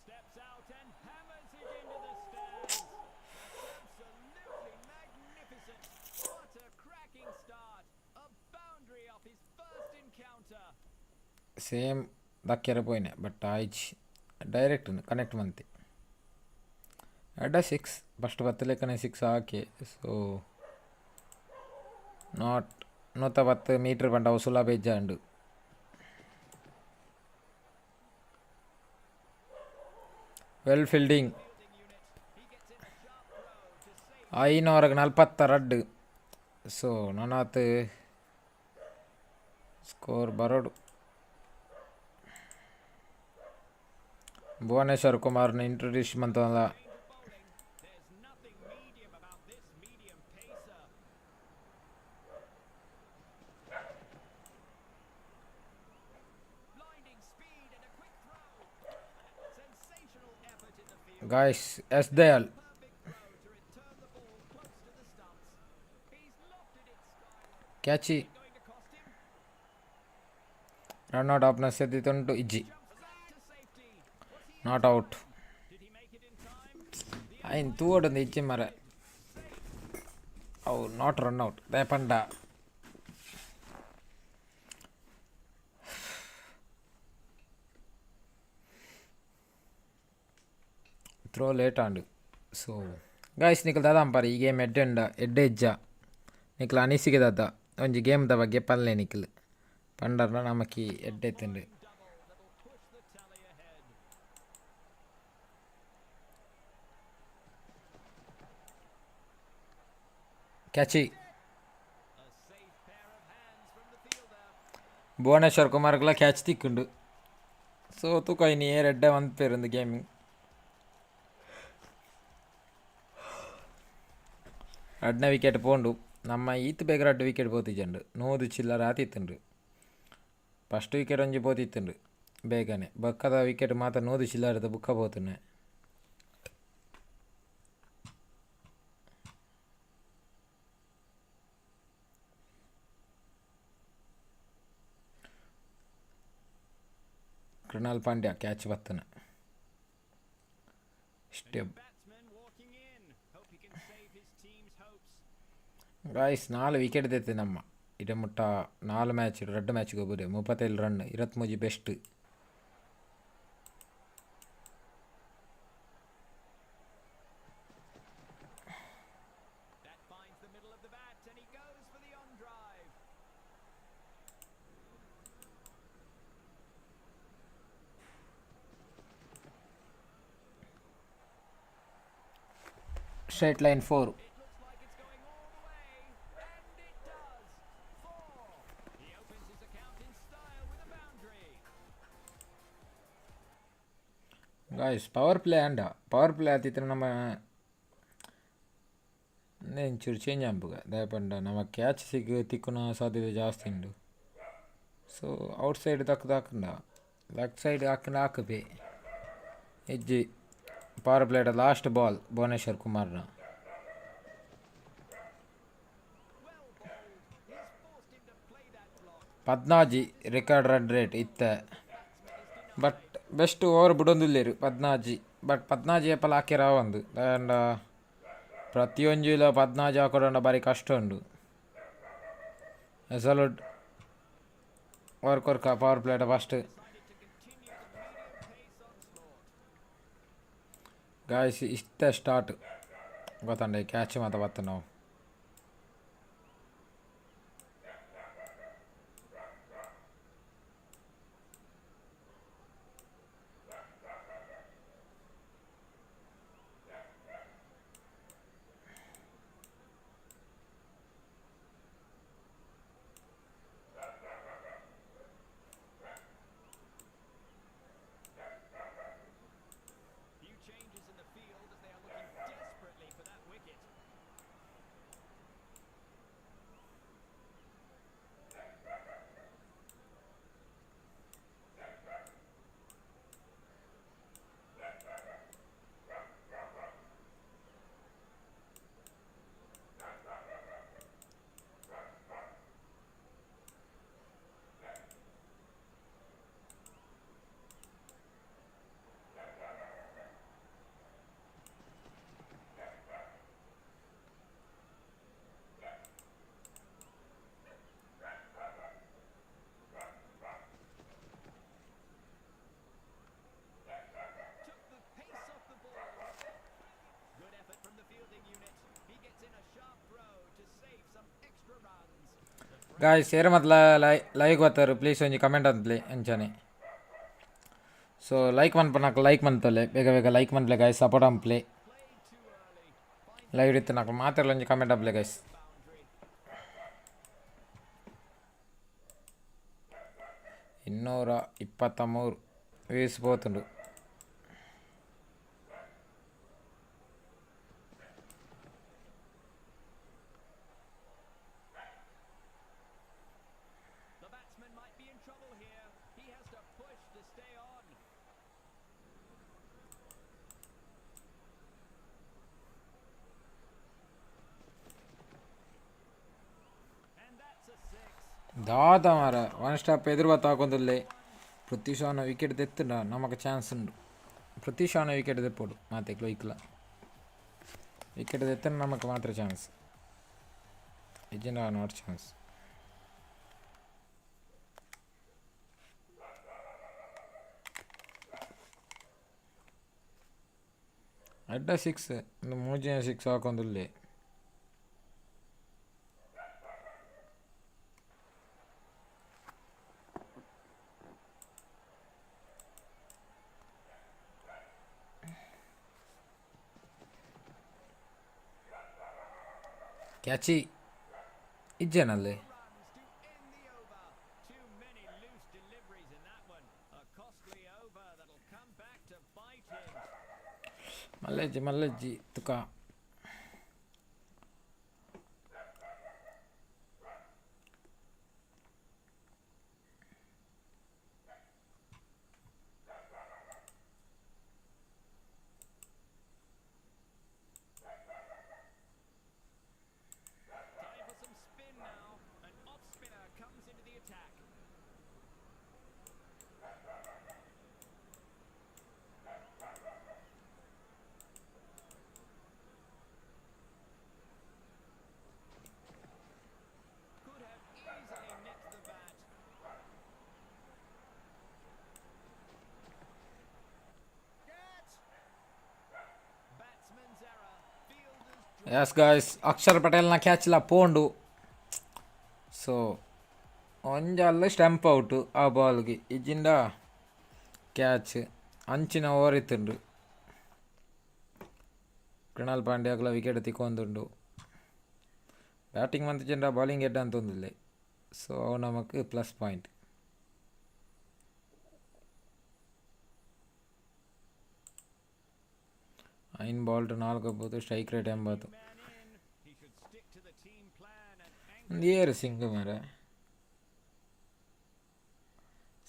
Steps out and hammers it into the stands. Absolutely magnificent. What a cracking start. A boundary off his first encounter. Same ದಕ್ಕೆರೆ ಪೋಯಿನೆ, but ಆಯ್ಜಿ, direct connect ಮಂತೆ. ಎಡ್ಡೆ ಸಿಕ್ಸ್, ಫಸ್ಟ್ ಬತ್ತ್ ಲೆಕ್ಕನೆ ಸಿಕ್ಸ್ ಹಾಕಿ. ಸೊ not 110 metre ಪಂಡ ಅವು ಸುಲಭ ಇಜ್ಜಾಂಡ್. Well fielding. 542. So ನನಾತ್ ಸ್ಕೋರ್ ಬರೋಡು. ಭುವನೇಶ್ವರ್ ಕುಮಾರ್ನ ಇಂಟ್ರೊಡ್ಯೂಸ್ ಮಂತಲ್ಲ. There's nothing medium about this medium pacer. Blinding speed and a quick throw. Sensational effort in the field. Guys, Yash Dayal. Perfect throw to return the ball close to the stumps. He's lofted it sky. Catchy. Going to cost him. Run out ಆಪ್ನ ಉಂಟು ಇಜ್ಜಿ. Jumps back to safety. Was he not out. Did he make it in time? The ಐನ್ ತೂವೊಡೊಂದು ಇಜ್ಜಿ ಮರ, ಅವು not run out. ದಾಯೆ ಪಂಡ throw late ಆಂಡ್. ಸೊ guys, ನಿಕಲ್ ದಾದ ಪನ್ಪರ್? ಈ ಗೇಮ್ ಎಡ್ಡೆ ಉಂಡ, ಎಡ್ಡೆ ಇಜ್ಜ? ನಿಕ್ಲ ಅನಿಸಿಕೆ ದಾದ ಒಂಜಿ ಗೇಮ್ದ ಬಗ್ಗೆ ಪನ್ಲೆ. ನಿಕ್ಲ್ ಪಂಡರ್ನ ನಮಕಿ ಎಡ್ಡೆ ಇತ್ತುಂಡು. Double that'll push the tally ahead. ಕ್ಯಾಚಿ. A safe pair of hands from the fielder. Bhuvneshwar ಕುಮಾರ್ಗ್ಲ ಕ್ಯಾಚ್ ತಿಕ್ಕುಂಡು. ಸೊ ತೂಕ ಇನಿ ಏರ್ ಎಡ್ಡೆ ಮನ್ಪೆರ್ ಇಂದು ಗೇಮಿಂಗ್. ರಡ್ಡನೇ ವಿಕೆಟ್ ಪೋಂಡು. ನಮ್ಮ ಈತ್ ಬೇಗ ರಡ್ಡ್ ವಿಕೆಟ್ ಪೋತಿಜಂಡು, 100 ಚಿಲ್ಲರೆ ಆತಿತ್ತುಂಡು. ಫಸ್ಟ್ ವಿಕೆಟ್ ಒಂಜಿ ಪೋತಿತ್ತುಂಡು ಬೇಗನೆ, ಬೊಕ್ಕದ ವಿಕೆಟ್ ಮಾತ 100 ಚಿಲ್ಲರೆದ ಬುಕ್ಕ ಪೋತುನೆ. ಕೃಣಾಲ್ ಪಾಂಡ್ಯ ಕ್ಯಾಚ್ ಬತ್ತನ step. Batsman walking in. Hope he can save his team's hopes. Guys, ನಾಲ್ ವಿಕೆಟ್ ದೆತ್ತೆ ನಮ್ಮ. ಇಡೆ ಮುಟ್ಟ 4 ಮ್ಯಾಚ್ 2 ಮ್ಯಾಚ್ ಗೊಬ್ಬುದೆ 37 run 23 best. That finds the middle of the bat and he goes for the on drive. Straight line 4. It looks like it's going all the way, and it does. 4. He opens his account in style with a boundary. Guys power play ಆಂಡ power play ಆತಿತ್ತು ನಮ್ಮ ಒಂಚೂರು change ಆಂಪುಗ ದಾಯೆ ಪಂಡ ನಮ್ಮ catch ಸಿಗ್ ತಿಕ್ಕುನ ಸಾಧ್ಯತೆ ಜಾಸ್ತಿ ಉಂಡು. ಸೊ ಔಟ್ ಸೈಡ್ ತಕ್ಕದ ಹಾಕಂಡ ಲೆಫ್ಟ್ ಸೈಡ್ ಹಾಕಂಡ ಹಾಕಪೆ ಹೆಜ್ಜೆ ಪವರ್ ಪ್ಲೇಡ ಲಾಸ್ಟ್ ಬಾಲ್ ಭುವನೇಶ್ವರ್ ಕುಮಾರ್ನ. Well bowled. He's forced him to play that block. 14 record run rate ಇತ್ತೆ ಬಟ್ ಬೆಸ್ಟ್ ಓವರ್ ಬಿಡೊಂದಿಲ್ಲೇರು 14 ಬಟ್ 14 ಏಪಲ ಹಾಕ್ಯರ ಒಂದು ಆ್ಯಂಡ್ ಪ್ರತಿಯೊಂಜಿಲ 14 ಹಾಕೊಡಂಡ ಬಾರಿ ಕಷ್ಟ ಉಂಡು. ಸಲೂಟ್ ಓವರ್ ಕೊರ್ಕ power plate first. Decided to continue the medium pace onslaught. Guys ಇತ್ತೆ ಸ್ಟಾರ್ಟ್ ಗೊತ್ತಂಡೆ ಕ್ಯಾಚ್ ಮಾತ ಬತ್ತ ನಾವು. Few changes in the field as they are looking desperately for that wicket. Took the pace off the ball. Good effort from the fielding unit. He gets in a sharp throw to save some extra runs. The guys ಏರ್ ಮೊದಲ like ಬರ್ತಾರೆ please ಒಂಜಿ comment ಅಂತಲೇ ಅಂಚನೆ. ಸೊ like ಮನ್ಪನಾಕ like ಮನ್ತಲೆ ಬೇಗ ಬೇಗ ಲೈಕ್ ಮನ್ಪ್ಲೆ ಗಾಯ್ಸ್ ಸಪೋರ್ಟ್ ಅಂಪ್ಲೆ played too early. Finds live ಇತ್ತು ನಾಕು ಮಾತಾಡಲ್ಲ ಒಂಜಿ ಕಮೆಂಟ್ ಅಪ್ಲೆ guys. Boundary. 223 views ಪೋತುಂಡು. The batsman might be in trouble here. He has to push to stay on. And that's a six. ದಾದ ಮಾರ ಒನ್ ಸ್ಟಾಪ್ ಎದುರು ಬತ್ತ ಹಾಕೊಂದುಲ್ಲೆ ಪೃಥ್ವಿಶಾನ ವಿಕೆಟ್ ತೆತ್ತುಂಡ ನಮಕ್ ಚಾನ್ಸ್ ಉಂಡು. ಪೃಥ್ವಿಶಾನ ವಿಕೆಟ್ ತೆಪ್ಪೋಡು ಮಾತೆಕ್ಲು ಇಕ್ಲ ವಿಕೆಟ್ ತೆತ್ತಂಡ ನಮಕ್ ಮಾತ್ರ ಚಾನ್ಸ್ ಇಜ್ಜಿಂಡ not chance. ಅಡ್ಡ ಸಿಕ್ಸ್ ಒಂದು ಮೂಜಿನ ಸಿಕ್ಸ್ ಹಾಕೊಂದುಲ್ಲೆ. ಕ್ಯಾಚಿ ಇಜ್ಜೇನಲ್ಲಿ. Runs to end the over. Too many loose deliveries in that one. A costly over that'll come back to bite him. ಮಲ್ಲಜ್ಜಿ ಮಲ್ಲಜ್ಜಿ ತುಕ. Time for some spin now. An off spinner comes into the attack. Could have yes guys, Akshar ಪಟೇಲ್ನ ಕ್ಯಾಚ್ಲ ಪೋಂಡು. So ಒಂಜಲ್ಲ stump out ಆ ಬಾಲ್ಗೆ, ಇಜ್ಜಿಂಡ catch. ಅಂಚಿನ over ಇತ್ತುಂಡು. ಕೃಣಾಲ್ ಪಾಂಡ್ಯಾಗ್ಲ ವಿಕೆಟ್ ತಿಕ್ಕೊಂದುಂಡು. ಬ್ಯಾಟಿಂಗ್ ಮಂತಿಜಿಂಡ ಬೌಲಿಂಗ್ ಎಡ್ಡೆ ಅಂತೊಂದಿಲ್ಲೆ. ಸೊ ಅವು ನಮಕ್ ಪ್ಲಸ್ ಪಾಯಿಂಟ್. ಐನ್ ಬಾಲ್ಟ್ ನಾಲ್ಕು ಬೋದು, strike rate 80. Man in. He should stick to the team plan and anchor ಒಂದು ಏರು ಸಿಂಗ್ ಮಾರೆ,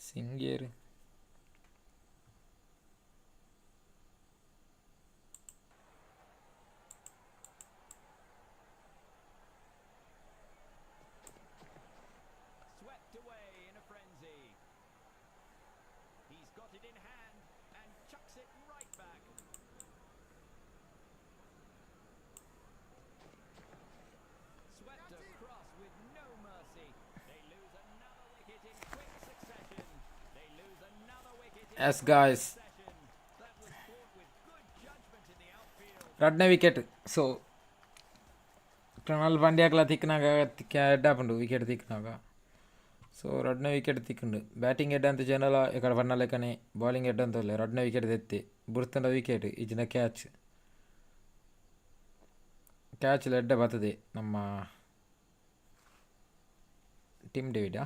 ಸಿಂಗ್ ಏರು. Swept away in a frenzy. He's got it in hand and chucks it right back. Swept across with no mercy. They lose another wicket in quick succession. They lose another wicket in yes guys succession. That was caught with good judgment in the outfield. ರಡ್ಡನೇ wicket. So Krunal ಪಾಂಡ್ಯಾಗ್ಲ ತಿಕ್ನಾಗ ಎಡ್ಡಾಪುಂಡು wicket ತಿಕ್ನಾಗ. So ರಡ್ಡನೇ wicket ತಿಕ್ಕುಂಡು. Batting ಎಡ್ಡೆ ಅಂತ ಜನಲ ఇక్కడ ಪನ್ನ ಲೆಕ್ಕನೆ ಬೌಲಿಂಗ್ ಎಡ್ಡೆ ಅಂತ ರಡ್ಡನೇ ವಿಕೆಟ್ ತೆತ್ತಿ ಬುರ್ತಂಡ ವಿಕೆಟ್ ಇಜ್ಜಿನ ಕ್ಯಾಚ್. ಕ್ಯಾಚ್ ಎಡ್ಡೆ ಬರ್ತದೆ. ನಮ್ಮ ಟಿಮ್ ಡೇವಿಡಾ,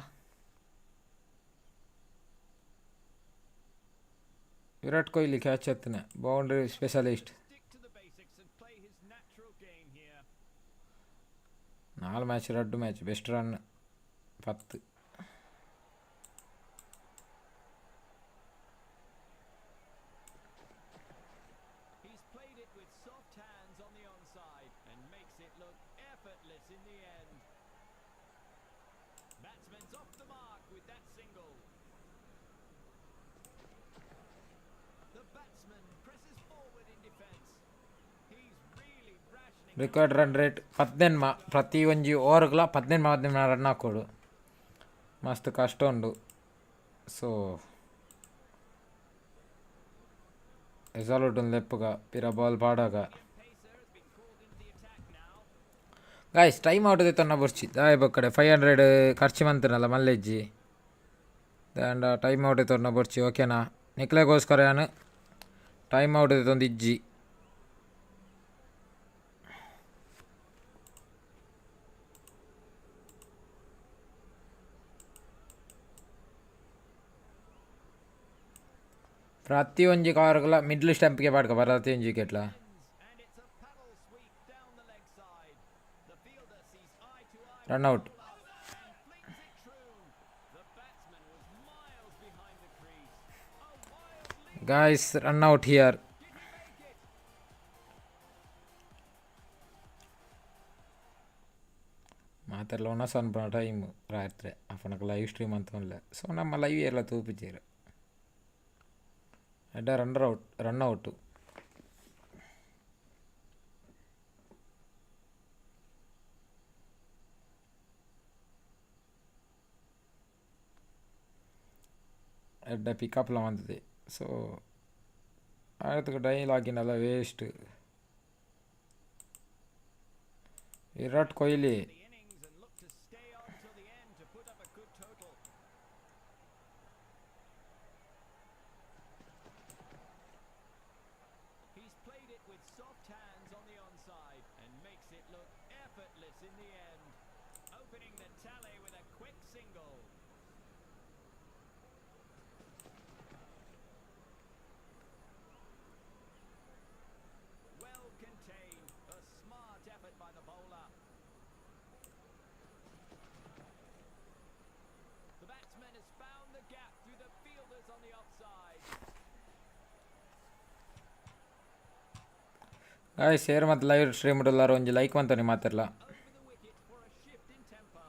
ವಿರಾಟ್ ಕೊಹ್ಲಿ ಕ್ಯಾಚ್ ಎತ್ತನೆ, boundary specialist. Stick to the basics and play his natural game here. ನಾಲ್ ಮ್ಯಾಚ್, ರಡ್ಡು match best run 10. He's played it with soft hands on the onside and makes it look effortless in the end. Batsman's off the mark with that single. The batsman presses forward in defence. He's really rationing. Required run rate ಪದ್ನೆನ್ಮ. ಪ್ರತಿ ಒಂಜಿ ಓವರ್ಗ್ಲ ಪದ್ನೆನ್ಮ ಪದ್ನೆನ್ಮ run ಹಾಕೋಡು, ಮಸ್ತ್ ಕಷ್ಟ ಉಂಡು. ಸೊ ರೆಸಾಲ್ಯೂಟ್ ಲೆಪ್ಪುಗ ಪಿರ ball ಪಾಡಾಗ. Pacer has been called into the attack now. Guys, time out ದೆತ್ತೊನ್ನ ಬೊರ್ಚಿ ದಾಯೆ ಬೊಕ್ಕಡೆ 500 ಖರ್ಚು ಮಂತನಲ್ಲ ಮಲ್ಲೆಜ್ಜಿ ದಾಂಡ. Time out ದೆತ್ತೊನ್ನ ಬೊರ್ಚಿ, ಓಕೆನಾ? ನಿಕ್ಲೆಗೋಸ್ಕರ ಯಾನ್ ಟೈಮ್ ಔಟ್ ದೆತ್ತೊಂದು ಇಜ್ಜಿ. ಪ್ರತಿಯೊಂಜಿ ಕಾರ್ಗ್ಲ ಮಿಡ್ಲ್ ಸ್ಟಂಪ್ಗೆ ಪಾಡ್ಕ ಪ್ರತಿಯೊಂಜಿ ವಿಕೆಟ್ಲ. And it's a paddle sweep down the leg side. The fielder sees eye to eye run out. And flings it true. The batsman was miles behind the crease. A wild leap. Guys, run out here. Did he make it? ಮಾತೆರ್ಲ ಒಣಸ್ ಅನ್ಪುನ time ರಾತ್ರೆ ಅಪ್ಪನಕ live stream ಅಂತ. ಸೊ ನಮ್ಮ live ಎಲ್ಲ ತೂಪಿಚೇರು. ಎಡ್ಡ run out, run out. ಎಡ್ಡೆ ಪಿಕಪ್ಲ ಮಂತದೆ. ಸೊ ಆಯ್ತು, ಡೈಲಾಗಿನಲ್ಲ waste. Virat Kohli. The innings and look to stay on till the end to put up a good total. He's played it with soft hands on the onside and makes it look effortless in the end. Opening the tally with a quick single. Well contained. A smart effort by the bowler. The batsman has found the gap through the fielders on the offside. Guys, share ಮತ್ತು live stream ಎಲ್ಲರೂ ಒಂಜಿ like ಮಂತನಿ ಮಾತೆರ್ಲ. Over the wicket for a shift in tempo.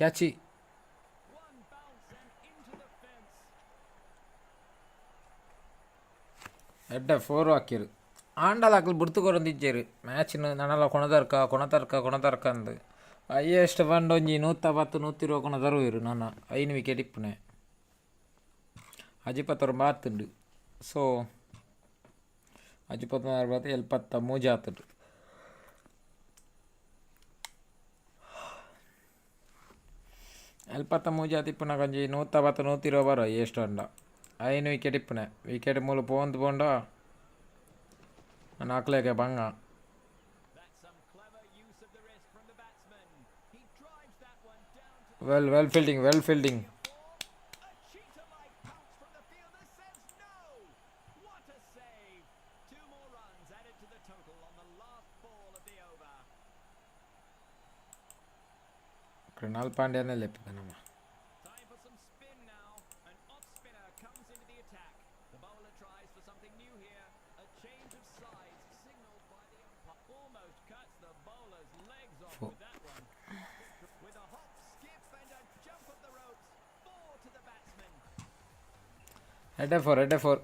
Catchy. One bounce and into the fence. ಎಡ್ಡೆ four ಹಾಕಿರು. ಆಂಡಲ ಅಕ್ಲು ಬುಡ್ತು ಕೊರೊಂದಿಜ್ಜೆರ್ ಮ್ಯಾಚ್ನ್. ನನಲ ಕೊಣದರ್ಕ ಕೊಣತರ್ಕ ಕೊಣತರ್ಕ ಅಂದ್ highest ಪಂಡ ಒಂಜಿ 110, 120 ಕೊಣತರುವೆರ್. ನನ ಐನ್ ವಿಕೆಟ್ ಇಪ್ಪುನೆ, ಅಜಿಪತ್ತೊರ ಬಾತುಂಡು. ಸೊ ಅಜ್ಜಿ ಪತ್ನಾರು ಬತ್ತು ಎಲ್ಪತ್ತ ಮೂಜಿ ಆತುಂಡು. ಎಲ್ಪತ್ತ ಮೂಜಿ ಆತು ಇಪ್ಪುನಗ ಒಂಜಿ ನೂತ ಪತ್ತು ನೂತಿರುವ ಬರೋ ಎಷ್ಟು ಅಂಡ ಐನು ವಿಕೆಟ್ ಇಪ್ಪುನೆ ವಿಕೆಟ್ ಮೂಲು ಪೋಂದು ಪೋಂಡ ನಾಲ್ಕಲೇಕೆ ಬಂಗ. That's some clever use of the wrist from the batsman. He drives that one down to well well fielding, well fielding. the a cheetah-like pounce from the fielder says no. What a save! Two more runs added to the total on the last ball of the over. Krunal ಪಾಂಡ್ಯನೇ ಲೆಪ್ಪಿದ ನಮ್ಮ. Time for some spin now. An off spinner comes into the attack. The bowler tries for something new here. A change of sides signalled by the umpire. Almost cuts the bowler's legs off Four. with that one. With a hop, skip, and a jump of the ropes. Four to the batsman. ಎಡ್ಡೆ four, ಎಡ್ಡೆ four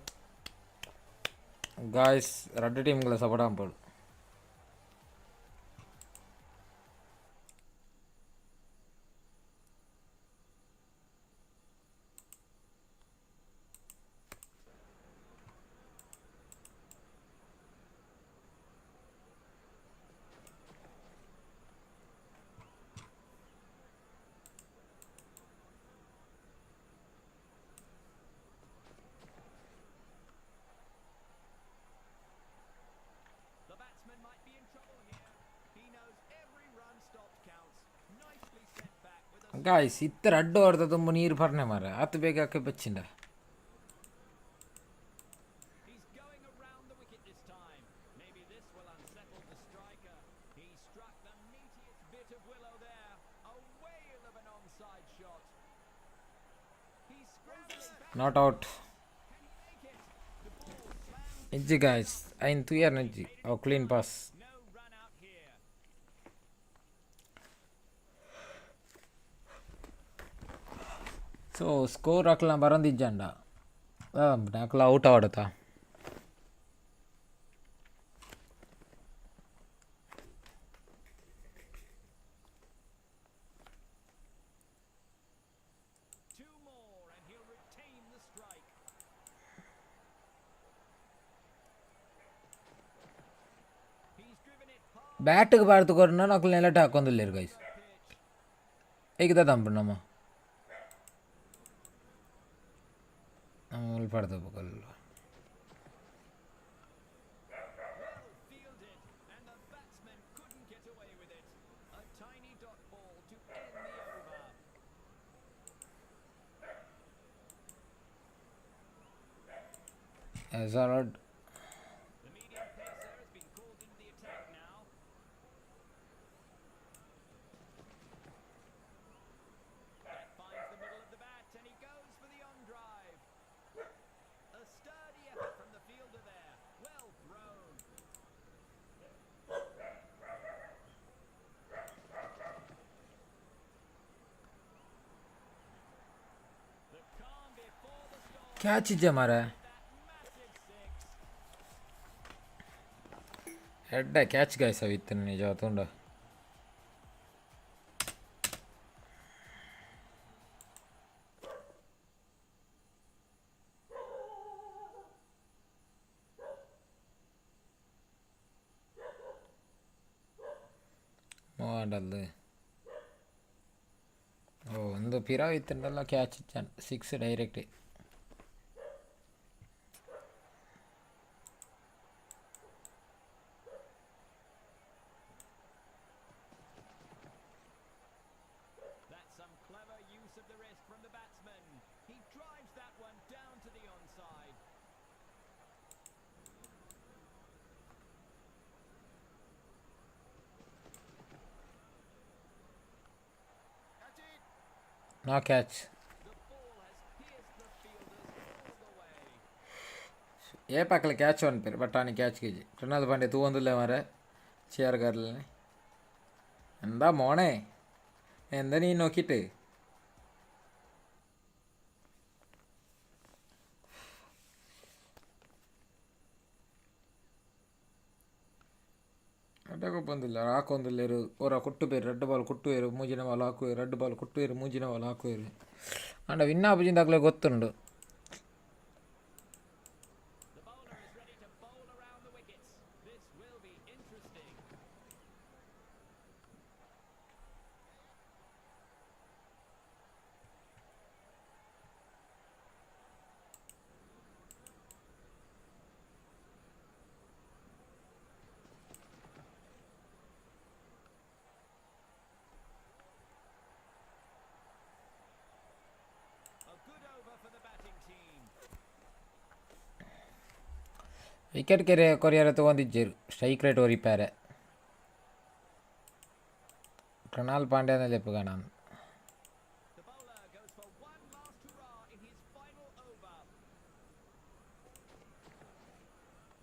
guys. ರಡ್ಡು ಟೀಮ್ಗಳ support ಆಂಪೋಡು. The batsman might be in trouble here. He knows every run stopped counts. Nicely sent back with a guys, ಇತ್ತೆ ರಡ್ಡು ಹೊಡೆದ ತುಂಬ ನೀರು ಪರ್ನೆ ಮಾರ ಆತು ಬೇಗ hockey ಬಚ್ಚಿಂಡ. He's going around the wicket this time. Maybe this will unsettle the striker. He struck the meatiest bit of willow there. A whale of an onside shot. He's scrambling back. Not out. Can he make it? The ball slammed. ಇಜ್ಜಿ guys, ಐನ್ ತುಯರ್ ಇಜ್ಜಿ ಅವು clean pass. No run out here. So score ಅಕ್ಲ ಬರಂದಿಜ್ಜಂಡ ಅಕ್ಲ out ಆವಡತ. Two more and he'll retain the strike. He's driven it hard ಬ್ಯಾಟಿಗೆ ಬಾರ್ದು ಕೊರ್ನ ಅಕ್ಲ ನೆಲಟ್ ಹಾಕೊಂದಿಲ್ಲೇರು ಗೈಸ್. Pitch. ಈಗ ತಂಪು ನಮ್ಮ ನಮ್ಮ ಮುಲ್ಪ ಪಡ್ದು. Well fielded, and the batsman couldn't get away with it. A tiny dot ball to end the over. Hazard. The medium pacer has been called into the attack now. That finds the middle of the bat, and he goes for the on drive. A sturdy effort from the fielder there. Well thrown. The calm before the storm. Catch ಇಜ್ಜೆ ಮಾರ. That massive six. ಎಡ್ಡೆ catch guys ಅವು ಇತ್ತು ನಿಜ ತುಂಡ. ಮೂವಾಂಡಲ್ದು ಓ ಒಂದು ಪಿರಾವ್ ಇತ್ತುಂಡಲ್ಲ catch six direct. That's some clever use of the wrist from the batsman. He drives that one down to the onside. No catch. The ball has pierced the fielders all the way. ಏಪಾಕ್ಲೆ catch ಅನ್ಪೇರು but ಆನಿ catch KG Krunal Pandey ತೂವೊಂದುಲ್ಲೆ ಮಾರೆ chair ಕಾರ್ಲನೆ. എന്താ മോണേ, എന്താ നീ നോക്കിയിട്ട്? ಅಡ್ಡಕ್ಕೆ ಬಂದಿಲ್ಲ ಹಾಕೊಂದಿಲ್ಲೇರು ಒರ ಕೊಟ್ಟುಪೇರು ರಡ್ಡು ಬಾಲ್ ಕೊಟ್ಟುವೇರು ಮೂಜಿನ ಬಾಲ್ ಹಾಕುವೇರು ರಡ್ಡು ಬಾಲ್ ಕೊಟ್ಟುವೇರು ಮೂಜಿನ ಬಾಲ್ ಹಾಕುವೇರು ಅಂಡ ವಿನ್ ಆಪುಜಿಂದಾಗ್ಲೇ ಗೊತ್ತುಂಡು. The bowler is ready to bowl around the wicket. Wicket ಕೆರೆ ಕೊರಿಯರ ತಗೊಂಡಿಜ್ಜೆರ್ ಸ್ಟ್ರೈಕ್ ರೇಟ್ ಒರಿಪಾರೆ ಕೃಣಾಲ್ ಪಾಂಡ್ಯನ ಲೆಪ್ಪುಗ ನಾನು. The bowler goes for one last hurrah in his final over.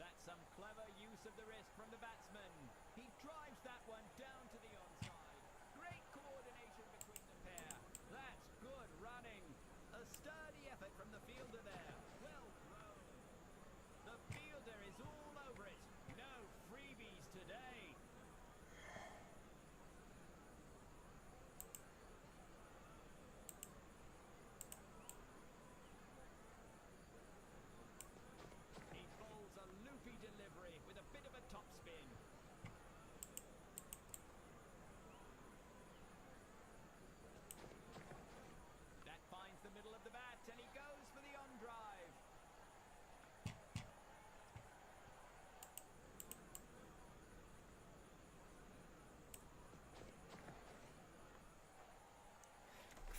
That's some clever use of the wrist from the batsman. He drives that one down to the onside. Great coordination between the pair. That's good running. A sturdy effort from the fielder there. Well thrown. The fielder is all over it. No freebies today. He bowls a loopy delivery with a bit of a topspin. That finds the middle of the bat and he goes for the on drive.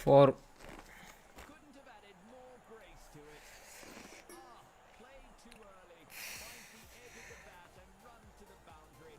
Four. Couldn't have added more grace to it. Ah, played too early. Finds the edge of the bat and runs to the boundary.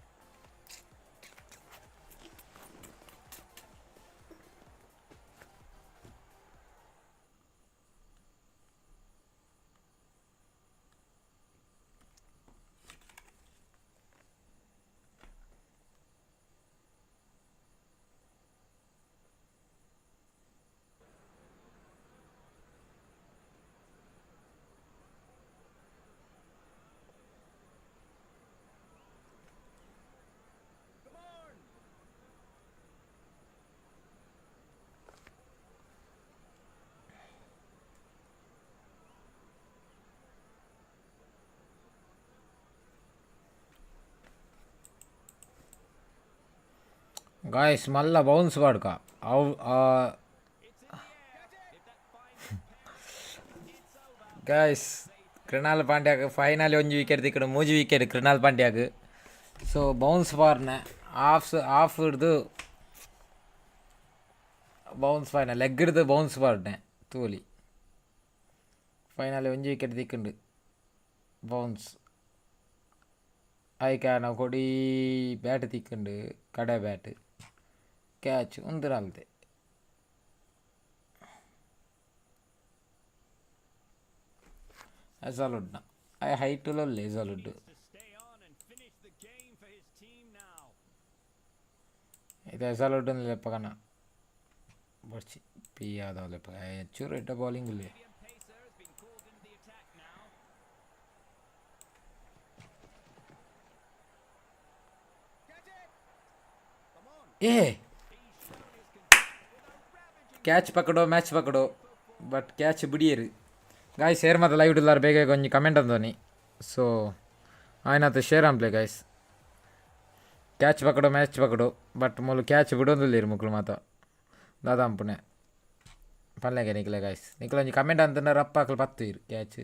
Come on! Guys, ಮಲ್ಲ bounce ಪಾಡ್ಕ ಅವು. It's in the air. If that finds a pair, it's over. Guys, Krunal ಪಾಂಡ್ಯಾಗ finally ಒಂಜಿ wicket ತಿಕ್ಕಡು, ಮೂಜಿ wicket Krunal ಪಾಂಡ್ಯಾಗ. So bounce ಪಾರ್ನೆ off off ಹಿಡ್ದು bounce ಪಾಡ್ನೆ, ಲೆಗ್ ಹಿಡ್ದು ಬೌನ್ಸ್ ಪಾಡ್ನೆ ತೂಲಿ. ಫೈನಲಿ ಒಂಜಿ ವಿಕೆಟ್ ತಿಕ್ಕುಂಡು. ಬೌನ್ಸ್ ಐಕಾನ ಕೊಡಿ ಬ್ಯಾಟ್ ತಿಕ್ಕುಂಡು, ಕಡೆ ಬ್ಯಾಟ್ ಕ್ಯಾಚ್ ಉಂದುರಲ್ದೆ. ಎಸಲುಡ್ನ I ಹೈಟುಲಲ್ಲಿ ಎಸಲುಡ್ಡು. To stay on and finish the game for his team now. ಇದು ಎಸಲುಡ್ಡು ಲೆಪ್ಪಕನ ಬಡ್ಚಿ ಪಿ ಯಾದವ್ ಲೆಪ್ಪ ಚೂರು ಇಟ್ಟ ಬೌಲಿಂಗ್ ಇಲ್ಲಿ. Indian pacer has been called into the attack now. Catch it! Come on! ಏ He's shown his contempt with a ravaging catch ಪಕಡೋ, match ಪಕಡೋ, but catch ಬಿಡಿಯರು. Guys, share ಮಾತ live ಇಲ್ಲಾರ ಬೇಗ ಒಂಜಿ ಕಮೆಂಟ್ ಅಂದೋನಿ. ಸೊ ಆಯ್ನಾತ ಶೇರ್ ಅಂಪ್ಲೆ. ಗಾಯ್ಸ್, ಕ್ಯಾಚ್ ಪಕಡೋ, ಮ್ಯಾಚ್ ಪಕಡೋ, ಬಟ್ ಮೂಲು ಕ್ಯಾಚ್ ಬಿಡೋದಿಲ್ಲ ಮುಕ್ಳು ಮಾತ ದಾದ ಅಂಪುನೆ ಪನ್ಲೆಗೆ ನಿಕ್ಲೆ. ಗಾಯ್ಸ್, ನಿಕ್ಲೆ ಒಂಜಿ ಕಮೆಂಟ್ ಅಂತಂದ್ರೆ ರಪ್ಪ ಹಾಕಲು ಪತ್ತು ಇರು catch.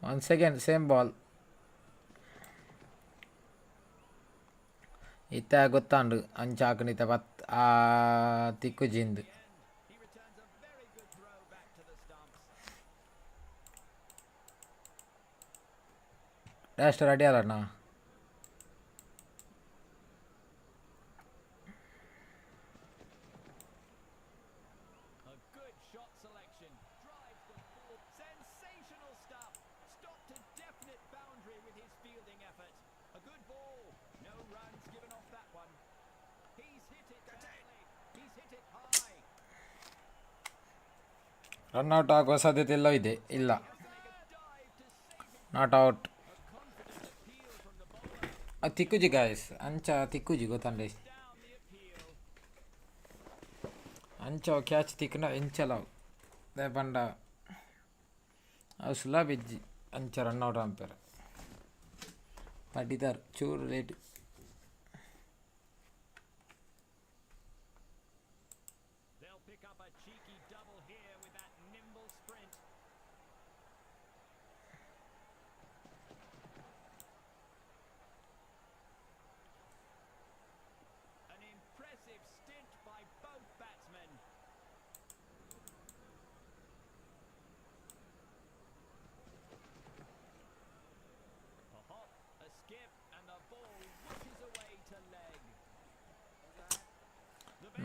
Once again same ball. ಇತ್ತ ಗೊತ್ತಾಂಡು ಅಂಚ ಹಾಕಂಡು ಇತ್ತ ಪತ್ ಆ ತಿಕ್ಕುಜಿಂದು. He returns a very good throw back to the stumps. Dash ready ಅಲ್ಲಣ್ಣ. A good shot selection. Drives the ball. Sensational stuff. Stopped a definite boundary with his fielding effort. A good ball. No runs given off that one. He's hit it badly. He's hit it high. Run out ಆಗುವ ಸಾಧ್ಯತೆ ಎಲ್ಲ ಇದೆ, ಇಲ್ಲ. Has to make a dive to save it. Not out. A confident appeal from the bowler. ಅದು ತಿಕ್ಕುಜಿ guys, ಅಂಚ ತಿಕ್ಕುಜಿ ಗೊತ್ತಂಡೆ. Down the appeal. ಅಂಚ catch ತಿಕ್ಕಂಡ ಎಂಚಲ ದಾಯೆ ಪಂಡ ಅವು ಸುಲಭ ಇಜ್ಜಿ ಅಂಚ ರನ್ ಔಟ್ ಆಂಪೆರ್ ಪಡಿದಾರ್ ಚೂರು late. They'll pick up a cheeky double here with that nimble sprint.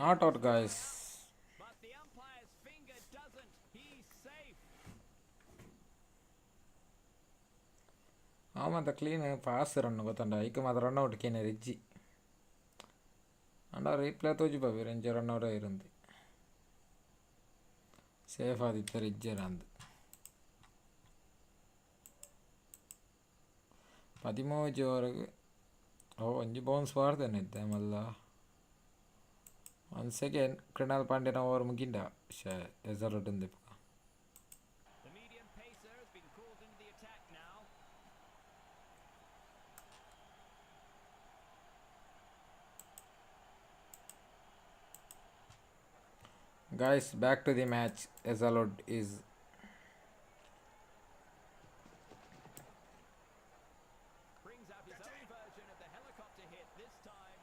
Not out guys. But the umpire's finger doesn't. He's safe. ಅವ ಮಾತ ಕ್ಲೀನ್ ಪಾಸ್ ರನ್ ಗೊತ್ತಂಡ ಐಕ್ ಮಾತ ರನ್ ಔಟ್ ಕೇನೆ ರಿಜ್ಜಿ ಅಂಡ ರೀಪ್ಲೇ ತೋಜು ಬಾಬಿ ರಂಜ ರನ್ ಔಟ್ ಇರಂದು ಸೇಫ್ ಆದಿತ್ತ ರಿಜ್ಜರ ಅಂದು. 13 ಓವರ್ಗೆ ಓ ಒಂಜಿ ಬೌನ್ಸ್ ಪಾಡ್ದೇನೆ ಇತ್ತೆ ಮಲ್ಲ. ಒನ್ ಸೆಕೆಂಡ್, ಕೃಣಾಲ್ ಪಾಂಡ್ಯನ ಓವರ್ ಮುಗಿಂಡ ಶೇ ಎಸರೋಟ್ ಉಂದಿಪ್ಪುಗ. The medium pacer has been called into the attack now. Guys, back to the match. Hazlewood is Brings out his own version of the helicopter hit this time.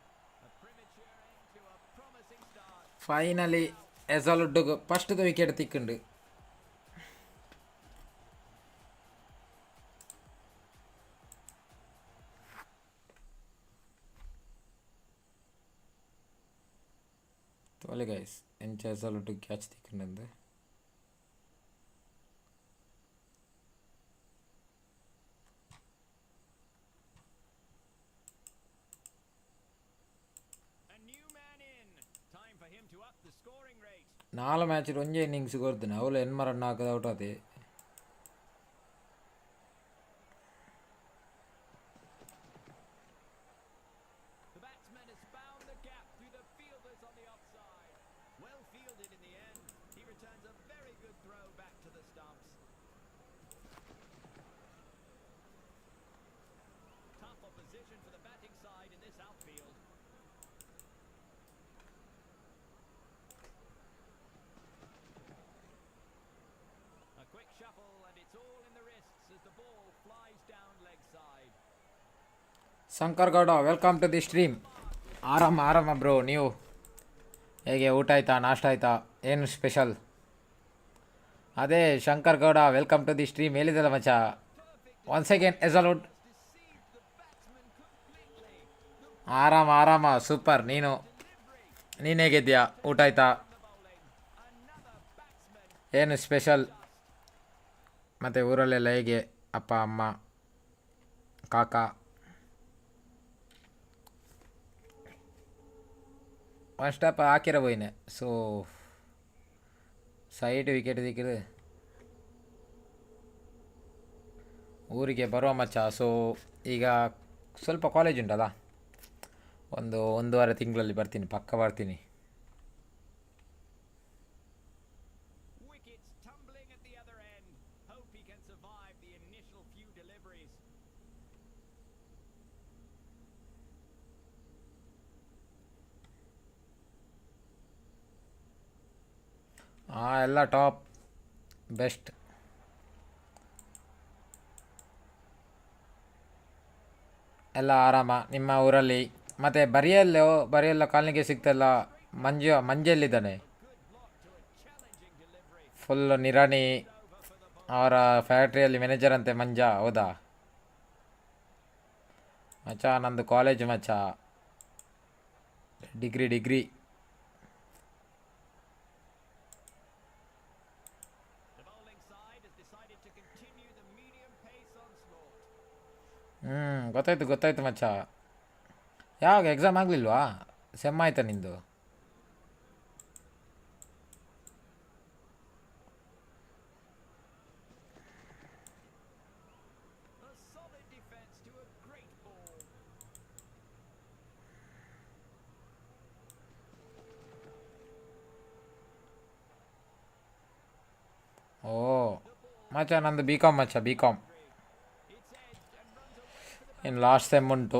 A premature end to a promising start. Finally Hazlewood first wicket ತಿಕ್ಕುಂಡು. ತೋಲೆ guys ಎಂಚ ಹೆಸಲ್ವುಡ್ catch ತಿಕ್ಕುಂಡು. A new man in. Time for him to up the scoring rate. ನಾಲ್ match ಒಂಜೆ innings ಕೊರ್ತಿನ ಅವುಲು ಎನ್ಮ run ಹಾಕದ out ಆತೆ. The batsman has found the gap through the fielders on the offside. Well fielded in the end. He returns a very good throw back to the stumps. Tough opposition for the batting side in this outfield. A quick shuffle and it's all in the wrists as the ball flies down leg side. Shankar Gowda, welcome to the stream. ಆರಾಮ ಆರಾಮ bro, ನೀವು ಹೇಗೆ? ಊಟ ಆಯ್ತಾ? ನಾಷ್ಟ ಆಯ್ತಾ? ಏನು special? ಅದೇ Shankar Gowda, welcome to the stream. ಹೇಳಿದಲ್ಲ ಮಚ್ಚ. One second ಹೆಸಲ್ವುಡ್. ಆರಾಮ ಆರಾಮ, ಸೂಪರ್. ನೀನು ನೀನು ಹೇಗಿದ್ಯಾ? ಊಟ ಆಯ್ತಾ? ಏನು ಸ್ಪೆಷಲ್? ಮತ್ತು ಊರಲ್ಲೆಲ್ಲ ಹೇಗೆ? ಅಪ್ಪ ಅಮ್ಮ ಕಾಕ? ಒನ್ ಸ್ಟೆಪ್ ಹಾಕಿರ ಪೋಯಿನೆ. So side wicket ದಿಕ್ಕಿದು. ಊರಿಗೆ ಬರುವ ಮಚ್ಚ. ಸೊ ಈಗ ಸ್ವಲ್ಪ ಕಾಲೇಜ್ ಉಂಟಲ್ಲ, ಒಂದು ಒಂದೂವರೆ ತಿಂಗಳಲ್ಲಿ ಬರ್ತೀನಿ, ಪಕ್ಕ ಬರ್ತೀನಿ. Wickets tumbling at the other end. Hope he can survive the initial few deliveries. ಹಾಂ, ಎಲ್ಲ ಟಾಪ್ ಬೆಸ್ಟ್. ಎಲ್ಲ ಆರಾಮ ನಿಮ್ಮ ಊರಲ್ಲಿ? ಮತ್ತು ಬರಿಯಲ್ಲೋ ಬರಿಯಲ್ಲ ಕಾಲನಿಗೆ ಸಿಗ್ತಲ್ಲ. ಮಂಜು ಮಂಜೆಲ್ಲಿದ್ದಾನೆ? ಫುಲ್ ನಿರಾಣಿ ಅವರ ಫ್ಯಾಕ್ಟ್ರಿಯಲ್ಲಿ ಮ್ಯಾನೇಜರ್ ಅಂತೆ ಮಂಜ, ಹೌದಾ ಮಚ್ಚ? ನಂದು ಕಾಲೇಜ್ ಮಚ್ಚ, degree degree. The bowling side has decided to continue the medium pace onslaught. ಹ್ಞೂ, ಗೊತ್ತಾಯ್ತು ಗೊತ್ತಾಯ್ತು ಮಚ್ಚ. ಯಾವಾಗ ಎಕ್ಸಾಮ್ ಆಗಲಿಲ್ವಾ? ಸೆಮ್ ಆಯ್ತಾ ನಿಂದು? A solid defense to a great ball. ಓ ಮಚ್ಚ, ನಂದು ಬಿ ಕಾಮ್ ಮಚ್ಚ, B com. It's edged and runs away for the ಇನ್ನು ಲಾಸ್ಟ್ ಸೆಮ್ ಉಂಟು.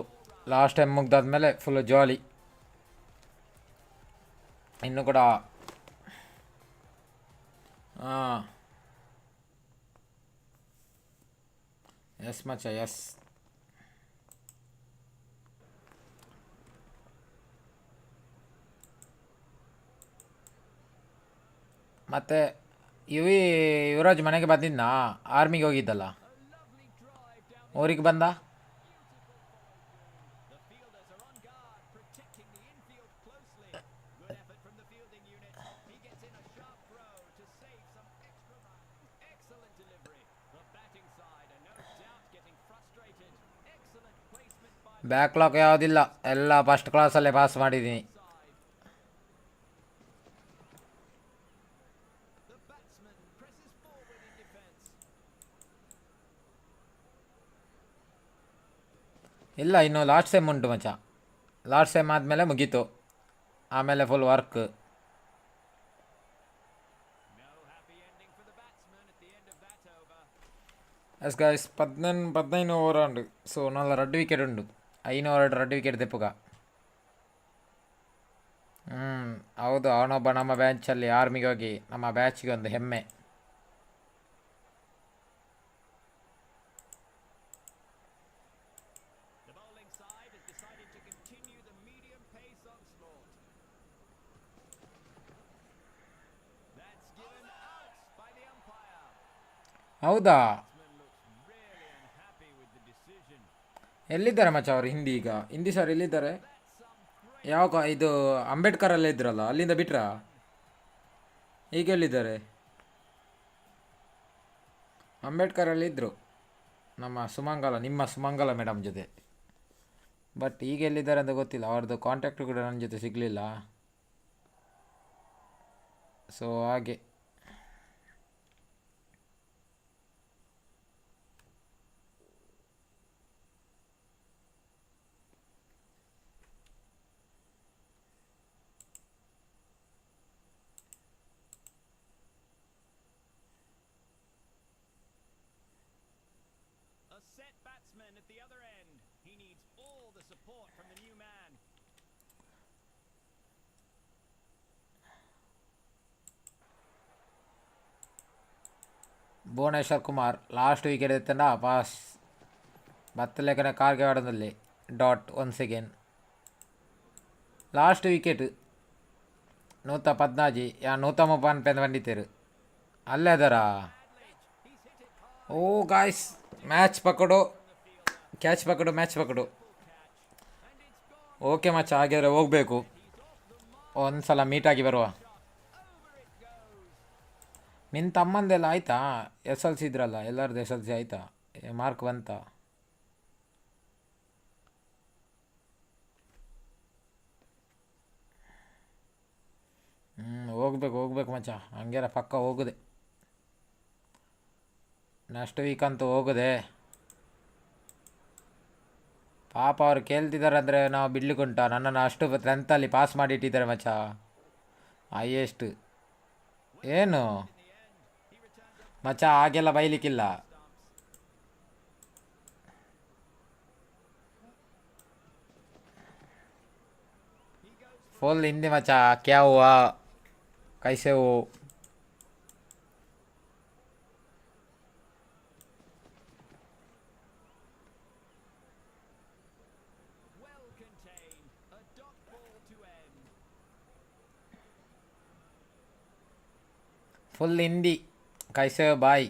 ಲಾಸ್ಟ್ ಸೆಮ್ ಮುಗ್ದಾದ್ಮೇಲೆ ಫುಲ್ ಜಾಲಿ. ಇನ್ನು ಕೂಡ ಹಾಂ, ಎಸ್ ಮಚ್ಚ, ಎಸ್. ಮತ್ತು ಯುವಿ ಯುವರಾಜ್ ಮನೆಗೆ ಬಂದಿದ್ನಾ? ಆರ್ಮಿಗೆ ಹೋಗಿದ್ದಲ್ಲ, ಊರಿಗೆ ಬಂದ? The fielders are on guard, protecting the infield closely. Good effort from backlog ಯಾವುದಿಲ್ಲ, ಎಲ್ಲ ಫಸ್ಟ್ ಕ್ಲಾಸಲ್ಲೇ ಪಾಸ್ ಮಾಡಿದ್ದೀನಿ. The batsman presses forward in defence. ಇಲ್ಲ, ಇನ್ನು ಲಾಸ್ಟ್ ಸೆಮ್ ಉಂಟು ಮಚ್ಚ. ಲಾಸ್ಟ್ ಸೆಮ್ ಆದಮೇಲೆ ಮುಗೀತು, ಆಮೇಲೆ full work. No happy ending for the batsman at the end of that over. Yes guys, 15 over ಉಂಡು. ಸೊ ನಲ್ಲ ರಡ್ಡು ವಿಕೆಟ್ ಉಂಡು. ಐನು ಓವರ್ ರಡ್ಡು ವಿಕೆಟ್ ದೆಪ್ಪುಗ. ಹ್ಞೂ ಹೌದು, ಅವನೊಬ್ಬ ನಮ್ಮ ಬ್ಯಾಚಲ್ಲಿ ಆರ್ಮಿಗೆ ಹೋಗಿ ನಮ್ಮ ಬ್ಯಾಚ್ಗೆ ಒಂದು ಹೆಮ್ಮೆ. The bowling side has decided to continue the medium pace onslaught. That's given out by the umpire. ಹೌದಾ? Batsman looks really unhappy with the decision. ಎಲ್ಲಿದ್ದಾರೆ ಮಚ್ಚ ಅವರು? ಹಿಂದಿ ಈಗ ಹಿಂದಿ ಸರ್ ಎಲ್ಲಿದ್ದಾರೆ? ಯಾವ ಇದು ಅಂಬೇಡ್ಕರ್ ಅಲ್ಲೇ ಇದ್ರಲ್ಲ, ಅಲ್ಲಿಂದ ಬಿಟ್ರಾ? ಈಗ ಎಲ್ಲಿದ್ದಾರೆ? ಅಂಬೇಡ್ಕರ್ ಅಲ್ಲಿ ಇದ್ದರು ನಮ್ಮ ಸುಮಂಗಲ, ನಿಮ್ಮ ಸುಮಂಗಲ ಮೇಡಮ್ ಜೊತೆ. ಬಟ್ ಈಗ ಎಲ್ಲಿದ್ದಾರೆ ಅಂತ ಗೊತ್ತಿಲ್ಲ. ಅವ್ರದ್ದು ಕಾಂಟ್ಯಾಕ್ಟ್ ಕೂಡ ನನ್ನ ಜೊತೆ ಸಿಗಲಿಲ್ಲ. ಸೊ ಹಾಗೆ. A set batsman at the other end. He needs all the support from the new man. Bhuvneshwar Kumar last wicket ಎತ್ತಂಡ pass ಬತ್ತಲೇಖನ ಕಾರ್ಗೆ ವಾಡದಲ್ಲಿ dot. One second, last wicket 114 ಯಾ 130 ಪನ್ಪೆಂದು ಬಂಡಿತೇರು ಅಲ್ಲೇ ಅದರ. ಓ ಗಾಯ್ಸ್, ಮ್ಯಾಚ್ ಪಕಡು, ಕ್ಯಾಚ್ ಪಕಡು, ಮ್ಯಾಚ್ ಪಕಡು. ಓಕೆ ಮಚ್ಚ, ಹಾಗಿದ್ರೆ ಹೋಗಬೇಕು. ಒಂದು ಸಲ ಮೀಟಾಗಿ ಬರುವ. ನಿನ್ನ ತಮ್ಮಂದೆಲ್ಲ ಆಯಿತಾ? ಎಸ್ ಎಲ್ ಸಿ ಇದ್ರಲ್ಲ, ಎಲ್ಲರದ್ದು ಎಸ್ ಎಲ್ ಸಿ ಆಯಿತಾ? ಮಾರ್ಕ್ ಬಂತಾ? ಹ್ಞೂ, ಹೋಗ್ಬೇಕು ಹೋಗ್ಬೇಕು ಮಚ್ಚ. ಹಂಗೆಲ್ಲ ಪಕ್ಕ ಹೋಗುದೆ. ನೆಕ್ಸ್ಟ್ ವೀಕ್ ಅಂತೂ ಹೋಗುದೆ. ಪಾಪ ಅವ್ರು ಕೇಳ್ತಿದ್ದಾರೆ ಅಂದರೆ ನಾವು ಬಿಡ್ಲಿಕ್ಕುಂಟಾ? ನನ್ನನ್ನು ಅಷ್ಟು ಟೆಂತಲ್ಲಿ ಪಾಸ್ ಮಾಡಿ ಇಟ್ಟಿದ್ದಾರೆ ಮಚ್ಚ, ಹೈಯೆಸ್ಟ್. ಏನು ಮಚ್ಚ, ಹಾಗೆಲ್ಲ ಬೈಲಿಕ್ಕಿಲ್ಲ. ಫುಲ್ ಹಿಂದಿ ಮಚ್ಚ. ಕ್ಯಾ ಹುವಾ, ಕೈಸೆ ಹೋ? Well contained. A dot ball to end. Full Hindi. ಕೈಸೆ ಹೋ ಬಾಯ್,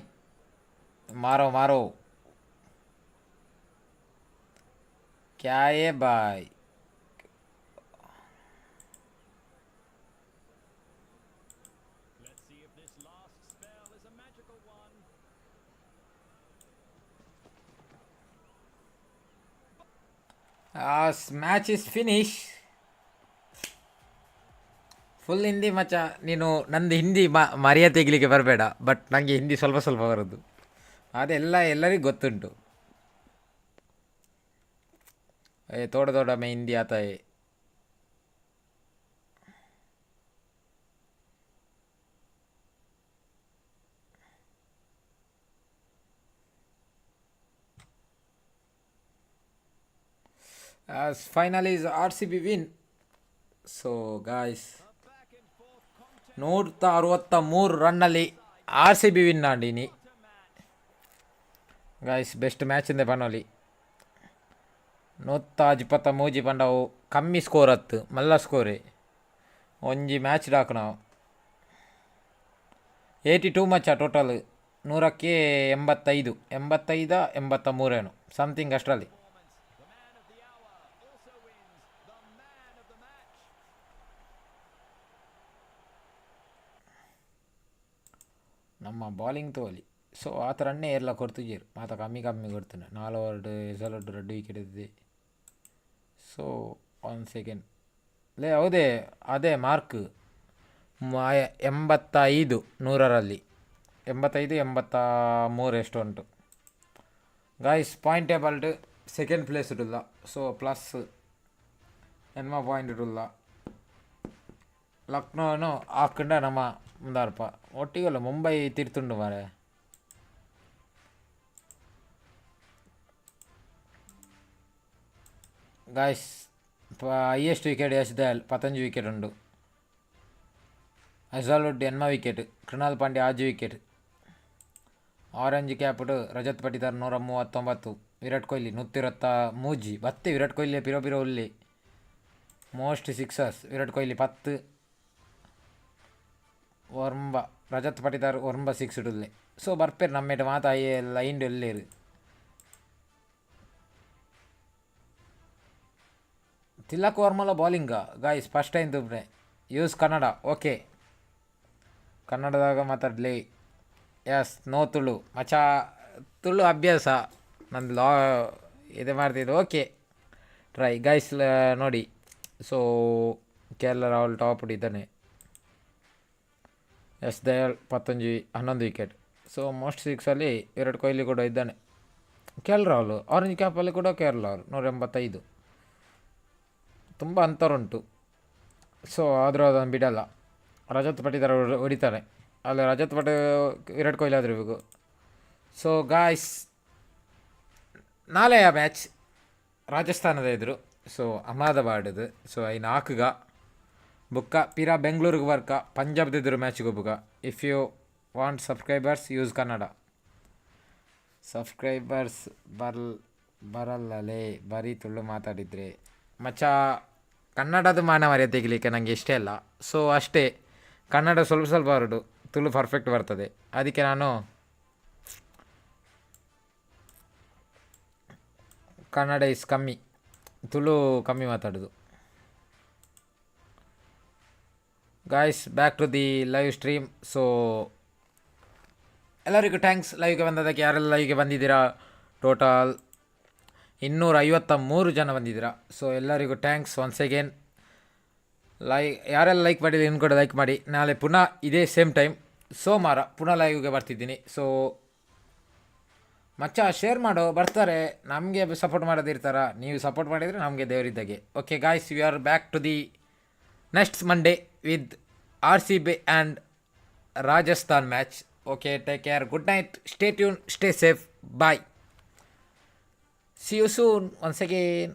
ಮಾರೋ ಮಾರೋ, ಕ್ಯಾ ಯೇ boy? Let's see if this last spell is a magical one. Match is finish. Full Hindi ಮಚ್ಚ. ನೀನು ನಂದು ಹಿಂದಿ ಮರ್ಯಾದೆ ತೆಗಿಲಿಕ್ಕೆ ಬರಬೇಡ. ಬಟ್ ನನಗೆ ಹಿಂದಿ ಸ್ವಲ್ಪ ಸ್ವಲ್ಪ ಬರೋದು. ಅದೆಲ್ಲ ಎಲ್ಲರಿಗೂ ಗೊತ್ತುಂಟು. ಏ ತೋಡ ತೋಡ ಮೇ ಹಿಂದಿ ಆತ high. As final is RCB win. So guys, 163 ರನ್ನಲ್ಲಿ R C B win ಆಂಡಿನಿ. Guys, best match ಇಂದೆ ಪನೋಲಿ. 123 ಪಂಡವು ಕಮ್ಮಿ ಸ್ಕೋರ್ ಅತ್ತು, ಮಲ್ಲ ಸ್ಕೋರೇ ಒಂಜಿ ಮ್ಯಾಚ್ ಡಾಕ್ ನಾವು. 82 ಮಚ್ಚ ಟೋಟಲ್. 185, 85 83 ಏನೋ ಸಮಥಿಂಗ್ ಅಷ್ಟರಲ್ಲಿ. The man of the hour also wins the man of the match. ನಮ್ಮ ಬಾಲಿಂಗ್ ತೋಲಿ. ಸೊ ಆ ಥರ ರನ್ನೇ ಏರ್ಲ ಕೊಡ್ತಿದ್ದೀರು ಮಾತ ಕಮ್ಮಿ ಕಮ್ಮಿ ಕೊಡ್ತಾನೆ. ನಾಲ್ ಓವರ್ಡ್ ಎಸಲೊಡ್ಡು ರಡ್ಡು ವಿಕೆಟ್ ಇದ್ದಿದೆ. ಸೊ ಒನ್ ಸೆಕೆಂಡ್ ಲೇ, ಹೌದೇ, ಅದೇ ಮಾರ್ಕ್ 85, 100ರಲ್ಲಿ 85, 83 ಎಷ್ಟು ಉಂಟು. ಗಾಯ್ಸ್, ಪಾಯಿಂಟ್ ಟೇಬಲ್ಡ್ ಸೆಕೆಂಡ್ ಪ್ಲೇಸ್ ಇಡುಲ್ಲ. So plus ಎನ್ಮ point ಇಡುಲ್ಲ. ಲಕ್ನೋನು ಹಾಕೊಂಡ ನಮ್ಮ ಮುಂದಾರಪ್ಪ ಒಟ್ಟಿಗೆಲ್ಲ ಮುಂಬೈ ತಿರ್ತುಂಡು ಮಾರೆ. Guys, highest wicket Yash Dayal, 15 wicket ಉಂಡು. ಅಜಾಲುಡ್ ಎನ್ಮ wicket, Krunal Pandya 6 wicket. Orange ಕ್ಯಾಪ್ಡ್ ರಜತ್ ಪಟಿದಾರ್ 139, ವಿರಾಟ್ ಕೊಹ್ಲಿ 123. ಬತ್ತೆ ವಿರಾಟ್ ಕೊಹ್ಲಿ ಪಿರೋ ಪಿರೋ ಉಲ್ಲಿ. ಮೋಸ್ಟ್ ಸಿಕ್ಸರ್ಸ್ ವಿರಾಟ್ ಕೊಹ್ಲಿ 10, ಒರ್ಂಬ. ರಜತ್ ಪಟಿದಾರ್ 9 ಸಿಕ್ಸ್ ಇಡುಲ್ಲೆ. ಸೊ ಬರ್ಪೇರು ನಮ್ಮೇಟ ಮಾತ ಲೈನ್ ಉಲ್ಲೇರು. ತಿಲಕ್ ವರ್ಮಲ ಬೌಲಿಂಗ. ಗಾಯ್ಸ್, ಫಸ್ಟ್ ಟೈಮ್ ತುಪ್ರೆ. Use Kannada, okay. ಕನ್ನಡದಾಗ ಮಾತಾಡಲಿ. ಎಸ್, ನೋ ತುಳು ಮಚಾ. ತುಳು ಅಭ್ಯಾಸ ನಂದು ಲಾ ಇದು ಮಾಡ್ತಿದ್ದು. Okay, try guys. ನೋಡಿ, ಸೊ ಕೆ ಎಲ್ ರಾಹುಲ್ ಟಾಪ್ ಇದ್ದಾನೆ. ಯಶ್ ದಯಾಳ್ 15, 11 ವಿಕೆಟ್. ಸೊ ಮೋಸ್ಟ್ ಸಿಕ್ಸಲ್ಲಿ ವಿರಾಟ್ ಕೊಹ್ಲಿ ಕೂಡ ಇದ್ದಾನೆ. ಕೆ ಎಲ್ ರಾಹುಲ್ ಆರೆಂಜ್ ಕ್ಯಾಪಲ್ಲಿ ಕೂಡ ಕೆ ಎಲ್ ರಾಹುಲ್ 185. ತುಂಬ ಅಂತರ ಉಂಟು. ಸೊ ಆದರೂ ಅದನ್ನು ಬಿಡಲ್ಲ. ರಜತ್ ಪಟಿದಾರ್ ಹೊಡಿತಾರೆ ಅಲ್ಲಿ. ರಜತ್ ಪಟ ವಿರಾಟ್ ಕೊಹ್ಲಿ ಆದಿರಬೇಕು. ಸೊ ಗಾಯ್ಸ್, ನಾಳೆಯ ಮ್ಯಾಚ್ ರಾಜಸ್ಥಾನದ ಎದುರು. ಸೊ ಅಹಮದಾಬಾದದು. ಸೊ ಐನ್ ಆಕುಗ ಬುಕ್ಕ ಪಿರಾ ಬೆಂಗಳೂರಿಗೆ ಬರ್ಕ ಪಂಜಾಬ್ದ ಎದುರು ಮ್ಯಾಚ್ಗೆ ಹೋಗುಗ. If you want subscribers, use Kannada. Subscribers ಬರಲ್ಲಲೇ ಬರೀ ತುಳು ಮಾತಾಡಿದರೆ. ಮಚ್ಚ, ಕನ್ನಡದ ಮಾನ ಮರ್ಯಾದೆ ತೆಗಿಲಿಕ್ಕೆ ನನಗೆ ಇಷ್ಟ ಇಲ್ಲ. ಸೊ ಅಷ್ಟೇ, ಕನ್ನಡ ಸ್ವಲ್ಪ ಸ್ವಲ್ಪ ಬರೋದು, ತುಳು ಪರ್ಫೆಕ್ಟ್ ಬರ್ತದೆ. ಅದಕ್ಕೆ ನಾನು ಕನ್ನಡ is ಕಮ್ಮಿ, ತುಳು ಕಮ್ಮಿ ಮಾತಾಡೋದು. Guys, back to the live stream. So ಎಲ್ಲರಿಗೂ thanks ಲೈವ್ಗೆ ಬಂದದಕ್ಕೆ. ಯಾರೆಲ್ಲ ಲೈವ್ಗೆ ಬಂದಿದ್ದೀರಾ? ಟೋಟಲ್ 253 ಜನ ಬಂದಿದ್ದೀರಾ. ಸೊ ಎಲ್ಲರಿಗೂ thanks once again. ಯಾರೆಲ್ಲ ಲೈಕ್ ಮಾಡಿಲ್ಲ, ಇನ್ನು ಕೂಡ ಲೈಕ್ ಮಾಡಿ. ನಾಳೆ ಪುನಃ ಇದೇ ಸೇಮ್ ಟೈಮ್ ಸೋಮವಾರ ಪುನಃ ಲೈವ್ಗೆ ಬರ್ತಿದ್ದೀನಿ. ಸೊ ಮಚ್ಚ, ಶೇರ್ ಮಾಡು, ಬರ್ತಾರೆ. ನಮಗೆ ಸಪೋರ್ಟ್ ಮಾಡೋದಿರ್ತಾರ? ನೀವು ಸಪೋರ್ಟ್ ಮಾಡಿದರೆ ನಮಗೆ ದೇವರಿದ್ದಾಗೆ. Okay guys, we are back to the next Monday with RCB and Rajasthan match. Okay, take care, good night, stay tune, stay safe, bye, see you soon once again.